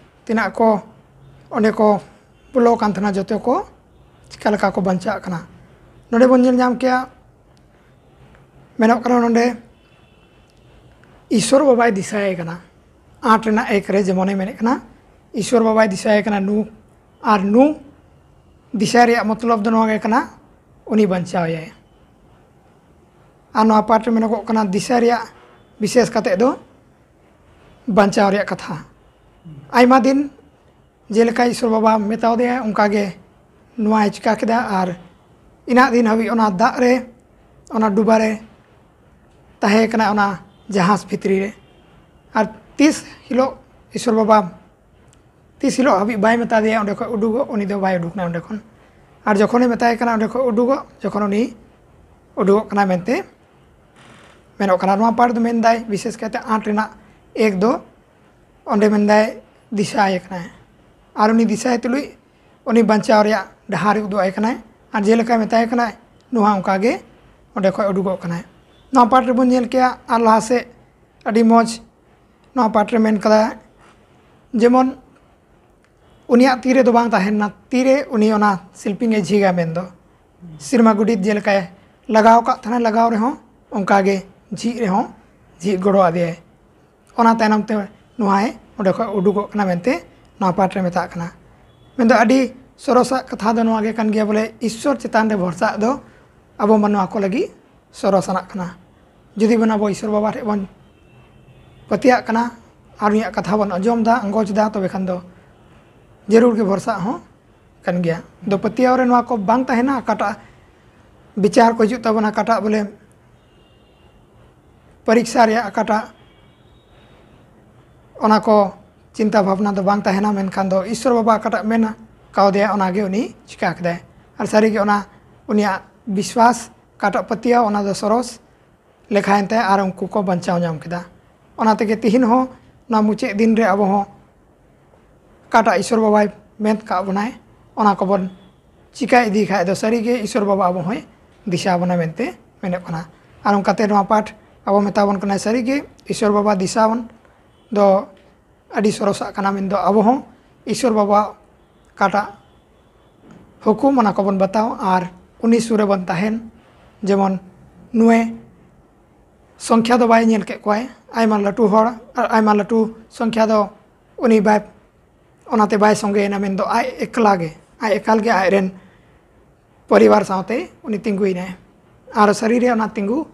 ᱛᱤᱱᱟᱹᱜ ᱠᱚ ᱚᱸᱰᱮ ᱠᱚ ᱵᱚᱞᱚ ᱠᱟᱱ ᱛᱟᱦᱮᱱᱟ, ᱡᱚᱛᱚ ᱠᱚ ᱪᱤᱠᱟ ᱞᱮᱠᱟ ᱠᱚ ᱵᱟᱧᱪᱟᱜ ᱠᱟᱱᱟ᱾ ᱱᱚᱰᱮ ᱵᱚᱱ ᱧᱮᱞ ᱧᱟᱢ ᱠᱮᱭᱟ ᱢᱮᱱᱚᱜ ᱠᱟᱱᱟ ᱱᱚᱰᱮ ᱤᱥᱚᱨ ᱵᱟᱵᱟᱭ ᱫᱤᱥᱟᱭᱮ ᱠᱟᱱᱟ᱾ ᱟᱴ ᱨᱮᱱᱟᱜ ᱮᱠ ᱨᱮ ᱡᱮᱢᱚᱱᱮ ᱢᱮᱱᱮᱫ ᱠᱟᱱᱟ, ᱤᱥᱚᱨ ᱵᱟᱵᱟᱭ ᱫᱤᱥᱟᱭᱮ ᱠᱟᱱᱟ ᱱᱩ, ᱟᱨ ᱱᱩ ᱫᱤᱥᱟᱭ ᱨᱮᱭᱟᱜ ᱢᱚᱛᱞᱚᱵ ᱫᱚ ᱱᱚᱣᱟ ᱜᱮ ᱠᱟᱱᱟ, ᱩᱱᱤ ᱵᱟᱧᱪᱟᱣ ᱮᱭᱟᱭ᱾ ᱟᱨ ᱱᱚᱣᱟ ᱯᱟᱴ ᱨᱮ ᱢᱮᱱᱚᱜᱚᱜ ᱠᱟᱱᱟ ᱫᱤᱥᱟᱭ ᱨᱮᱭᱟᱜ ᱵᱤᱥᱮᱥ ᱠᱟᱛᱮ ᱫᱚ ᱵᱟᱧᱪᱟᱣ ᱨᱮᱭᱟᱜ ᱠᱟᱛᱷᱟ᱾ ᱟᱭᱢᱟ ᱫᱤᱱ ᱡᱮᱞᱮᱠᱟ ᱤᱥᱚᱨ ᱵᱟᱵᱟ ᱢᱮᱛᱟᱣ ᱫᱮᱭᱟ, ᱚᱱᱠᱟ ᱜᱮ ᱱᱚᱣᱟᱭ ᱪᱤᱠᱟ ᱠᱮᱫᱟ᱾ ᱟᱨ ᱤᱱᱟᱹᱜ ᱫᱤᱱ ᱦᱟᱹᱵᱤᱡ ᱚᱱᱟ ᱫᱟᱜ ᱨᱮ, ᱚᱱᱟ ᱰᱩᱵᱟᱹ ᱨᱮ ᱛᱟᱦᱮᱸ ᱠᱟᱱᱟ, ᱚᱱᱟ ᱡᱟᱦᱟᱡᱽ ᱵᱷᱤᱛᱨᱤ ᱨᱮ᱾ ᱟᱨ ᱛᱤᱥ ᱦᱤᱞᱳᱜ ᱤᱥᱚᱨ ᱵᱟᱵᱟ ᱛᱤᱥ ᱦᱤᱞᱳᱜ ᱦᱟᱹᱵᱤᱡ ᱵᱟᱭ ᱢᱮᱛᱟ ᱫᱮᱭᱟ ᱚᱸᱰᱮ ᱠᱷᱚᱱ ᱩᱰᱩᱠᱚᱜ, ᱩᱱᱤ ᱫᱚ ᱵᱟᱭ ᱩᱰᱩᱠ ᱮᱱᱟ ᱚᱸᱰᱮ ᱠᱷᱚᱱ᱾ ᱟᱨ ᱡᱚᱠᱷᱚᱱᱮ ᱢᱮᱛᱟᱭ ᱠᱟᱱᱟ ᱚᱸᱰᱮ ᱠᱷᱚᱱ ᱩᱰᱩᱠᱚᱜ, ᱡᱚᱠᱷᱚᱱ ᱩᱱᱤ ᱩᱰᱩᱠᱚᱜ ᱠᱟᱱᱟ ᱢᱮᱱᱛᱮ ᱢᱮᱱᱚᱜ ᱠᱟᱱᱟ᱾ ᱱᱚᱣᱟ ᱯᱟᱴ ᱫᱚ ᱢᱮᱱᱫᱟᱭ, ᱵᱤᱥᱮᱥ ᱠᱟᱭᱛᱮ ᱟᱴ ᱨᱮᱱᱟᱜ ᱮᱠ ᱫᱚ ᱚᱸᱰᱮ ᱢᱮᱱᱫᱟᱭ ᱫᱤᱥᱟᱭᱮ ᱠᱟᱱᱟᱭ᱾ ᱟᱨ ᱩᱱᱤ ᱫᱤᱥᱟᱭ ᱛᱩᱞᱩᱡ ᱩᱱᱤ ᱵᱟᱧᱪᱟᱣ ᱨᱮᱭᱟᱜ ᱰᱟᱦᱟᱨ ᱩᱫᱩᱜ ᱟᱭ ᱠᱟᱱᱟᱭ᱾ ᱟᱨ ᱡᱮᱞᱮᱠᱟᱭ ᱢᱮᱛᱟᱭ ᱠᱟᱱᱟᱭ, ᱱᱚᱣᱟ ᱚᱱᱠᱟ ᱜᱮ ᱚᱸᱰᱮ ᱠᱷᱚᱱ ᱩᱰᱩᱠᱚᱜ ᱠᱟᱱᱟᱭ᱾ ᱱᱚᱣᱟ ᱯᱟᱴ ᱨᱮᱵᱚᱱ ᱧᱮᱞ ᱠᱮᱭᱟ᱾ ᱟᱨ ᱞᱟᱦᱟ ᱥᱮᱫ ᱟᱹᱰᱤ ᱢᱚᱡᱽ ᱱᱚᱣᱟ ᱯᱟᱴ ᱨᱮ ᱢᱮᱱ ᱠᱟᱫᱟ, ᱡᱮᱢᱚᱱ ᱩᱱᱤᱭᱟᱜ ᱛᱤ ᱨᱮᱫᱚ ᱵᱟᱝ ᱛᱟᱦᱮᱱᱟ, ᱛᱤᱨᱮ ᱩᱱᱤ ᱚᱱᱟ ᱥᱤᱞᱯᱤᱧ ᱮ ᱡᱷᱤᱜᱟ ᱢᱮᱱᱫᱚ᱾ ᱥᱮᱨᱢᱟ ᱜᱚᱰᱮᱛ ᱡᱮᱞᱮᱠᱟᱭ ᱞᱟᱜᱟᱣ ᱟᱠᱟᱫ ᱛᱟᱦᱮᱱᱟ, ᱞᱟᱜᱟᱣ ᱨᱮᱦᱚᱸ ᱚᱱᱠᱟ ᱜᱮ ᱡᱷᱤᱜ ᱨᱮᱦᱚᱸ ᱡᱷᱤᱜ ᱜᱚᱲᱚ ᱟᱫᱮᱭᱟᱭ᱾ ᱚᱱᱟ ᱛᱟᱭᱱᱚᱢ ᱛᱮ ᱱᱚᱣᱟᱭ ᱚᱸᱰᱮ ᱠᱷᱚᱱ ᱩᱰᱩᱠᱚᱜ ᱠᱟᱱᱟ ᱢᱮᱱᱛᱮ ᱱᱚᱣᱟ ᱯᱟᱴ ᱨᱮ ᱢᱮᱛᱟᱜ ᱠᱟᱱᱟ᱾ ᱢᱮᱱᱫᱚ ᱟᱹᱰᱤ ᱥᱚᱨᱚᱥᱟᱜ ᱠᱟᱛᱷᱟ ᱫᱚ ᱱᱚᱣᱟ ᱜᱮ ᱠᱟᱱ ᱜᱮᱭᱟ, ᱵᱚᱞᱮ ᱤᱥᱥᱚᱨ ᱪᱮᱛᱟᱱ ᱨᱮ ᱵᱷᱚᱨᱥᱟᱜ ᱫᱚ ᱟᱵᱚ ᱢᱟᱱᱣᱟ ᱠᱚ ᱞᱟᱹᱜᱤᱫ ᱥᱚᱨᱚᱥ ᱟᱱᱟᱜ ᱠᱟᱱᱟ᱾ ᱡᱩᱫᱤ ᱵᱚᱱ ᱟᱵᱚ ᱤᱥᱥᱚᱨ ᱵᱟᱵᱟ ᱴᱷᱮᱱ ᱵᱚᱱ ᱯᱟᱹᱛᱭᱟᱹᱜ ᱠᱟᱱᱟ ᱟᱨ ᱩᱱᱤᱭᱟᱜ ᱠᱟᱛᱷᱟ ᱵᱚᱱ ᱟᱸᱡᱚᱢ ᱮᱫᱟ, ᱟᱸᱜᱚᱪ ᱮᱫᱟ, ᱛᱚᱵᱮ ᱠᱷᱟᱱ ᱫᱚ ᱡᱟᱹᱨᱩᱲ ᱜᱮ ᱵᱷᱚᱨᱥᱟ ᱦᱚᱸ ᱠᱟᱱ ᱜᱮᱭᱟ᱾ ᱫᱚ ᱯᱟᱹᱛᱭᱟᱹᱣ ᱨᱮ ᱱᱚᱣᱟ ᱠᱚ ᱵᱟᱝ ᱛᱟᱦᱮᱱᱟ, ᱚᱠᱟᱴᱟᱜ ᱵᱤᱪᱟᱨ ᱠᱚ ᱦᱤᱡᱩᱜ ᱛᱟᱵᱚᱱᱟ, ᱚᱠᱟᱴᱟᱜ ᱵᱚᱞᱮ ᱯᱚᱨᱤᱠᱥᱟ ᱨᱮᱭᱟᱜ ᱚᱠᱟᱴᱟᱜ, ᱚᱱᱟ ᱠᱚ ᱪᱤᱱᱛᱟ ᱵᱷᱟᱵᱽᱱᱟ ᱫᱚ ᱵᱟᱝ ᱛᱟᱦᱮᱱᱟ᱾ ᱢᱮᱱᱠᱷᱟᱱ ᱫᱚ ᱤᱥᱥᱚᱨ ᱵᱟᱵᱟ ᱚᱠᱟᱴᱟᱜ ᱢᱮᱱ ᱠᱟᱣᱫᱮᱭᱟ, ᱚᱱᱟᱜᱮ ᱩᱱᱤ ᱪᱤᱠᱟ ᱠᱮᱫᱟᱭ᱾ ᱟᱨ ᱥᱟᱹᱨᱤᱜᱮ ᱚᱱᱟ ᱩᱱᱤᱭᱟᱜ ᱵᱤᱥᱣᱟᱥ, ᱚᱠᱟᱴᱟᱜ ᱯᱟᱹᱛᱭᱟᱹᱣ, ᱚᱱᱟ ᱫᱚ ᱥᱚᱨᱚᱥ ᱞᱮᱠᱷᱟᱭᱮᱱ ᱛᱟᱭᱟ ᱟᱨ ᱩᱱᱠᱩ ᱠᱚ ᱵᱟᱧᱪᱟᱣ ᱧᱟᱢ ᱠᱮᱫᱟ᱾ ᱚᱱᱟ ᱛᱮᱜᱮ ᱛᱤᱦᱤᱧ ᱦᱚᱸ ᱱᱚᱣᱟ ᱢᱩᱪᱟᱹᱫ ᱫᱤᱱ ᱨᱮ ᱟᱵᱚ ᱦᱚᱸ ᱚᱠᱟᱴᱟᱜ ᱤᱥᱥᱚᱨ ᱵᱟᱵᱟᱭ ᱢᱮᱱ ᱠᱟᱜ ᱵᱚᱱᱟᱭ, ᱚᱱᱟ ᱠᱚᱵᱚᱱ ᱪᱤᱠᱟ ᱤᱫᱤ ᱠᱷᱟᱡ ᱫᱚ ᱥᱟᱹᱨᱤᱜᱮ ᱤᱥᱥᱚᱨ ᱵᱟᱵᱟ ᱟᱵᱚ ᱦᱚᱸᱭ ᱫᱤᱥᱟᱹ ᱵᱚᱱᱟ ᱢᱮᱱᱛᱮ ᱢᱮᱱᱚᱜ ᱠᱟᱱᱟ᱾ ᱟᱨ ᱚᱱᱠᱟᱛᱮ ᱱᱚᱣᱟ ᱯᱟᱴ ᱟᱵᱚ ᱢᱮᱛᱟ ᱵᱚᱱ ᱠᱟᱱᱟᱭ, ᱥᱟᱹᱨᱤᱜᱮ ᱤᱥᱥᱚᱨ ᱵᱟᱵᱟ ᱫᱤᱥᱟᱹ ᱵᱚᱱ ᱫᱚ ᱟᱹᱰᱤ ᱥᱚᱨᱚᱥᱟᱜ ᱠᱟᱱᱟ᱾ ᱢᱮᱱᱫᱚ ᱟᱵᱚ ᱦᱚᱸ ᱤᱥᱥᱚᱨ ᱵᱟᱵᱟ ᱚᱠᱟᱴᱟᱜ ᱦᱩᱠᱩᱢ, ᱚᱱᱟ ᱠᱚᱵᱚᱱ ᱵᱟᱛᱟᱣ ᱟᱨ ᱩᱱᱤ ᱥᱩᱨ ᱨᱮᱵᱚᱱ ᱛᱟᱦᱮᱱ᱾ ᱡᱮᱢᱚᱱ ᱱᱩᱭᱮ ᱥᱚᱝᱠᱷᱭᱟ ᱫᱚ ᱵᱟᱭ ᱧᱮᱞ ᱠᱮᱫ ᱠᱚᱣᱟᱭ, ᱟᱭᱢᱟ ᱞᱟᱹᱴᱩ ᱦᱚᱲ ᱟᱨ ᱟᱭᱢᱟ ᱞᱟᱹᱴᱩ ᱥᱚᱝᱠᱷᱭᱟ ᱫᱚ ᱩᱱᱤ ᱵᱟᱭ, ᱚᱱᱟᱛᱮ ᱵᱟᱭ ᱥᱚᱸᱜᱮᱭᱮᱱᱟ, ᱢᱮᱱᱫᱚ ᱟᱡ ᱮᱠᱞᱟ ᱜᱮ, ᱟᱡ ᱮᱠᱟᱞ ᱜᱮ ᱟᱡᱨᱮᱱ ᱯᱚᱨᱤᱵᱟᱨ ᱥᱟᱶᱛᱮ ᱩᱱᱤ ᱛᱤᱸᱜᱩᱭᱮᱱᱟᱭ᱾ ᱟᱨ ᱥᱟᱹᱨᱤ ᱨᱮ ᱚᱱᱟ ᱛᱤᱸᱜᱩ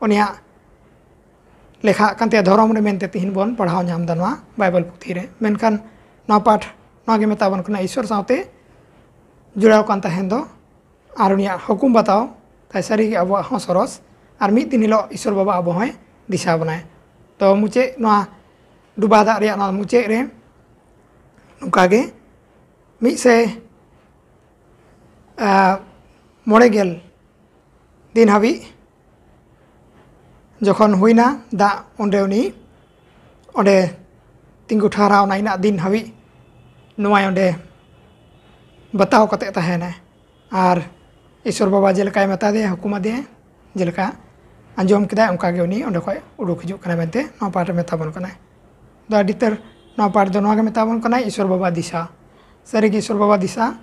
ᱩᱱᱤᱭᱟᱜ ᱞᱮᱠᱷᱟᱜ ᱠᱟᱱ ᱛᱟᱭᱟ ᱫᱷᱚᱨᱚᱢ ᱨᱮ ᱢᱮᱱᱛᱮ ᱛᱤᱦᱤᱧ ᱵᱚᱱ ᱯᱟᱲᱦᱟᱣ ᱧᱟᱢ ᱮᱫᱟ ᱱᱚᱣᱟ ᱵᱟᱭᱵᱮᱞ ᱯᱩᱛᱷᱤ ᱨᱮ᱾ ᱢᱮᱱᱠᱷᱟᱱ ᱱᱚᱣᱟ ᱯᱟᱴ ᱱᱚᱣᱟ ᱜᱮ ᱢᱮᱛᱟ ᱵᱚᱱ ᱠᱟᱱᱟ, ᱤᱥᱚᱨ ᱥᱟᱶᱛᱮ ᱡᱚᱲᱟᱣ ᱠᱟᱱ ᱛᱟᱦᱮᱱ ᱫᱚ ᱟᱨ ᱩᱱᱤᱭᱟᱜ ᱦᱩᱠᱩᱢ ᱵᱟᱛᱟᱣ ᱛᱟᱭ ᱥᱟᱹᱨᱤ ᱜᱮ ᱟᱵᱚᱣᱟᱜ ᱦᱚᱸ ᱥᱚᱨᱚᱥ, ᱟᱨ ᱢᱤᱫ ᱫᱤᱱ ᱦᱤᱞᱳᱜ ᱤᱥᱚᱨ ᱵᱟᱵᱟ ᱟᱵᱚ ᱦᱚᱸᱭ ᱫᱤᱥᱟᱹ ᱵᱚᱱᱟᱭ᱾ ᱛᱚ ᱢᱩᱪᱟᱹᱫ, ᱱᱚᱣᱟ ᱰᱩᱵᱟᱹ ᱫᱟᱜ ᱨᱮᱭᱟᱜ ᱱᱚᱣᱟ ᱢᱩᱪᱟᱹᱫ ᱨᱮ ᱱᱚᱝᱠᱟ ᱜᱮ ᱢᱤᱫ ᱥᱮ, ᱟ, ᱢᱚᱬᱮ ᱜᱮᱞ ᱫᱤᱱ ᱦᱟᱹᱵᱤᱡ ᱡᱚᱠᱷᱚᱱ ᱦᱩᱭᱱᱟ ᱫᱟᱜ, ᱚᱸᱰᱮ ᱩᱱᱤ ᱚᱸᱰᱮ ᱛᱤᱸᱜᱩ ᱴᱷᱟᱨᱟᱣᱱᱟ, ᱤᱱᱟᱹᱜ ᱫᱤᱱ ᱦᱟᱹᱵᱤᱡ ᱱᱚᱣᱟᱭ ᱚᱸᱰᱮ ᱵᱟᱛᱟᱣ ᱠᱟᱛᱮ ᱛᱟᱦᱮᱱᱟᱭ᱾ ᱟᱨ ᱤᱥᱚᱨ ᱵᱟᱵᱟ ᱡᱮᱞᱮᱠᱟᱭ ᱢᱮᱛᱟ ᱫᱮᱭᱟ, ᱦᱩᱠᱩᱢ ᱟᱫᱮᱭᱟᱭ, ᱡᱮᱞᱮᱠᱟ ᱟᱸᱡᱚᱢ ᱠᱮᱫᱟᱭ, ᱚᱱᱠᱟ ᱜᱮ ᱩᱱᱤ ᱚᱸᱰᱮ ᱠᱷᱚᱱ ᱩᱰᱩᱠ ᱦᱤᱡᱩᱜ ᱠᱟᱱᱟᱭ ᱢᱮᱱᱛᱮ ᱱᱚᱣᱟ ᱯᱟᱴ ᱨᱮ ᱢᱮᱛᱟ ᱵᱚᱱ ᱠᱟᱱᱟᱭ᱾ ᱫᱚ ᱟᱹᱰᱤ ᱩᱛᱟᱹᱨ ᱱᱚᱣᱟ ᱯᱟᱴ ᱫᱚ ᱱᱚᱣᱟ ᱜᱮ ᱢᱮᱛᱟ ᱵᱚᱱ ᱠᱟᱱᱟᱭ, ᱤᱥᱚᱨ ᱵᱟᱵᱟ ᱫᱤᱥᱟ᱾ ᱥᱟᱹᱨᱤ ᱜᱮ ᱤᱥᱚᱨ ᱵᱟᱵᱟ ᱫᱤᱥᱟ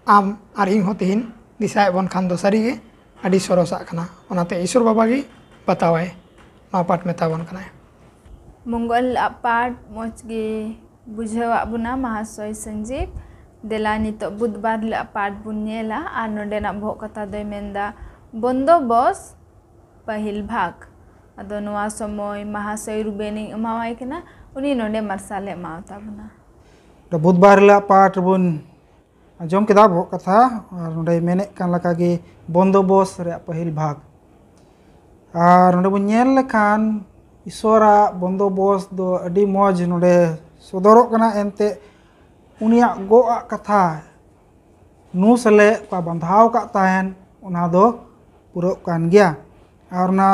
ᱟᱢ ᱟᱨ ᱤᱧ ᱦᱚᱸ ᱛᱮᱦᱮᱧ ᱫᱤᱥᱟᱭᱮᱫ ᱵᱚᱱ ᱠᱷᱟᱱ ᱫᱚ ᱥᱟᱹᱨᱤ ᱜᱮ ᱟᱹᱰᱤ ᱥᱚᱨᱚᱥᱟᱜ ᱠᱟᱱᱟ᱾ ᱚᱱᱟᱛᱮ ᱤᱥᱚᱨ ᱵᱟᱵᱟ ᱜᱮ ᱵᱟᱛᱟᱣᱟᱭ, ᱱᱚᱣᱟ ᱯᱟᱴ ᱢᱮᱛᱟ ᱵᱚᱱ ᱠᱟᱱᱟᱭ᱾ ᱢᱚᱝᱜᱚᱞ ᱟᱜ ᱯᱟᱴ ᱢᱚᱡᱽ ᱜᱮ ᱵᱩᱡᱷᱟᱹᱣᱟᱜ ᱵᱚᱱᱟ ᱢᱟᱦᱟᱥᱚᱭ ᱥᱚᱧᱡᱤᱵ᱾ ᱫᱮᱞᱟ ᱱᱤᱛᱚᱜ ᱵᱩᱫᱷᱵᱟᱨ ᱦᱤᱞᱳᱜ ᱟᱜ ᱯᱟᱴ ᱵᱚᱱ ᱧᱮᱞᱟ᱾ ᱟᱨ ᱱᱚᱰᱮᱱᱟᱜ ᱵᱚᱦᱚᱜ ᱠᱟᱛᱷᱟ ᱫᱚᱭ ᱢᱮᱱᱫᱟ ᱵᱚᱱᱫᱚᱵᱚᱥ ᱯᱟᱹᱦᱤᱞ ᱵᱷᱟᱜᱽ᱾ ᱟᱫᱚ ᱱᱚᱣᱟ ᱥᱚᱢᱚᱭ ᱢᱟᱦᱟᱥᱚᱭ ᱨᱩᱵᱮᱱᱤᱧ ᱮᱢᱟᱣᱟᱭ ᱠᱟᱱᱟ, ᱩᱱᱤ ᱱᱚᱰᱮ ᱢᱟᱨᱥᱟᱞᱮ ᱮᱢᱟᱣ ᱛᱟᱵᱚᱱᱟ᱾ ᱵᱩᱫᱷᱵᱟᱨ ᱦᱤᱞᱳᱜ ᱟᱜ ᱯᱟᱴ ᱵᱚᱱ ᱟᱸᱡᱚᱢ ᱠᱮᱫᱟ ᱵᱚᱦᱚᱜ ᱠᱟᱛᱷᱟ, ᱟᱨ ᱱᱚᱰᱮᱭ ᱢᱮᱱᱮᱫ ᱠᱟᱱ ᱞᱮᱠᱟᱜᱮ ᱵᱚᱱᱫᱚᱵᱚᱥ ᱨᱮᱭᱟᱜ ᱯᱟᱹᱦᱤᱞ ᱵᱷᱟᱜᱽ᱾ ᱟᱨ ᱱᱚᱰᱮ ᱵᱚᱱ ᱧᱮᱞ ᱞᱮᱠᱷᱟᱱ ᱤᱥᱚᱨᱟᱜ ᱵᱚᱱᱫᱚᱵᱚᱥ ᱫᱚ ᱟᱹᱰᱤ ᱢᱚᱡᱽ ᱱᱚᱰᱮ ᱥᱚᱫᱚᱨᱚᱜ ᱠᱟᱱᱟ᱾ ᱮᱱᱛᱮ ᱩᱱᱤᱭᱟᱜ ᱜᱚᱜ ᱟᱜ ᱠᱟᱛᱷᱟ ᱱᱩ ᱥᱟᱞᱮ ᱚᱠᱟ ᱵᱟᱸᱫᱷᱟᱣ ᱠᱟᱜ ᱛᱟᱦᱮᱱ, ᱚᱱᱟ ᱫᱚ ᱯᱩᱨᱟᱹᱜ ᱠᱟᱱ ᱜᱮᱭᱟ᱾ ᱟᱨ ᱚᱱᱟ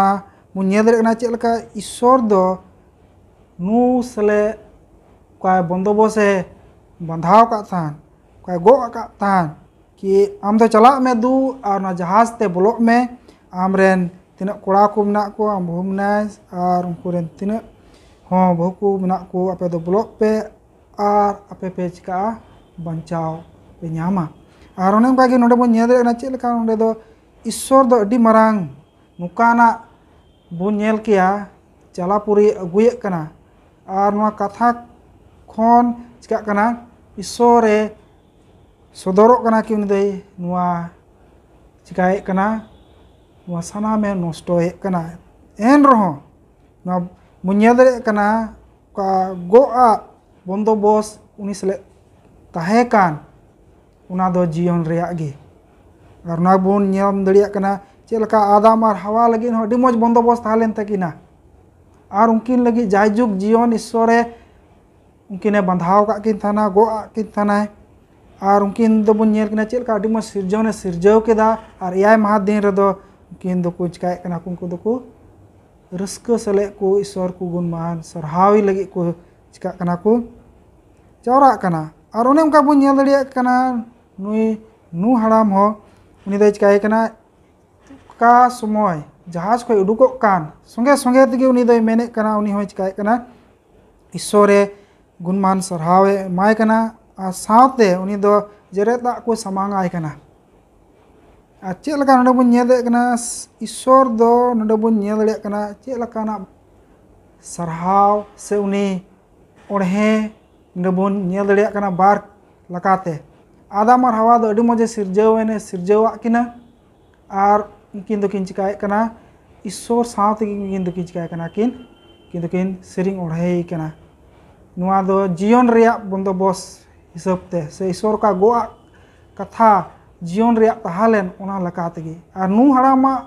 ᱵᱚᱱ ᱧᱮᱞ ᱫᱟᱲᱮᱭᱟᱜ ᱠᱟᱱᱟ ᱪᱮᱫ ᱞᱮᱠᱟ ᱤᱥᱚᱨ ᱫᱚ ᱱᱩ ᱥᱟᱞᱮ ᱚᱠᱟ ᱵᱚᱱᱫᱚᱵᱚᱥ ᱮ ᱵᱟᱸᱫᱷᱟᱣ ᱠᱟᱜ ᱛᱟᱦᱮᱱ, ᱚᱠᱟᱭ ᱜᱚᱜ ᱟᱠᱟᱫ ᱛᱟᱦᱮᱱ, ᱠᱤ ᱟᱢ ᱫᱚ ᱪᱟᱞᱟᱜ ᱢᱮ ᱫᱩ, ᱟᱨ ᱚᱱᱟ ᱡᱟᱦᱟᱡᱽ ᱛᱮ ᱵᱚᱞᱚᱜ ᱢᱮ, ᱟᱢᱨᱮᱱ ᱛᱤᱱᱟᱹᱜ ᱠᱚᱲᱟ ᱠᱚ ᱢᱮᱱᱟᱜ ᱠᱚᱣᱟ, ᱟᱢ ᱵᱟᱹᱦᱩ ᱢᱮᱱᱟᱭ, ᱟᱨ ᱩᱱᱠᱩ ᱨᱮᱱ ᱛᱤᱱᱟᱹᱜ ᱦᱚᱸ ᱵᱟᱹᱦᱩ ᱠᱚ ᱢᱮᱱᱟᱜ ᱠᱚ, ᱟᱯᱮ ᱫᱚ ᱵᱚᱞᱚᱜ ᱯᱮ ᱟᱨ ᱟᱯᱮ ᱯᱮ ᱪᱤᱠᱟᱹᱜᱼᱟ, ᱵᱟᱧᱪᱟᱣ ᱯᱮ ᱧᱟᱢᱟ᱾ ᱟᱨ ᱚᱱᱮ ᱚᱱᱠᱟ ᱜᱮ ᱱᱚᱰᱮ ᱵᱚᱱ ᱧᱮᱞ ᱫᱟᱲᱮᱭᱟᱜ ᱠᱟᱱᱟ ᱪᱮᱫ ᱞᱮᱠᱟ ᱱᱚᱰᱮ ᱫᱚ ᱤᱥᱥᱚᱨ ᱫᱚ ᱟᱹᱰᱤ ᱢᱟᱨᱟᱝ ᱱᱚᱝᱠᱟᱱᱟᱜ ᱵᱚᱱ ᱧᱮᱞ ᱠᱮᱭᱟ, ᱪᱟᱞᱟᱯᱩᱨᱤ ᱟᱹᱜᱩᱭᱮᱫ ᱠᱟᱱᱟ᱾ ᱟᱨ ᱱᱚᱣᱟ ᱠᱟᱛᱷᱟ ᱠᱷᱚᱱ ᱪᱤᱠᱟᱹᱜ ᱠᱟᱱᱟ, ᱤᱥᱥᱚᱨᱮ ᱥᱚᱫᱚᱨᱚᱜ ᱠᱟᱱᱟ ᱠᱤ ᱩᱱᱤ ᱫᱚᱭ ᱱᱚᱣᱟ ᱪᱤᱠᱟᱹᱭᱮᱫ ᱠᱟᱱᱟ, ᱱᱚᱣᱟ ᱥᱟᱱᱟᱢᱮ ᱱᱚᱥᱴᱚᱭᱮᱫ ᱠᱟᱱᱟ᱾ ᱮᱱ ᱨᱮᱦᱚᱸ ᱱᱚᱣᱟ ᱵᱚᱱ ᱧᱮᱞ ᱫᱟᱲᱮᱭᱟᱜ ᱠᱟᱱᱟ, ᱚᱠᱟ ᱜᱚᱜ ᱟᱜ ᱵᱚᱱᱫᱚᱵᱚᱥ ᱩᱱᱤ ᱥᱟᱞᱟᱜ ᱛᱟᱦᱮᱸ ᱠᱟᱱ, ᱚᱱᱟ ᱫᱚ ᱡᱤᱭᱚᱱ ᱨᱮᱭᱟᱜ ᱜᱮ᱾ ᱟᱨ ᱚᱱᱟ ᱵᱚᱱ ᱧᱟᱢ ᱫᱟᱲᱮᱭᱟᱜ ᱠᱟᱱᱟ, ᱪᱮᱫ ᱞᱮᱠᱟ ᱟᱫᱟᱢ ᱟᱨ ᱦᱟᱣᱟ ᱞᱟᱹᱜᱤᱫ ᱦᱚᱸ ᱟᱹᱰᱤ ᱢᱚᱡᱽ ᱵᱚᱱᱫᱚᱵᱚᱥ ᱛᱟᱦᱮᱸ ᱞᱮᱱ ᱛᱟᱹᱠᱤᱱᱟ᱾ ᱟᱨ ᱩᱱᱠᱤᱱ ᱞᱟᱹᱜᱤᱫ ᱡᱟᱭᱡᱩᱜᱽ ᱡᱤᱭᱚᱱ ᱤᱥᱥᱚᱨᱮ ᱩᱱᱠᱤᱱᱮ ᱵᱟᱸᱫᱷᱟᱣ ᱟᱠᱟᱫ ᱠᱤᱱ ᱛᱟᱦᱮᱱᱟ, ᱜᱚᱜ ᱟᱫ ᱠᱤᱱ ᱛᱟᱦᱮᱱᱟᱭ᱾ ᱟᱨ ᱩᱱᱠᱤᱱ ᱫᱚᱵᱚᱱ ᱧᱮᱞ ᱠᱤᱱᱟ ᱪᱮᱫ ᱞᱮᱠᱟ ᱟᱹᱰᱤ ᱢᱚᱡᱽ ᱥᱤᱨᱡᱚᱱᱮ ᱥᱤᱨᱡᱟᱹᱣ ᱠᱮᱫᱟ᱾ ᱟᱨ ᱮᱭᱟᱭ ᱢᱟᱦᱟ ᱫᱤᱱ ᱨᱮᱫᱚ ᱩᱱᱠᱤᱱ ᱫᱚᱠᱚ ᱪᱤᱠᱟᱹᱭᱮᱫ ᱠᱟᱱᱟ ᱠᱚ, ᱩᱱᱠᱩ ᱫᱚᱠᱚ ᱨᱟᱹᱥᱠᱟᱹ ᱥᱮᱞᱮᱫ ᱠᱚ, ᱤᱥᱥᱚᱨ ᱠᱚ ᱜᱩᱱᱢᱟᱱ ᱥᱟᱨᱦᱟᱣᱤ ᱞᱟᱹᱜᱤᱫ ᱠᱚ ᱪᱤᱠᱟᱹᱜ ᱠᱟᱱᱟ ᱠᱚ, ᱡᱟᱣᱨᱟᱜ ᱠᱟᱱᱟ᱾ ᱟᱨ ᱚᱱᱮ ᱚᱱᱠᱟ ᱵᱚᱱ ᱧᱮᱞ ᱫᱟᱲᱮᱭᱟᱜ ᱠᱟᱱᱟ, ᱱᱩᱭ ᱱᱩ ᱦᱟᱲᱟᱢ ᱦᱚᱸ ᱩᱱᱤ ᱫᱚᱭ ᱪᱤᱠᱟᱹᱭᱮ ᱠᱟᱱᱟ, ᱚᱠᱟ ᱥᱚᱢᱚᱭ ᱡᱟᱦᱟᱡᱽ ᱠᱷᱚᱱ ᱩᱰᱩᱠᱚᱜ ᱠᱟᱱ ᱥᱚᱸᱜᱮ ᱥᱚᱸᱜᱮ ᱛᱮᱜᱮ ᱩᱱᱤ ᱫᱚᱭ ᱢᱮᱱᱮᱫ ᱠᱟᱱᱟ, ᱩᱱᱤ ᱦᱚᱸᱭ ᱪᱤᱠᱟᱹᱭᱮᱫ ᱠᱟᱱᱟ, ᱤᱥᱥᱚᱨᱮ ᱜᱩᱱᱢᱟᱱ ᱥᱟᱨᱦᱟᱣᱮ ᱮᱢᱟᱭ ᱠᱟᱱᱟ᱾ ᱟᱨ ᱥᱟᱶᱛᱮ ᱩᱱᱤ ᱫᱚ ᱡᱮᱨᱮᱫ ᱫᱟᱜ ᱠᱚ ᱥᱟᱢᱟᱝ ᱟᱭ ᱠᱟᱱᱟ᱾ ᱟᱨ ᱪᱮᱫ ᱞᱮᱠᱟ ᱱᱚᱰᱮ ᱵᱚᱱ ᱧᱮᱞ ᱫᱟᱲᱮᱭᱟᱜ ᱠᱟᱱᱟ, ᱤᱥᱥᱚᱨ ᱫᱚ ᱱᱚᱰᱮ ᱵᱚᱱ ᱧᱮᱞ ᱫᱟᱲᱮᱭᱟᱜ ᱠᱟᱱᱟ ᱪᱮᱫ ᱞᱮᱠᱟᱱᱟᱜ ᱥᱟᱨᱦᱟᱣ ᱥᱮ ᱩᱱᱤ ᱚᱬᱦᱮ ᱱᱚᱰᱮ ᱵᱚᱱ ᱧᱮᱞ ᱫᱟᱲᱮᱭᱟᱜ ᱠᱟᱱᱟ ᱵᱟᱨ ᱞᱮᱠᱟᱛᱮ᱾ ᱟᱫᱟᱢ ᱟᱨ ᱦᱟᱣᱟ ᱫᱚ ᱟᱹᱰᱤ ᱢᱚᱡᱽ ᱮ ᱥᱤᱨᱡᱟᱹᱣ ᱮᱱᱮ ᱥᱤᱨᱡᱟᱹᱣᱟᱜ ᱠᱤᱱᱟ᱾ ᱟᱨ ᱩᱱᱠᱤᱱ ᱫᱚᱠᱤᱱ ᱪᱤᱠᱟᱹᱭᱮᱫ ᱠᱟᱱᱟ, ᱤᱥᱥᱚᱨ ᱥᱟᱶ ᱛᱮᱜᱮ ᱩᱱᱠᱤᱱ ᱫᱚᱠᱤᱱ ᱪᱤᱠᱟᱹᱭᱮᱫ ᱠᱟᱱᱟ, ᱠᱤᱱ ᱩᱱᱠᱤᱱ ᱫᱚᱠᱤᱱ ᱥᱮᱨᱮᱧ ᱚᱬᱦᱮᱭᱮ ᱠᱟᱱᱟ᱾ ᱱᱚᱣᱟ ᱫᱚ ᱡᱤᱭᱚᱱ ᱨᱮᱭᱟᱜ ᱵᱚᱱᱫᱚᱵᱚᱥ ᱦᱤᱥᱟᱹᱵ ᱛᱮ ᱥᱮ ᱤᱥᱥᱚᱨ ᱚᱠᱟ ᱜᱚᱜ ᱟᱜ ᱠᱟᱛᱷᱟ ᱡᱤᱭᱚᱱ ᱨᱮᱭᱟᱜ ᱛᱟᱦᱮᱸ ᱞᱮᱱ, ᱚᱱᱟ ᱞᱮᱠᱟ ᱛᱮᱜᱮ᱾ ᱟᱨ ᱱᱩ ᱦᱟᱲᱟᱢᱟᱜ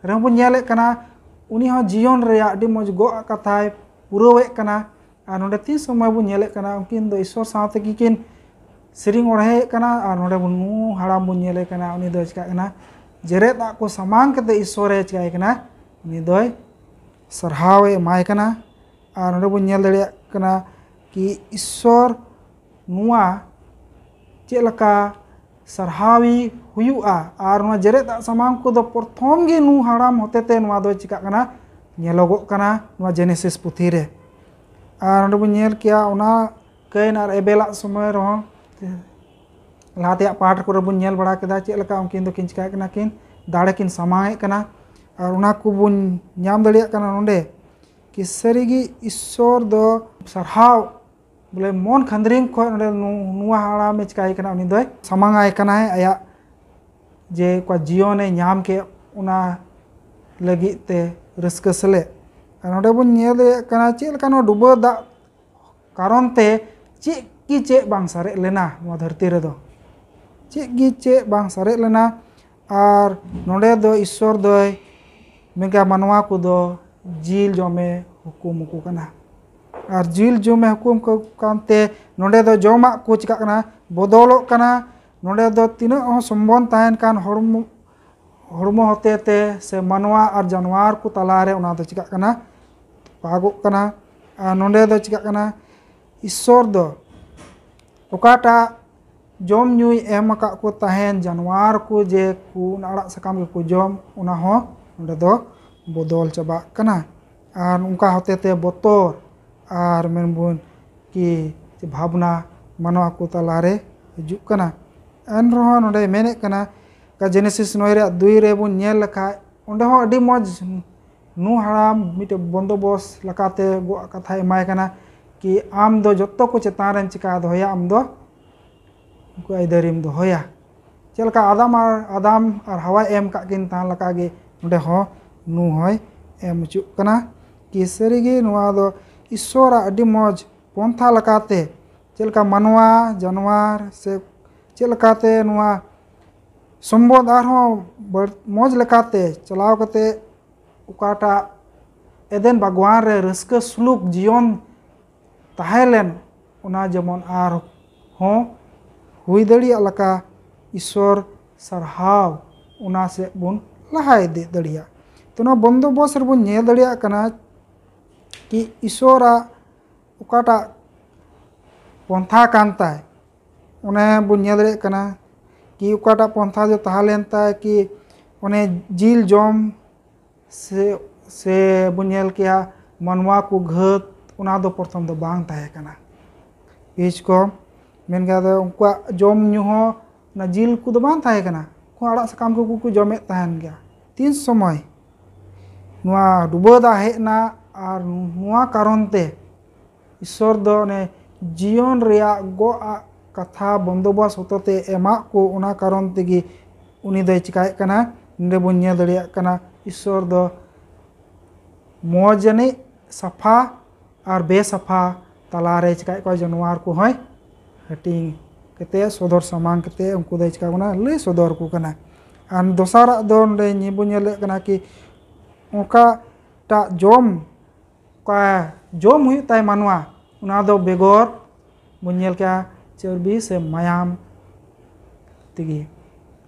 ᱨᱮᱦᱚᱸ ᱵᱚᱱ ᱧᱮᱞᱮᱫ ᱠᱟᱱᱟ, ᱩᱱᱤ ᱦᱚᱸ ᱡᱤᱭᱚᱱ ᱨᱮᱭᱟᱜ ᱟᱹᱰᱤ ᱢᱚᱡᱽ ᱜᱚᱜ ᱟᱜ ᱠᱟᱛᱷᱟᱭ ᱯᱩᱨᱟᱹᱣᱮᱫ ᱠᱟᱱᱟ᱾ ᱟᱨ ᱱᱚᱰᱮ ᱛᱤᱱ ᱥᱚᱢᱚᱭ ᱵᱚᱱ ᱧᱮᱞᱮᱫ ᱠᱟᱱᱟ, ᱩᱱᱠᱤᱱ ᱫᱚ ᱤᱥᱥᱚᱨ ᱥᱟᱶ ᱛᱮᱜᱮ ᱠᱤᱱ ᱥᱮᱨᱮᱧ ᱚᱬᱦᱮᱭᱮᱫ ᱠᱟᱱᱟ᱾ ᱟᱨ ᱱᱚᱰᱮ ᱵᱚᱱ ᱱᱩ ᱦᱟᱲᱟᱢ ᱵᱚᱱ ᱧᱮᱞᱮ ᱠᱟᱱᱟ, ᱩᱱᱤ ᱫᱚ ᱪᱤᱠᱟᱹᱜ ᱠᱟᱱᱟ, ᱡᱮᱨᱮᱫ ᱫᱟᱜ ᱠᱚ ᱥᱟᱢᱟᱝ ᱠᱟᱛᱮ ᱤᱥᱥᱚᱨᱮ ᱪᱤᱠᱟᱹᱭ ᱠᱟᱱᱟ, ᱩᱱᱤ ᱫᱚᱭ ᱥᱟᱨᱦᱟᱣᱮ ᱮᱢᱟᱭ ᱠᱟᱱᱟ᱾ ᱟᱨ ᱱᱚᱰᱮ ᱵᱚᱱ ᱧᱮᱞ ᱫᱟᱲᱮᱭᱟᱜ ᱠᱟᱱᱟ ᱠᱤ ᱤᱥᱥᱚᱨ ᱱᱚᱣᱟ ᱪᱮᱫ ᱞᱮᱠᱟ ᱥᱟᱨᱦᱟᱣᱤ ᱦᱩᱭᱩᱜᱼᱟ᱾ ᱟᱨ ᱱᱚᱣᱟ ᱡᱮᱨᱮᱫ ᱫᱟᱜ ᱥᱟᱢᱟᱝ ᱠᱚᱫᱚ ᱯᱨᱚᱛᱷᱚᱢ ᱜᱮ ᱱᱩ ᱦᱟᱲᱟᱢ ᱦᱚᱛᱮᱛᱮ ᱱᱚᱣᱟ ᱫᱚ ᱪᱤᱠᱟᱹᱜ ᱠᱟᱱᱟ, ᱧᱮᱞᱚᱜᱚᱜ ᱠᱟᱱᱟ ᱱᱚᱣᱟ ᱡᱮᱱᱮᱥᱤᱥ ᱯᱩᱛᱷᱤ ᱨᱮ᱾ ᱟᱨ ᱱᱚᱰᱮ ᱵᱚᱱ ᱧᱮᱞ ᱠᱮᱭᱟ, ᱚᱱᱟ ᱠᱟᱹᱭᱱ ᱟᱨ ᱮᱵᱮᱞᱟᱜ ᱥᱚᱢᱚᱭ ᱨᱮᱦᱚᱸ, ᱞᱟᱦᱟ ᱛᱮᱭᱟᱜ ᱯᱟᱴ ᱠᱚᱨᱮ ᱵᱚᱱ ᱧᱮᱞ ᱵᱟᱲᱟ ᱠᱮᱫᱟ ᱪᱮᱫ ᱞᱮᱠᱟ ᱩᱱᱠᱤᱱ ᱫᱚᱠᱤᱱ ᱪᱤᱠᱟᱹᱭᱮᱫ ᱠᱟᱱᱟ, ᱠᱤᱱ ᱫᱟᱲᱮ ᱠᱤᱱ ᱥᱟᱢᱟᱝ ᱮᱫ ᱠᱟᱱᱟ᱾ ᱟᱨ ᱚᱱᱟ ᱠᱚᱵᱚᱱ ᱧᱟᱢ ᱫᱟᱲᱮᱭᱟᱜ ᱠᱟᱱᱟ ᱱᱚᱰᱮ, ᱠᱤ ᱥᱟᱹᱨᱤᱜᱮ ᱤᱥᱥᱚᱨ ᱫᱚ ᱥᱟᱨᱦᱟᱣ, ᱵᱚᱞᱮ ᱢᱚᱱ ᱠᱷᱟᱸᱫᱽᱨᱤᱝ ᱠᱷᱚᱱ ᱱᱚᱰᱮ ᱱᱩ-, ᱱᱚᱣᱟ ᱦᱟᱲᱟᱢᱮ ᱪᱤᱠᱟᱹᱭ ᱠᱟᱱᱟ, ᱩᱱᱤ ᱫᱚᱭ ᱥᱟᱢᱟᱝ ᱟᱭ ᱠᱟᱱᱟᱭ ᱟᱭᱟᱜ ᱡᱮ ᱚᱠᱟ ᱡᱤᱭᱚᱱᱮ ᱧᱟᱢ ᱠᱮᱫ, ᱚᱱᱟ ᱞᱟᱹᱜᱤᱫ ᱛᱮ ᱨᱟᱹᱥᱠᱟᱹ ᱥᱮᱞᱮᱫ᱾ ᱟᱨ ᱱᱚᱰᱮ ᱵᱚᱱ ᱧᱮᱞ ᱫᱟᱲᱮᱭᱟᱜ ᱠᱟᱱᱟ ᱪᱮᱫ ᱞᱮᱠᱟ ᱱᱚᱣᱟ ᱰᱩᱵᱟᱹ ᱫᱟᱜ ᱠᱟᱨᱚᱱ ᱛᱮ ᱪᱮᱫ ᱜᱮ ᱪᱮᱫ ᱵᱟᱝ ᱥᱟᱨᱮᱡ ᱞᱮᱱᱟ ᱱᱚᱣᱟ ᱫᱷᱟᱹᱨᱛᱤ ᱨᱮᱫᱚ, ᱪᱮᱫ ᱜᱮ ᱪᱮᱫ ᱵᱟᱝ ᱥᱟᱨᱮᱡ ᱞᱮᱱᱟ᱾ ᱟᱨ ᱱᱚᱰᱮ ᱫᱚ ᱤᱥᱥᱚᱨ ᱫᱚᱭ ᱢᱮᱱᱠᱷᱟᱱ ᱢᱟᱱᱣᱟ ᱠᱚᱫᱚ ᱡᱤᱞ ᱡᱚᱢᱮ ᱦᱩᱠᱩᱢ ᱟᱠᱚ ᱠᱟᱱᱟ᱾ ᱟᱨ ᱡᱤᱞ ᱡᱚᱢᱮ ᱦᱩᱠᱩᱢ ᱟᱠᱚ ᱠᱟᱱᱛᱮ ᱱᱚᱰᱮ ᱫᱚ ᱡᱚᱢᱟᱜ ᱠᱚ ᱪᱤᱠᱟᱜ ᱠᱟᱱᱟ, ᱵᱚᱫᱚᱞᱚᱜ ᱠᱟᱱᱟ᱾ ᱱᱚᱰᱮ ᱫᱚ ᱛᱤᱱᱟᱹᱜ ᱦᱚᱸ ᱥᱚᱢᱵᱚᱱ ᱛᱟᱦᱮᱱ ᱠᱟᱱ ᱦᱚᱲᱢᱚ, ᱦᱚᱲᱢᱚ ᱦᱚᱛᱮ ᱛᱮ ᱥᱮ ᱢᱟᱱᱣᱟ ᱟᱨ ᱡᱟᱱᱣᱟᱨ ᱠᱚ ᱛᱟᱞᱟᱨᱮ ᱚᱱᱟ ᱫᱚ ᱪᱤᱠᱟᱜ ᱠᱟᱱᱟ, ᱯᱟᱜᱚᱜ ᱠᱟᱱᱟ᱾ ᱟᱨ ᱱᱚᱰᱮ ᱫᱚ ᱪᱤᱠᱟᱜ ᱠᱟᱱᱟ, ᱤᱥᱥᱚᱨ ᱫᱚ ᱚᱠᱟᱴᱟᱜ ᱡᱚᱢ ᱧᱩᱭ ᱮᱢ ᱟᱠᱟᱫ ᱠᱚ ᱛᱟᱦᱮᱱ ᱡᱟᱱᱣᱟᱨ ᱠᱚ, ᱡᱮ ᱠᱚ ᱚᱱᱟ ᱟᱲᱟᱜ ᱥᱟᱠᱟᱢ ᱜᱮᱠᱚ ᱡᱚᱢ, ᱚᱱᱟ ᱦᱚᱸ ᱱᱚᱰᱮ ᱫᱚ ᱵᱚᱫᱚᱞ ᱪᱟᱵᱟᱜ ᱠᱟᱱᱟ᱾ ᱟᱨ ᱚᱱᱠᱟ ᱦᱚᱛᱮ ᱛᱮ ᱵᱚᱛᱚᱨ ᱟᱨ ᱢᱮᱱᱵᱚᱱ ᱠᱤ ᱵᱷᱟᱵᱽᱱᱟ ᱢᱟᱱᱣᱟ ᱠᱚ ᱛᱟᱞᱟᱨᱮ ᱦᱤᱡᱩᱜ ᱠᱟᱱᱟ᱾ ᱮᱱ ᱨᱮᱦᱚᱸ ᱱᱚᱰᱮ ᱢᱮᱱᱮᱫ ᱠᱟᱱᱟ, ᱡᱮᱱᱮᱥᱤᱥ ᱱᱚᱭ ᱨᱮᱭᱟᱜ ᱫᱩᱭ ᱨᱮᱵᱚᱱ ᱧᱮᱞ ᱞᱮᱠᱷᱟᱡ, ᱚᱸᱰᱮ ᱦᱚᱸ ᱟᱹᱰᱤ ᱢᱚᱡᱽ ᱱᱩ ᱦᱟᱲᱟᱢ ᱢᱤᱫᱴᱮᱡ ᱵᱚᱱᱫᱳᱵᱚᱥ ᱞᱮᱠᱟᱛᱮ ᱜᱚᱜ ᱠᱟᱛᱷᱟᱭ ᱮᱢᱟᱭ ᱠᱟᱱᱟ ᱠᱤ ᱟᱢ ᱫᱚ ᱡᱚᱛᱚ ᱠᱚ ᱪᱮᱛᱟᱱ ᱨᱮᱢ ᱪᱤᱠᱟ ᱫᱚᱦᱚᱭᱟ, ᱟᱢ ᱫᱚ ᱩᱱᱠᱩ ᱟᱹᱭᱫᱟᱹᱨᱤᱢ ᱫᱚᱦᱚᱭᱟ᱾ ᱪᱮᱫ ᱞᱮᱠᱟ ᱟᱫᱟᱢ ᱟᱨ, ᱟᱫᱟᱢ ᱟᱨ ᱦᱟᱣᱟᱭ ᱮᱢ ᱠᱟᱜ ᱠᱤᱱ ᱛᱟᱦᱮᱸ ᱞᱮᱠᱟ ᱜᱮ ᱱᱚᱰᱮ ᱦᱚᱸ ᱱᱩ ᱦᱚᱸᱭ ᱮᱢ ᱦᱚᱪᱚᱜ ᱠᱟᱱᱟ᱾ ᱠᱤ ᱥᱟᱹᱨᱤᱜᱮ ᱱᱚᱣᱟ ᱫᱚ ᱤᱥᱥᱚᱨᱟᱜ ᱟᱹᱰᱤ ᱢᱚᱡᱽ ᱯᱚᱱᱛᱷᱟ ᱞᱮᱠᱟᱛᱮ, ᱪᱮᱫ ᱞᱮᱠᱟ ᱢᱟᱱᱣᱟ, ᱡᱟᱱᱣᱟᱨ ᱥᱮ ᱪᱮᱫ ᱞᱮᱠᱟᱛᱮ ᱱᱚᱣᱟ ᱥᱚᱢᱵᱚᱫ ᱟᱨᱦᱚᱸ ᱵᱟᱹᱲ-, ᱢᱚᱡᱽ ᱞᱮᱠᱟᱛᱮ ᱪᱟᱞᱟᱣ ᱠᱟᱛᱮ ᱚᱠᱟᱴᱟᱜ ᱮᱫᱮᱱ ᱵᱟᱜᱽᱣᱟᱱ ᱨᱮ ᱨᱟᱹᱥᱠᱟᱹ ᱥᱩᱞᱩᱠ ᱡᱤᱭᱚᱱ ᱛᱟᱦᱮᱸ ᱞᱮᱱ, ᱚᱱᱟ ᱡᱮᱢᱚᱱ ᱟᱨᱦᱚᱸ ᱦᱩᱭ ᱫᱟᱲᱮᱭᱟᱜ ᱞᱮᱠᱟ ᱤᱥᱥᱚᱨ ᱥᱟᱨᱦᱟᱣ, ᱚᱱᱟ ᱥᱮᱫ ᱵᱚᱱ ᱞᱟᱦᱟ ᱤᱫᱤ ᱫᱟᱲᱮᱭᱟᱜ᱾ ᱛᱚ, ᱱᱚᱣᱟ ᱵᱚᱱᱫᱳᱵᱚᱥ ᱨᱮᱵᱚᱱ ᱧᱮᱞ ᱫᱟᱲᱮᱭᱟᱜ ᱠᱟᱱᱟ ᱠᱤ ᱤᱥᱥᱚᱨᱟᱜ ᱚᱠᱟᱴᱟᱜ ᱯᱚᱱᱛᱷᱟ ᱠᱟᱱ ᱛᱟᱭ, ᱚᱱᱮ ᱵᱚᱱ ᱧᱮᱞ ᱫᱟᱲᱮᱭᱟᱜ ᱠᱟᱱᱟ ᱠᱤ ᱚᱠᱟᱴᱟᱜ ᱯᱚᱱᱛᱷᱟ ᱫᱚ ᱛᱟᱦᱮᱸ ᱞᱮᱱ ᱛᱟᱭ ᱠᱤ ᱚᱱᱮ ᱡᱤᱞ ᱡᱚᱢ ᱥᱮ, ᱥᱮ ᱵᱚᱱ ᱧᱮᱞ ᱠᱮᱭᱟ ᱢᱟᱱᱣᱟ ᱠᱚ ᱜᱷᱟᱹᱛ, ᱚᱱᱟ ᱫᱚ ᱯᱨᱚᱛᱷᱚᱢ ᱫᱚ ᱵᱟᱝ ᱛᱟᱦᱮᱸ ᱠᱟᱱᱟ᱾ ᱯᱮᱡᱽ ᱠᱚ ᱢᱮᱱ ᱠᱟᱫᱟ ᱩᱱᱠᱩᱣᱟᱜ ᱡᱚᱢ ᱧᱩ ᱦᱚᱸ ᱚᱱᱟ ᱡᱤᱞ ᱠᱚᱫᱚ ᱵᱟᱝ ᱛᱟᱦᱮᱸ ᱠᱟᱱᱟ, ᱩᱱᱠᱩ ᱟᱲᱟᱜ ᱥᱟᱠᱟᱢ ᱠᱚᱜᱮ ᱠᱚ ᱡᱚᱢᱮᱫ ᱛᱟᱦᱮᱱ ᱜᱮᱭᱟ᱾ ᱛᱤᱱ ᱥᱚᱢᱚᱭ ᱱᱚᱣᱟ ᱰᱩᱵᱟᱹ ᱫᱟᱜ ᱦᱮᱡ ᱮᱱᱟ, ᱟᱨ ᱱᱚᱣᱟ ᱠᱟᱨᱚᱱ ᱛᱮ ᱤᱥᱥᱚᱨ ᱫᱚ ᱚᱱᱮ ᱡᱤᱭᱚᱱ ᱨᱮᱭᱟᱜ ᱜᱚᱜ ᱟᱜ ᱠᱟᱛᱷᱟ ᱵᱚᱱᱫᱳᱵᱚᱥ ᱦᱚᱛᱚ ᱛᱮ ᱮᱢᱟᱜ ᱠᱚ, ᱚᱱᱟ ᱠᱟᱨᱚᱱ ᱛᱮᱜᱮ ᱩᱱᱤ ᱫᱚᱭ ᱪᱤᱠᱟᱭᱮᱫ ᱠᱟᱱᱟ᱾ ᱱᱚᱰᱮ ᱵᱚᱱ ᱧᱮᱞ ᱫᱟᱲᱮᱭᱟᱜ ᱠᱟᱱᱟ, ᱤᱥᱥᱚᱨ ᱫᱚ ᱢᱚᱡᱽ ᱡᱟᱹᱱᱤᱡ ᱥᱟᱯᱷᱟ ᱟᱨ ᱵᱮᱥᱟᱯᱷᱟ ᱛᱟᱞᱟᱨᱮ ᱪᱤᱠᱟᱭᱮᱫ ᱠᱚᱣᱟ, ᱡᱟᱱᱣᱟᱨ ᱠᱚᱦᱚᱸᱭ ᱦᱟᱹᱴᱤᱧ ᱠᱟᱛᱮ, ᱥᱚᱫᱚᱨ ᱥᱟᱢᱟᱝ ᱠᱟᱛᱮ ᱩᱱᱠᱩ ᱫᱚᱭ ᱪᱤᱠᱟ ᱠᱟᱱᱟ, ᱞᱟᱹᱭ ᱥᱚᱫᱚᱨ ᱟᱠᱚ ᱠᱟᱱᱟ᱾ ᱟᱨ ᱫᱚᱥᱟᱨᱟᱜ ᱫᱚ ᱱᱚᱰᱮ ᱧᱮ-, ᱵᱚᱱ ᱧᱮᱞᱮᱫ ᱠᱟᱱᱟ ᱠᱤ ᱚᱱᱠᱟᱴᱟᱜ ᱡᱚᱢ, ᱚᱠᱟ ᱡᱚᱢ ᱦᱩᱭᱩᱜ ᱛᱟᱭ ᱢᱟᱱᱣᱟ, ᱚᱱᱟ ᱫᱚ ᱵᱮᱜᱚᱨ ᱵᱚᱱ ᱧᱮᱞ ᱠᱮᱜᱼᱟ ᱪᱚᱨᱵᱤ ᱥᱮ ᱢᱟᱭᱟᱢ ᱛᱮᱜᱮ᱾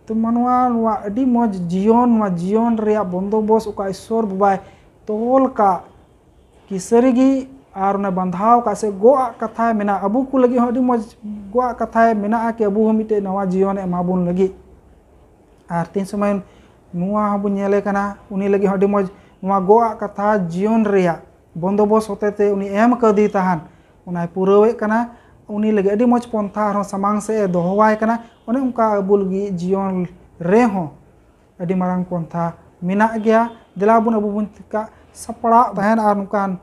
ᱛᱚ ᱢᱟᱱᱣᱟ ᱱᱚᱣᱟ ᱟᱹᱰᱤ ᱢᱚᱡᱽ ᱡᱤᱭᱚᱱ, ᱱᱚᱣᱟ ᱡᱤᱭᱚᱱ ᱨᱮᱭᱟᱜ ᱵᱚᱱᱫᱳᱵᱚᱥ ᱚᱠᱟ ᱤᱥᱥᱚᱨ ᱵᱟᱵᱟᱭ ᱛᱚᱞ ᱠᱟᱜ, ᱠᱤᱥᱟᱹᱨᱤ ᱜᱮ ᱟᱨ ᱚᱱᱮ ᱵᱟᱸᱫᱷᱟᱣ ᱠᱟᱜ ᱥᱮ ᱜᱚᱜ ᱟᱜ ᱠᱟᱛᱷᱟ ᱢᱮᱱᱟᱜᱼᱟ᱾ ᱟᱵᱚ ᱠᱚ ᱞᱟᱹᱜᱤᱫ ᱦᱚᱸ ᱟᱹᱰᱤ ᱢᱚᱡᱽ ᱜᱚᱜ ᱟᱜ ᱠᱟᱛᱷᱟᱭ ᱢᱮᱱᱟᱜᱼᱟ ᱠᱤ ᱟᱵᱚ ᱦᱚᱸ ᱢᱤᱫᱴᱮᱡ ᱱᱟᱣᱟ ᱡᱤᱭᱚᱱᱮ ᱮᱢᱟ ᱵᱚᱱ ᱞᱟᱹᱜᱤᱫ᱾ ᱟᱨ ᱛᱤᱱ ᱥᱚᱢᱚᱭ ᱱᱚᱣᱟ ᱦᱚᱸᱵᱚᱱ ᱧᱮᱞᱮ ᱠᱟᱱᱟ, ᱩᱱᱤ ᱞᱟᱹᱜᱤᱫ ᱦᱚᱸ ᱟᱹᱰᱤ ᱢᱚᱡᱽ ᱱᱚᱣᱟ ᱜᱚᱜ ᱟᱜ ᱠᱟᱛᱷᱟ ᱡᱤᱭᱚᱱ ᱨᱮᱭᱟᱜ ᱵᱚᱱᱫᱳᱵᱚᱥ ᱦᱚᱛᱮ ᱛᱮ ᱩᱱᱤ ᱮᱢ ᱠᱟᱹᱣᱫᱤ ᱛᱟᱦᱮᱱ, ᱚᱱᱟᱭ ᱯᱩᱨᱟᱹᱣᱮᱫ ᱠᱟᱱᱟ᱾ ᱩᱱᱤ ᱞᱟᱹᱜᱤᱫ ᱟᱹᱰᱤ ᱢᱚᱡᱽ ᱯᱚᱱᱛᱷᱟ ᱟᱨᱦᱚᱸ ᱥᱟᱢᱟᱝ ᱥᱮᱫ ᱮ ᱫᱚᱦᱚᱣᱟᱭ ᱠᱟᱱᱟ᱾ ᱚᱱᱮ ᱚᱱᱠᱟ ᱟᱵᱚ ᱞᱟᱹᱜᱤᱫ ᱡᱤᱭᱚᱱ ᱨᱮᱦᱚᱸ ᱟᱹᱰᱤ ᱢᱟᱨᱟᱝ ᱯᱚᱱᱛᱷᱟ ᱢᱮᱱᱟᱜ ᱜᱮᱭᱟ᱾ ᱫᱮᱞᱟ ᱵᱚᱱ ᱟᱵᱚ ᱵᱚᱱ ᱪᱮᱠᱟ ᱥᱟᱯᱲᱟᱣ ᱛᱟᱦᱮᱱ ᱟᱨ ᱱᱚᱝᱠᱟᱱ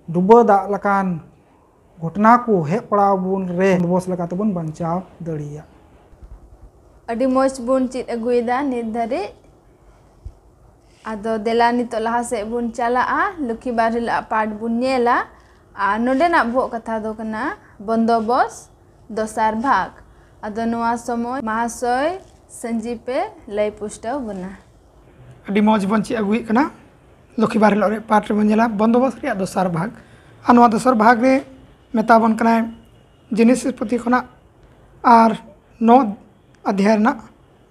ᱰᱩᱵᱟᱹ ᱫᱟᱜ ᱞᱮᱠᱟᱱ ᱜᱷᱚᱴᱚᱱᱟ ᱠᱚ ᱦᱮᱡ ᱯᱟᱲᱟᱣ ᱵᱚᱱ ᱨᱮ ᱵᱚᱱᱫᱳᱵᱚᱥ ᱞᱮᱠᱟ ᱛᱮᱵᱚᱱ ᱵᱟᱧᱪᱟᱣ ᱫᱟᱲᱮᱭᱟᱜ᱾ ᱟᱹᱰᱤ ᱢᱚᱡᱽ ᱵᱚᱱ ᱪᱮᱫ ᱟᱹᱜᱩᱭᱮᱫᱟ ᱱᱤᱛ ᱫᱷᱟᱹᱨᱤᱡ᱾ ᱟᱫᱚ ᱫᱮᱞᱟ ᱱᱤᱛᱚᱜ ᱞᱟᱦᱟ ᱥᱮᱫ ᱵᱚᱱ ᱪᱟᱞᱟᱜᱼᱟ, ᱞᱚᱠᱠᱷᱤ ᱵᱟᱨ ᱦᱤᱞᱳᱜ ᱟᱜ ᱯᱟᱴ ᱵᱚᱱ ᱧᱮᱞᱟ᱾ ᱟᱨ ᱱᱚᱰᱮᱱᱟᱜ ᱵᱚᱦᱚᱜ ᱠᱟᱛᱷᱟ ᱫᱚ ᱠᱟᱱᱟ ᱵᱚᱱᱫᱳᱵᱚᱥ ᱫᱚᱥᱟᱨ ᱵᱷᱟᱜᱽ᱾ ᱟᱫᱚ ᱱᱚᱣᱟ ᱥᱚᱢᱚᱭ ᱢᱟᱦᱟᱥᱚᱭ ᱥᱟᱹᱧᱡᱤᱯ ᱮ ᱞᱟᱹᱭ ᱯᱩᱥᱴᱟᱹᱣ ᱵᱚᱱᱟ᱾ ᱟᱹᱰᱤ ᱢᱚᱡᱽ ᱵᱚᱱ ᱪᱮᱫ ᱟᱹᱜᱩᱭᱮᱫ ᱠᱟᱱᱟ᱾ ᱞᱚᱠᱠᱷᱤ ᱵᱟᱨ ᱦᱤᱞᱳᱜ ᱨᱮ ᱯᱟᱴ ᱨᱮᱵᱚᱱ ᱧᱮᱞᱟ ᱵᱚᱱᱫᱳᱵᱚᱥ ᱨᱮᱭᱟᱜ ᱫᱚᱥᱟᱨ ᱵᱷᱟᱜᱽ᱾ ᱟᱨ ᱱᱚᱣᱟ ᱫᱚᱥᱟᱨ ᱵᱷᱟᱜᱽ ᱨᱮ ᱢᱮᱛᱟ ᱵᱚᱱ ᱠᱟᱱᱟᱭ ᱡᱮᱱᱮᱥᱤᱥ ᱯᱩᱛᱷᱤ ᱠᱷᱚᱱᱟᱜ ᱟᱨ ᱱᱚ ᱚᱫᱷᱭᱟᱭ ᱨᱮᱱᱟᱜ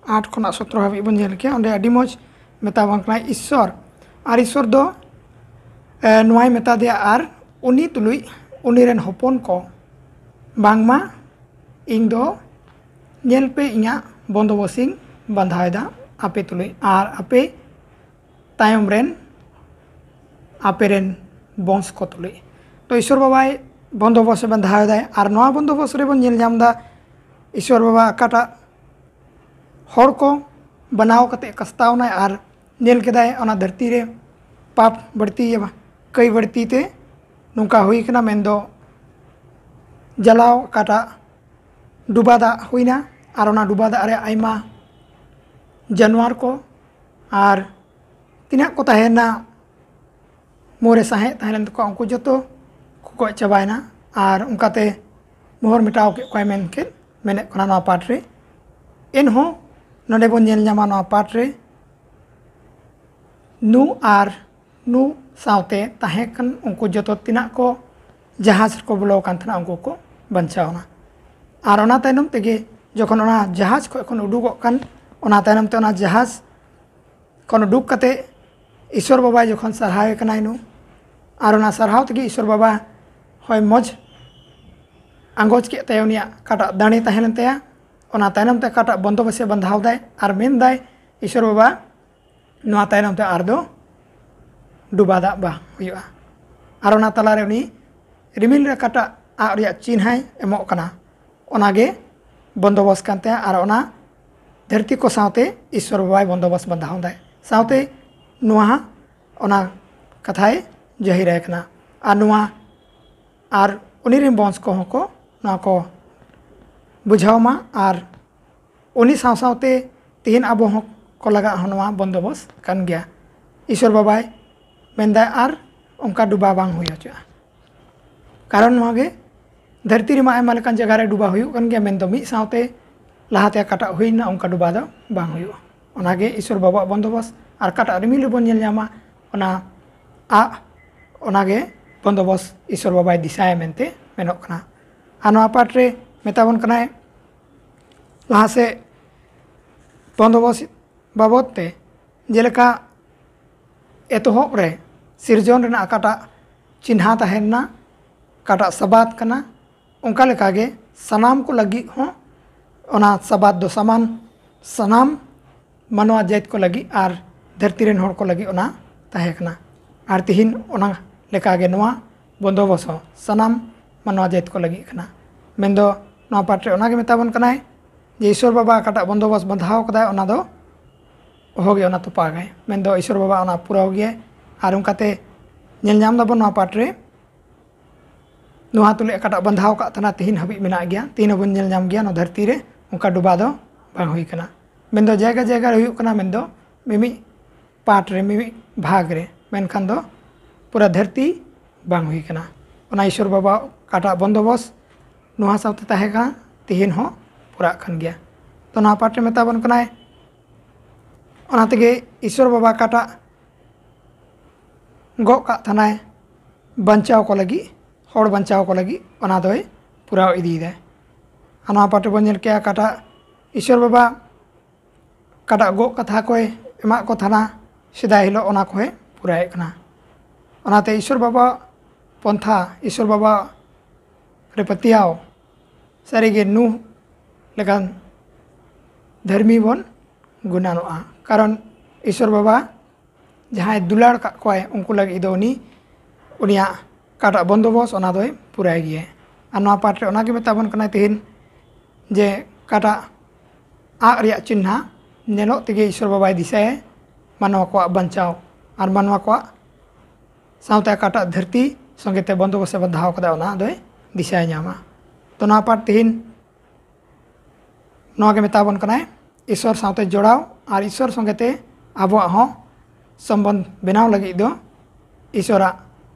ᱟᱴ ᱠᱷᱚᱱᱟᱜ ᱥᱚᱛᱨᱚ ᱦᱟᱹᱵᱤᱡ ᱵᱚᱱ ᱧᱮᱞ ᱠᱮᱭᱟ᱾ ᱚᱸᱰᱮ ᱟᱹᱰᱤ ᱢᱚᱡᱽ ᱢᱮᱛᱟ ᱵᱚᱱ ᱠᱟᱱᱟᱭ ᱤᱥᱥᱚᱨ᱾ ᱟᱨ ᱤᱥᱥᱚᱨ ᱫᱚ ᱮ, ᱱᱚᱣᱟᱭ ᱢᱮᱛᱟ ᱫᱮᱭᱟ ᱟᱨ ᱩᱱᱤ ᱛᱩᱞᱩᱡ ᱩᱱᱤ ᱨᱮᱱ ᱦᱚᱯᱚᱱ ᱠᱚ, ᱵᱟᱝᱢᱟ ᱤᱧ ᱫᱚ ᱧᱮᱞ ᱯᱮ ᱤᱧᱟᱹᱜ ᱵᱚᱱᱫᱳᱵᱚᱥ ᱤᱧ ᱵᱟᱸᱫᱷᱟᱣ ᱮᱫᱟ ᱟᱯᱮ ᱛᱩᱞᱩᱡ ᱟᱨ ᱟᱯᱮ ᱛᱟᱭᱚᱢ ᱨᱮᱱ ᱟᱯᱮ ᱨᱮᱱ ᱵᱚᱝᱥ ᱠᱚ ᱛᱩᱞᱩᱡ᱾ ᱛᱚ ᱤᱥᱥᱚᱨ ᱵᱟᱵᱟᱭ ᱵᱚᱱᱫᱳᱵᱚᱥ ᱮ ᱵᱟᱸᱫᱷᱟᱣ ᱮᱫᱟᱭ ᱟᱨ ᱱᱚᱣᱟ ᱵᱚᱱᱫᱳᱵᱚᱥ ᱨᱮᱵᱚᱱ ᱧᱮᱞ ᱧᱟᱢ ᱮᱫᱟ ᱤᱥᱥᱚᱨ ᱵᱟᱵᱟ ᱚᱠᱟᱴᱟᱜ ᱦᱚᱲ ᱠᱚ ᱵᱮᱱᱟᱣ ᱠᱟᱛᱮ ᱠᱟᱥᱛᱟᱣ ᱮᱱᱟᱭ ᱟᱨ ᱧᱮᱞ ᱠᱮᱫᱟᱭ ᱚᱱᱟ ᱫᱷᱟᱹᱨᱛᱤ ᱨᱮ ᱯᱟᱯ ᱵᱟᱹᱲᱛᱤ, ᱠᱟᱹᱭ ᱵᱟᱹᱲᱛᱤ ᱛᱮ ᱱᱚᱝᱠᱟ ᱦᱩᱭ ᱠᱟᱱᱟ᱾ ᱢᱮᱱᱫᱚ ᱡᱟᱞᱟᱣ ᱚᱠᱟᱴᱟᱜ ᱰᱩᱵᱟ ᱫᱟᱜ ᱦᱩᱭᱱᱟ, ᱟᱨ ᱚᱱᱟ ᱰᱩᱵᱟ ᱫᱟᱜ ᱨᱮ ᱟᱭᱢᱟ ᱡᱟᱱᱣᱟᱨ ᱠᱚ ᱟᱨ ᱛᱤᱱᱟᱹᱜ ᱠᱚ ᱛᱟᱦᱮᱸᱱᱟ, ᱢᱩᱨᱮ ᱥᱟᱦᱮᱸᱫ ᱛᱟᱦᱮᱸ ᱞᱮᱱ ᱛᱟᱠᱚᱣᱟ, ᱩᱱᱠᱩ ᱡᱚᱛᱚ ᱠᱚ ᱜᱚᱡ ᱪᱟᱵᱟᱭᱮᱱᱟ᱾ ᱟᱨ ᱚᱱᱠᱟᱛᱮ ᱢᱚᱦᱚᱨ ᱢᱮᱴᱟᱣ ᱠᱮᱫ ᱠᱚᱣᱟᱭ ᱢᱮᱱ ᱠᱮᱫ ᱢᱮᱱᱮᱫ ᱠᱟᱱᱟ ᱱᱚᱣᱟ ᱯᱟᱴ ᱨᱮ᱾ ᱮᱱᱦᱚᱸ ᱱᱚᱰᱮ ᱵᱚᱱ ᱧᱮᱞ ᱧᱟᱢᱟ ᱱᱚᱣᱟ ᱯᱟᱴ ᱨᱮ ᱱᱩ ᱟᱨ ᱱᱩ ᱥᱟᱶᱛᱮ ᱛᱟᱦᱮᱸ ᱠᱟᱱ ᱩᱱᱠᱩ ᱡᱚᱛᱚ ᱛᱤᱱᱟᱹᱜ ᱠᱚ ᱡᱟᱦᱟᱡᱽ ᱨᱮᱠᱚ ᱵᱚᱞᱚ ᱟᱠᱟᱱ ᱛᱟᱦᱮᱱᱟ, ᱩᱱᱠᱩ ᱠᱚ ᱵᱟᱧᱪᱟᱣ ᱮᱱᱟ᱾ ᱟᱨ ᱚᱱᱟ ᱛᱟᱭᱱᱚᱢ ᱛᱮᱜᱮ ᱡᱚᱠᱷᱚᱱ ᱚᱱᱟ ᱡᱟᱦᱟᱡᱽ ᱠᱷᱚᱱ ᱠᱷᱚᱱ ᱩᱰᱩᱠᱚᱜ ᱠᱟᱱ, ᱚᱱᱟ ᱛᱟᱭᱱᱚᱢ ᱛᱮ ᱚᱱᱟ ᱡᱟᱦᱟᱡᱽ ᱠᱷᱚᱱ ᱩᱰᱩᱠ ᱠᱟᱛᱮ ᱤᱥᱚᱨ ᱵᱟᱵᱟ ᱡᱚᱠᱷᱚᱱ ᱥᱟᱨᱦᱟᱣᱮ ᱠᱟᱱᱟᱭ ᱱᱩ, ᱟᱨ ᱚᱱᱟ ᱥᱟᱨᱦᱟᱣ ᱛᱮᱜᱮ ᱤᱥᱚᱨ ᱵᱟᱵᱟ ᱦᱚᱭ ᱢᱚᱡᱽ ᱟᱸᱜᱚᱪ ᱠᱮᱫ ᱛᱟᱭᱟ, ᱩᱱᱤᱭᱟᱜ ᱚᱠᱟᱴᱟᱜ ᱫᱟᱲᱮ ᱛᱟᱦᱮᱸ ᱞᱮᱱ ᱛᱟᱭᱟ, ᱚᱱᱟ ᱛᱟᱭᱱᱚᱢ ᱛᱮ ᱚᱠᱟᱴᱟᱜ ᱵᱚᱱᱫᱚᱵᱚᱥᱮ ᱵᱟᱸᱫᱷᱟᱣ ᱫᱟᱭ ᱟᱨ ᱢᱮᱱᱫᱟᱭ, ᱤᱥᱚᱨ ᱵᱟᱵᱟ, ᱱᱚᱣᱟ ᱛᱟᱭᱱᱚᱢ ᱛᱮ ᱟᱨ ᱫᱚ ᱰᱩᱵᱟ ᱫᱟᱜ ᱵᱟᱝ ᱦᱩᱭᱩᱜᱼᱟ᱾ ᱟᱨ ᱚᱱᱟ ᱛᱟᱞᱟᱨᱮ ᱩᱱᱤ ᱨᱤᱢᱤᱞ ᱨᱮ ᱚᱠᱟᱴᱟᱜ ᱟᱜ ᱨᱮᱭᱟᱜ ᱪᱤᱱᱦᱟᱹᱭ ᱮᱢᱚᱜ ᱠᱟᱱᱟ, ᱚᱱᱟᱜᱮ ᱵᱚᱱᱫᱚᱵᱚᱥ ᱠᱟᱱ ᱛᱟᱭᱟ᱾ ᱟᱨ ᱚᱱᱟ ᱫᱷᱟᱹᱨᱛᱤ ᱠᱚ ᱥᱟᱶᱛᱮ ᱤᱥᱚᱨ ᱵᱟᱵᱟᱭ ᱵᱚᱱᱫᱚᱵᱚᱥ ᱵᱟᱸᱫᱷᱟᱣ ᱫᱟᱭ, ᱥᱟᱶᱛᱮ ᱱᱚᱣᱟ ᱚᱱᱟ ᱠᱟᱛᱷᱟᱭ ᱡᱟᱹᱦᱤᱨᱟᱭ ᱠᱟᱱᱟ᱾ ᱟᱨ ᱱᱚᱣᱟ ᱟᱨ ᱩᱱᱤ ᱨᱮᱱ ᱵᱚᱝᱥ ᱠᱚᱦᱚᱸ ᱠᱚ ᱱᱚᱣᱟ ᱠᱚ ᱵᱩᱡᱷᱟᱹᱣ ᱢᱟ᱾ ᱟᱨ ᱩᱱᱤ ᱥᱟᱶ ᱥᱟᱶᱛᱮ ᱛᱮᱦᱮᱧ ᱟᱵᱚ ᱦᱚᱸ ᱠᱚ ᱞᱟᱜᱟᱜ ᱦᱚᱸ ᱱᱚᱣᱟ ᱵᱚᱱᱫᱚᱵᱚᱥ ᱠᱟᱱ ᱜᱮᱭᱟ᱾ ᱤᱥᱚᱨ ᱵᱟᱵᱟᱭ ᱢᱮᱱᱫᱟ ᱟᱨ ᱚᱱᱠᱟ ᱰᱩᱵᱟ ᱵᱟᱝ ᱦᱩᱭ ᱦᱚᱪᱚᱜᱼᱟ᱾ ᱠᱟᱨᱚᱱ ᱱᱚᱣᱟ ᱜᱮ, ᱫᱷᱟᱹᱨᱛᱤ ᱨᱮᱢᱟ ᱟᱭᱢᱟ ᱞᱮᱠᱟᱱ ᱡᱟᱭᱜᱟ ᱨᱮ ᱰᱩᱵᱟ ᱦᱩᱭᱩᱜ ᱠᱟᱱ ᱜᱮᱭᱟ, ᱢᱮᱱᱫᱚ ᱢᱤᱫ ᱥᱟᱶᱛᱮ ᱞᱟᱦᱟᱛᱮ ᱚᱠᱟᱴᱟᱜ ᱦᱩᱭᱱᱟ, ᱚᱱᱠᱟ ᱰᱩᱵᱟ ᱫᱚ ᱵᱟᱝ ᱦᱩᱭᱩᱜᱼᱟ᱾ ᱚᱱᱟᱜᱮ ᱤᱥᱚᱨ ᱵᱟᱵᱟᱣᱟᱜ ᱵᱚᱱᱫᱚᱵᱚᱥ᱾ ᱟᱨ ᱚᱠᱟᱴᱟᱜ ᱨᱤᱢᱤᱞ ᱨᱮᱵᱚᱱ ᱧᱮᱞ ᱧᱟᱢᱟ, ᱚᱱᱟ ᱟᱜ, ᱚᱱᱟᱜᱮ ᱵᱚᱱᱫᱚᱵᱚᱥ ᱤᱥᱚᱨ ᱵᱟᱵᱟᱭ ᱫᱤᱥᱟᱭᱟ ᱢᱮᱱᱛᱮ ᱢᱮᱱᱚᱜ ᱠᱟᱱᱟ᱾ ᱟᱨ ᱱᱚᱣᱟ ᱯᱟᱴ ᱨᱮ ᱢᱮᱛᱟᱵᱚᱱ ᱠᱟᱱᱟᱭ ᱞᱟᱦᱟ ᱥᱮᱫ ᱵᱚᱱᱫᱚᱵᱚᱥ ᱵᱟᱵᱚᱫ ᱛᱮ, ᱡᱮᱞᱮᱠᱟ ᱮᱛᱚᱦᱚᱵ ᱨᱮ ᱥᱤᱨᱡᱚᱱ ᱨᱮᱱᱟᱜ ᱚᱠᱟᱴᱟᱜ ᱪᱤᱱᱦᱟ ᱛᱟᱦᱮᱸ ᱞᱮᱱᱟ, ᱚᱠᱟᱴᱟᱜ ᱥᱟᱵᱟᱫ ᱠᱟᱱᱟ, ᱚᱱᱠᱟ ᱞᱮᱠᱟᱜᱮ ᱥᱟᱱᱟᱢ ᱠᱚ ᱞᱟᱹᱜᱤᱫ ᱦᱚᱸ ᱚᱱᱟ ᱥᱟᱵᱟᱫ ᱫᱚ ᱥᱟᱢᱟᱱ, ᱥᱟᱱᱟᱢ ᱢᱟᱱᱣᱟ ᱡᱟᱹᱛ ᱠᱚ ᱞᱟᱹᱜᱤᱫ ᱟᱨ ᱫᱷᱟᱹᱨᱛᱤ ᱨᱮᱱ ᱦᱚᱲ ᱠᱚ ᱞᱟᱹᱜᱤᱫ ᱚᱱᱟ ᱛᱟᱦᱮᱸ ᱠᱟᱱᱟ᱾ ᱟᱨ ᱛᱤᱦᱤᱧ ᱚᱱᱟ ᱞᱮᱠᱟᱜᱮ ᱱᱚᱣᱟ ᱵᱚᱱᱫᱚᱵᱚᱥ ᱦᱚᱸ ᱥᱟᱱᱟᱢ ᱢᱟᱱᱣᱟ ᱡᱟᱹᱛ ᱠᱚ ᱞᱟᱹᱜᱤᱫ ᱠᱟᱱᱟ᱾ ᱢᱮᱱᱫᱚ ᱱᱚᱣᱟ ᱯᱟᱴ ᱨᱮ ᱚᱱᱟᱜᱮ ᱢᱮᱛᱟ ᱵᱚᱱ ᱠᱟᱱᱟᱭ ᱡᱮ ᱤᱥᱚᱨ ᱵᱟᱵᱟ ᱚᱠᱟᱴᱟᱜ ᱵᱚᱱᱫᱚᱵᱚᱥ ᱵᱟᱸᱫᱷᱟᱣ ᱠᱟᱫᱟᱭ, ᱚᱱᱟ ᱫᱚ ᱚᱦᱚᱜᱮ ᱚᱱᱟ ᱛᱚᱯᱟᱜᱟᱭ᱾ ᱢᱮᱱᱫᱚ ᱤᱥᱚᱨ ᱵᱟᱵᱟ ᱚᱱᱟ ᱯᱩᱨᱟᱹᱣ ᱜᱮᱭᱟᱭ᱾ ᱟᱨ ᱚᱱᱠᱟᱛᱮ ᱧᱮᱞ ᱧᱟᱢ ᱫᱟᱵᱚᱱ ᱱᱚᱣᱟ ᱯᱟᱴ ᱨᱮ ᱱᱚᱣᱟ ᱛᱩᱞᱩᱡ ᱚᱠᱟᱴᱟᱜ ᱵᱟᱸᱫᱷᱟᱣ ᱠᱟᱜ ᱛᱟᱦᱮᱱᱟ, ᱛᱤᱦᱤᱧ ᱦᱟᱹᱵᱤᱡ ᱢᱮᱱᱟᱜ ᱜᱮᱭᱟ᱾ ᱛᱤᱦᱤᱧ ᱦᱚᱸᱵᱚᱱ ᱧᱮᱞ ᱧᱟᱢ ᱜᱮᱭᱟ, ᱱᱚᱣᱟ ᱫᱷᱟᱹᱨᱛᱤ ᱨᱮ ᱚᱱᱠᱟ ᱰᱩᱵᱟ ᱫᱚ ᱵᱟᱝ ᱦᱩᱭ ᱠᱟᱱᱟ᱾ ᱢᱮᱱᱫᱚ ᱡᱟᱭᱜᱟ ᱡᱟᱭᱜᱟ ᱨᱮ ᱦᱩᱭᱩᱜ ᱠᱟᱱᱟ, ᱢᱮᱱᱫᱚ ᱢᱤᱢᱤᱫ ᱯᱟᱴ ᱨᱮ, ᱢᱤᱢᱤᱫ ᱵᱷᱟᱜᱽ ᱨᱮ, ᱢᱮᱱᱠᱷᱟᱱ ᱫᱚ ᱯᱩᱨᱟᱹ ᱫᱷᱟᱹᱨᱛᱤ ᱵᱟᱝ ᱦᱩᱭ ᱠᱟᱱᱟ᱾ ᱚᱱᱟ ᱤᱥᱚᱨ ᱵᱟᱵᱟ ᱚᱠᱟᱴᱟᱜ ᱵᱚᱱᱫᱚᱵᱚᱥ ᱱᱚᱣᱟ ᱥᱟᱶᱛᱮ ᱛᱟᱦᱮᱸ ᱠᱟᱱᱟ, ᱛᱤᱦᱤᱧ ᱦᱚᱸ ᱯᱩᱨᱟᱜ ᱠᱟᱱ ᱜᱮᱭᱟ᱾ ᱛᱚ ᱱᱚᱣᱟ ᱯᱟᱴ ᱨᱮ ᱢᱮᱛᱟ ᱵᱚᱱ ᱠᱟᱱᱟᱭ, ᱚᱱᱟ ᱛᱮᱜᱮ ᱤᱥᱚᱨ ᱵᱟᱵᱟ ᱚᱠᱟᱴᱟᱜ ᱜᱚᱜ ᱠᱟᱜ ᱛᱟᱦᱮᱱᱟᱭ ᱵᱟᱧᱪᱟᱣ ᱠᱚ ᱞᱟᱹᱜᱤᱫ, ᱦᱚᱲ ᱵᱟᱧᱪᱟᱣ ᱠᱚ ᱞᱟᱹᱜᱤᱫ, ᱚᱱᱟ ᱫᱚᱭ ᱯᱩᱨᱟᱹᱣ ᱤᱫᱤᱭᱮᱫᱟᱭ᱾ ᱟᱨ ᱱᱚᱣᱟ ᱯᱟᱴ ᱨᱮᱵᱚᱱ ᱧᱮᱞ ᱠᱮᱜᱼᱟ, ᱚᱠᱟᱴᱟᱜ ᱤᱥᱚᱨ ᱵᱟᱵᱟ ᱚᱠᱟᱴᱟᱜ ᱜᱚᱜ ᱠᱟᱛᱷᱟ ᱠᱚᱭ ᱮᱢᱟᱜ ᱠᱚ ᱛᱟᱦᱮᱱᱟ ᱥᱮᱫᱟᱭ ᱦᱤᱞᱳᱜ, ᱚᱱᱟ ᱠᱚᱦᱚᱸᱭ ᱯᱩᱨᱟᱹᱣᱮᱫ ᱠᱟᱱᱟ᱾ ᱚᱱᱟᱛᱮ ᱤᱥᱚᱨ ᱵᱟᱵᱟ ᱯᱚᱱᱛᱷᱟ, ᱤᱥᱚᱨ ᱵᱟᱵᱟ ᱨᱮ ᱯᱟᱹᱛᱭᱟᱹᱣ ᱥᱟᱹᱨᱤᱜᱮ ᱱᱩᱦ ᱞᱮᱠᱟᱱ ᱫᱷᱟᱹᱨᱢᱤ ᱵᱚᱱ ᱜᱩᱱᱟᱱᱚᱜᱼᱟ᱾ ᱠᱟᱨᱚᱱ ᱤᱥᱚᱨ ᱵᱟᱵᱟ ᱡᱟᱦᱟᱸᱭ ᱫᱩᱞᱟᱹᱲ ᱠᱟᱜ ᱠᱚᱣᱟᱭ, ᱩᱱᱠᱩ ᱞᱟᱹᱜᱤᱫ ᱫᱚ ᱩᱱᱤ ᱩᱱᱤᱭᱟᱜ ᱚᱠᱟᱴᱟᱜ ᱵᱚᱱᱫᱚᱵᱚᱥ, ᱚᱱᱟ ᱫᱚᱭ ᱯᱩᱨᱟᱹᱭ ᱜᱮᱭᱟ᱾ ᱟᱨ ᱱᱚᱣᱟ ᱯᱟᱴ ᱨᱮ ᱚᱱᱟᱜᱮ ᱢᱮᱛᱟ ᱵᱚᱱ ᱠᱟᱱᱟᱭ ᱛᱮᱦᱮᱧ, ᱡᱮ ᱚᱠᱟᱴᱟᱜ ᱟᱜ ᱨᱮᱭᱟᱜ ᱪᱤᱱᱦᱟ ᱧᱮᱞᱚᱜ ᱛᱮᱜᱮ ᱤᱥᱚᱨ ᱵᱟᱵᱟᱭ ᱫᱤᱥᱟᱹᱭᱟ ᱢᱟᱱᱣᱟ ᱠᱚᱣᱟᱜ ᱵᱟᱧᱪᱟᱣ ᱟᱨ ᱢᱟᱱᱣᱟ ᱠᱚᱣᱟᱜ ᱥᱟᱶᱛᱮ ᱚᱠᱟᱴᱟᱜ ᱫᱷᱟᱹᱨᱛᱤ ᱥᱚᱸᱜᱮ ᱛᱮ ᱵᱚᱱᱫᱚᱵᱚᱥ ᱮ ᱵᱟᱸᱫᱷᱟᱣ ᱠᱟᱫᱟ, ᱚᱱᱟ ᱫᱚᱭ ᱫᱤᱥᱟᱹ ᱧᱟᱢᱟ᱾ ᱛᱚ ᱱᱚᱣᱟ ᱯᱟᱴ ᱛᱮᱦᱮᱧ ᱱᱚᱣᱟ ᱜᱮ ᱢᱮᱛᱟ ᱵᱚᱱ ᱠᱟᱱᱟᱭ, ᱤᱥᱚᱨ ᱥᱟᱶᱛᱮ ᱡᱚᱲᱟᱣ ᱟᱨ ᱤᱥᱚᱨ ᱥᱚᱸᱜᱮ ᱛᱮ ᱟᱵᱚᱣᱟᱜ ᱦᱚᱸ ᱥᱚᱢᱵᱚᱱᱫᱷ ᱵᱮᱱᱟᱣ ᱞᱟᱹᱜᱤᱫ ᱫᱚ ᱤᱥᱚᱨᱟᱜ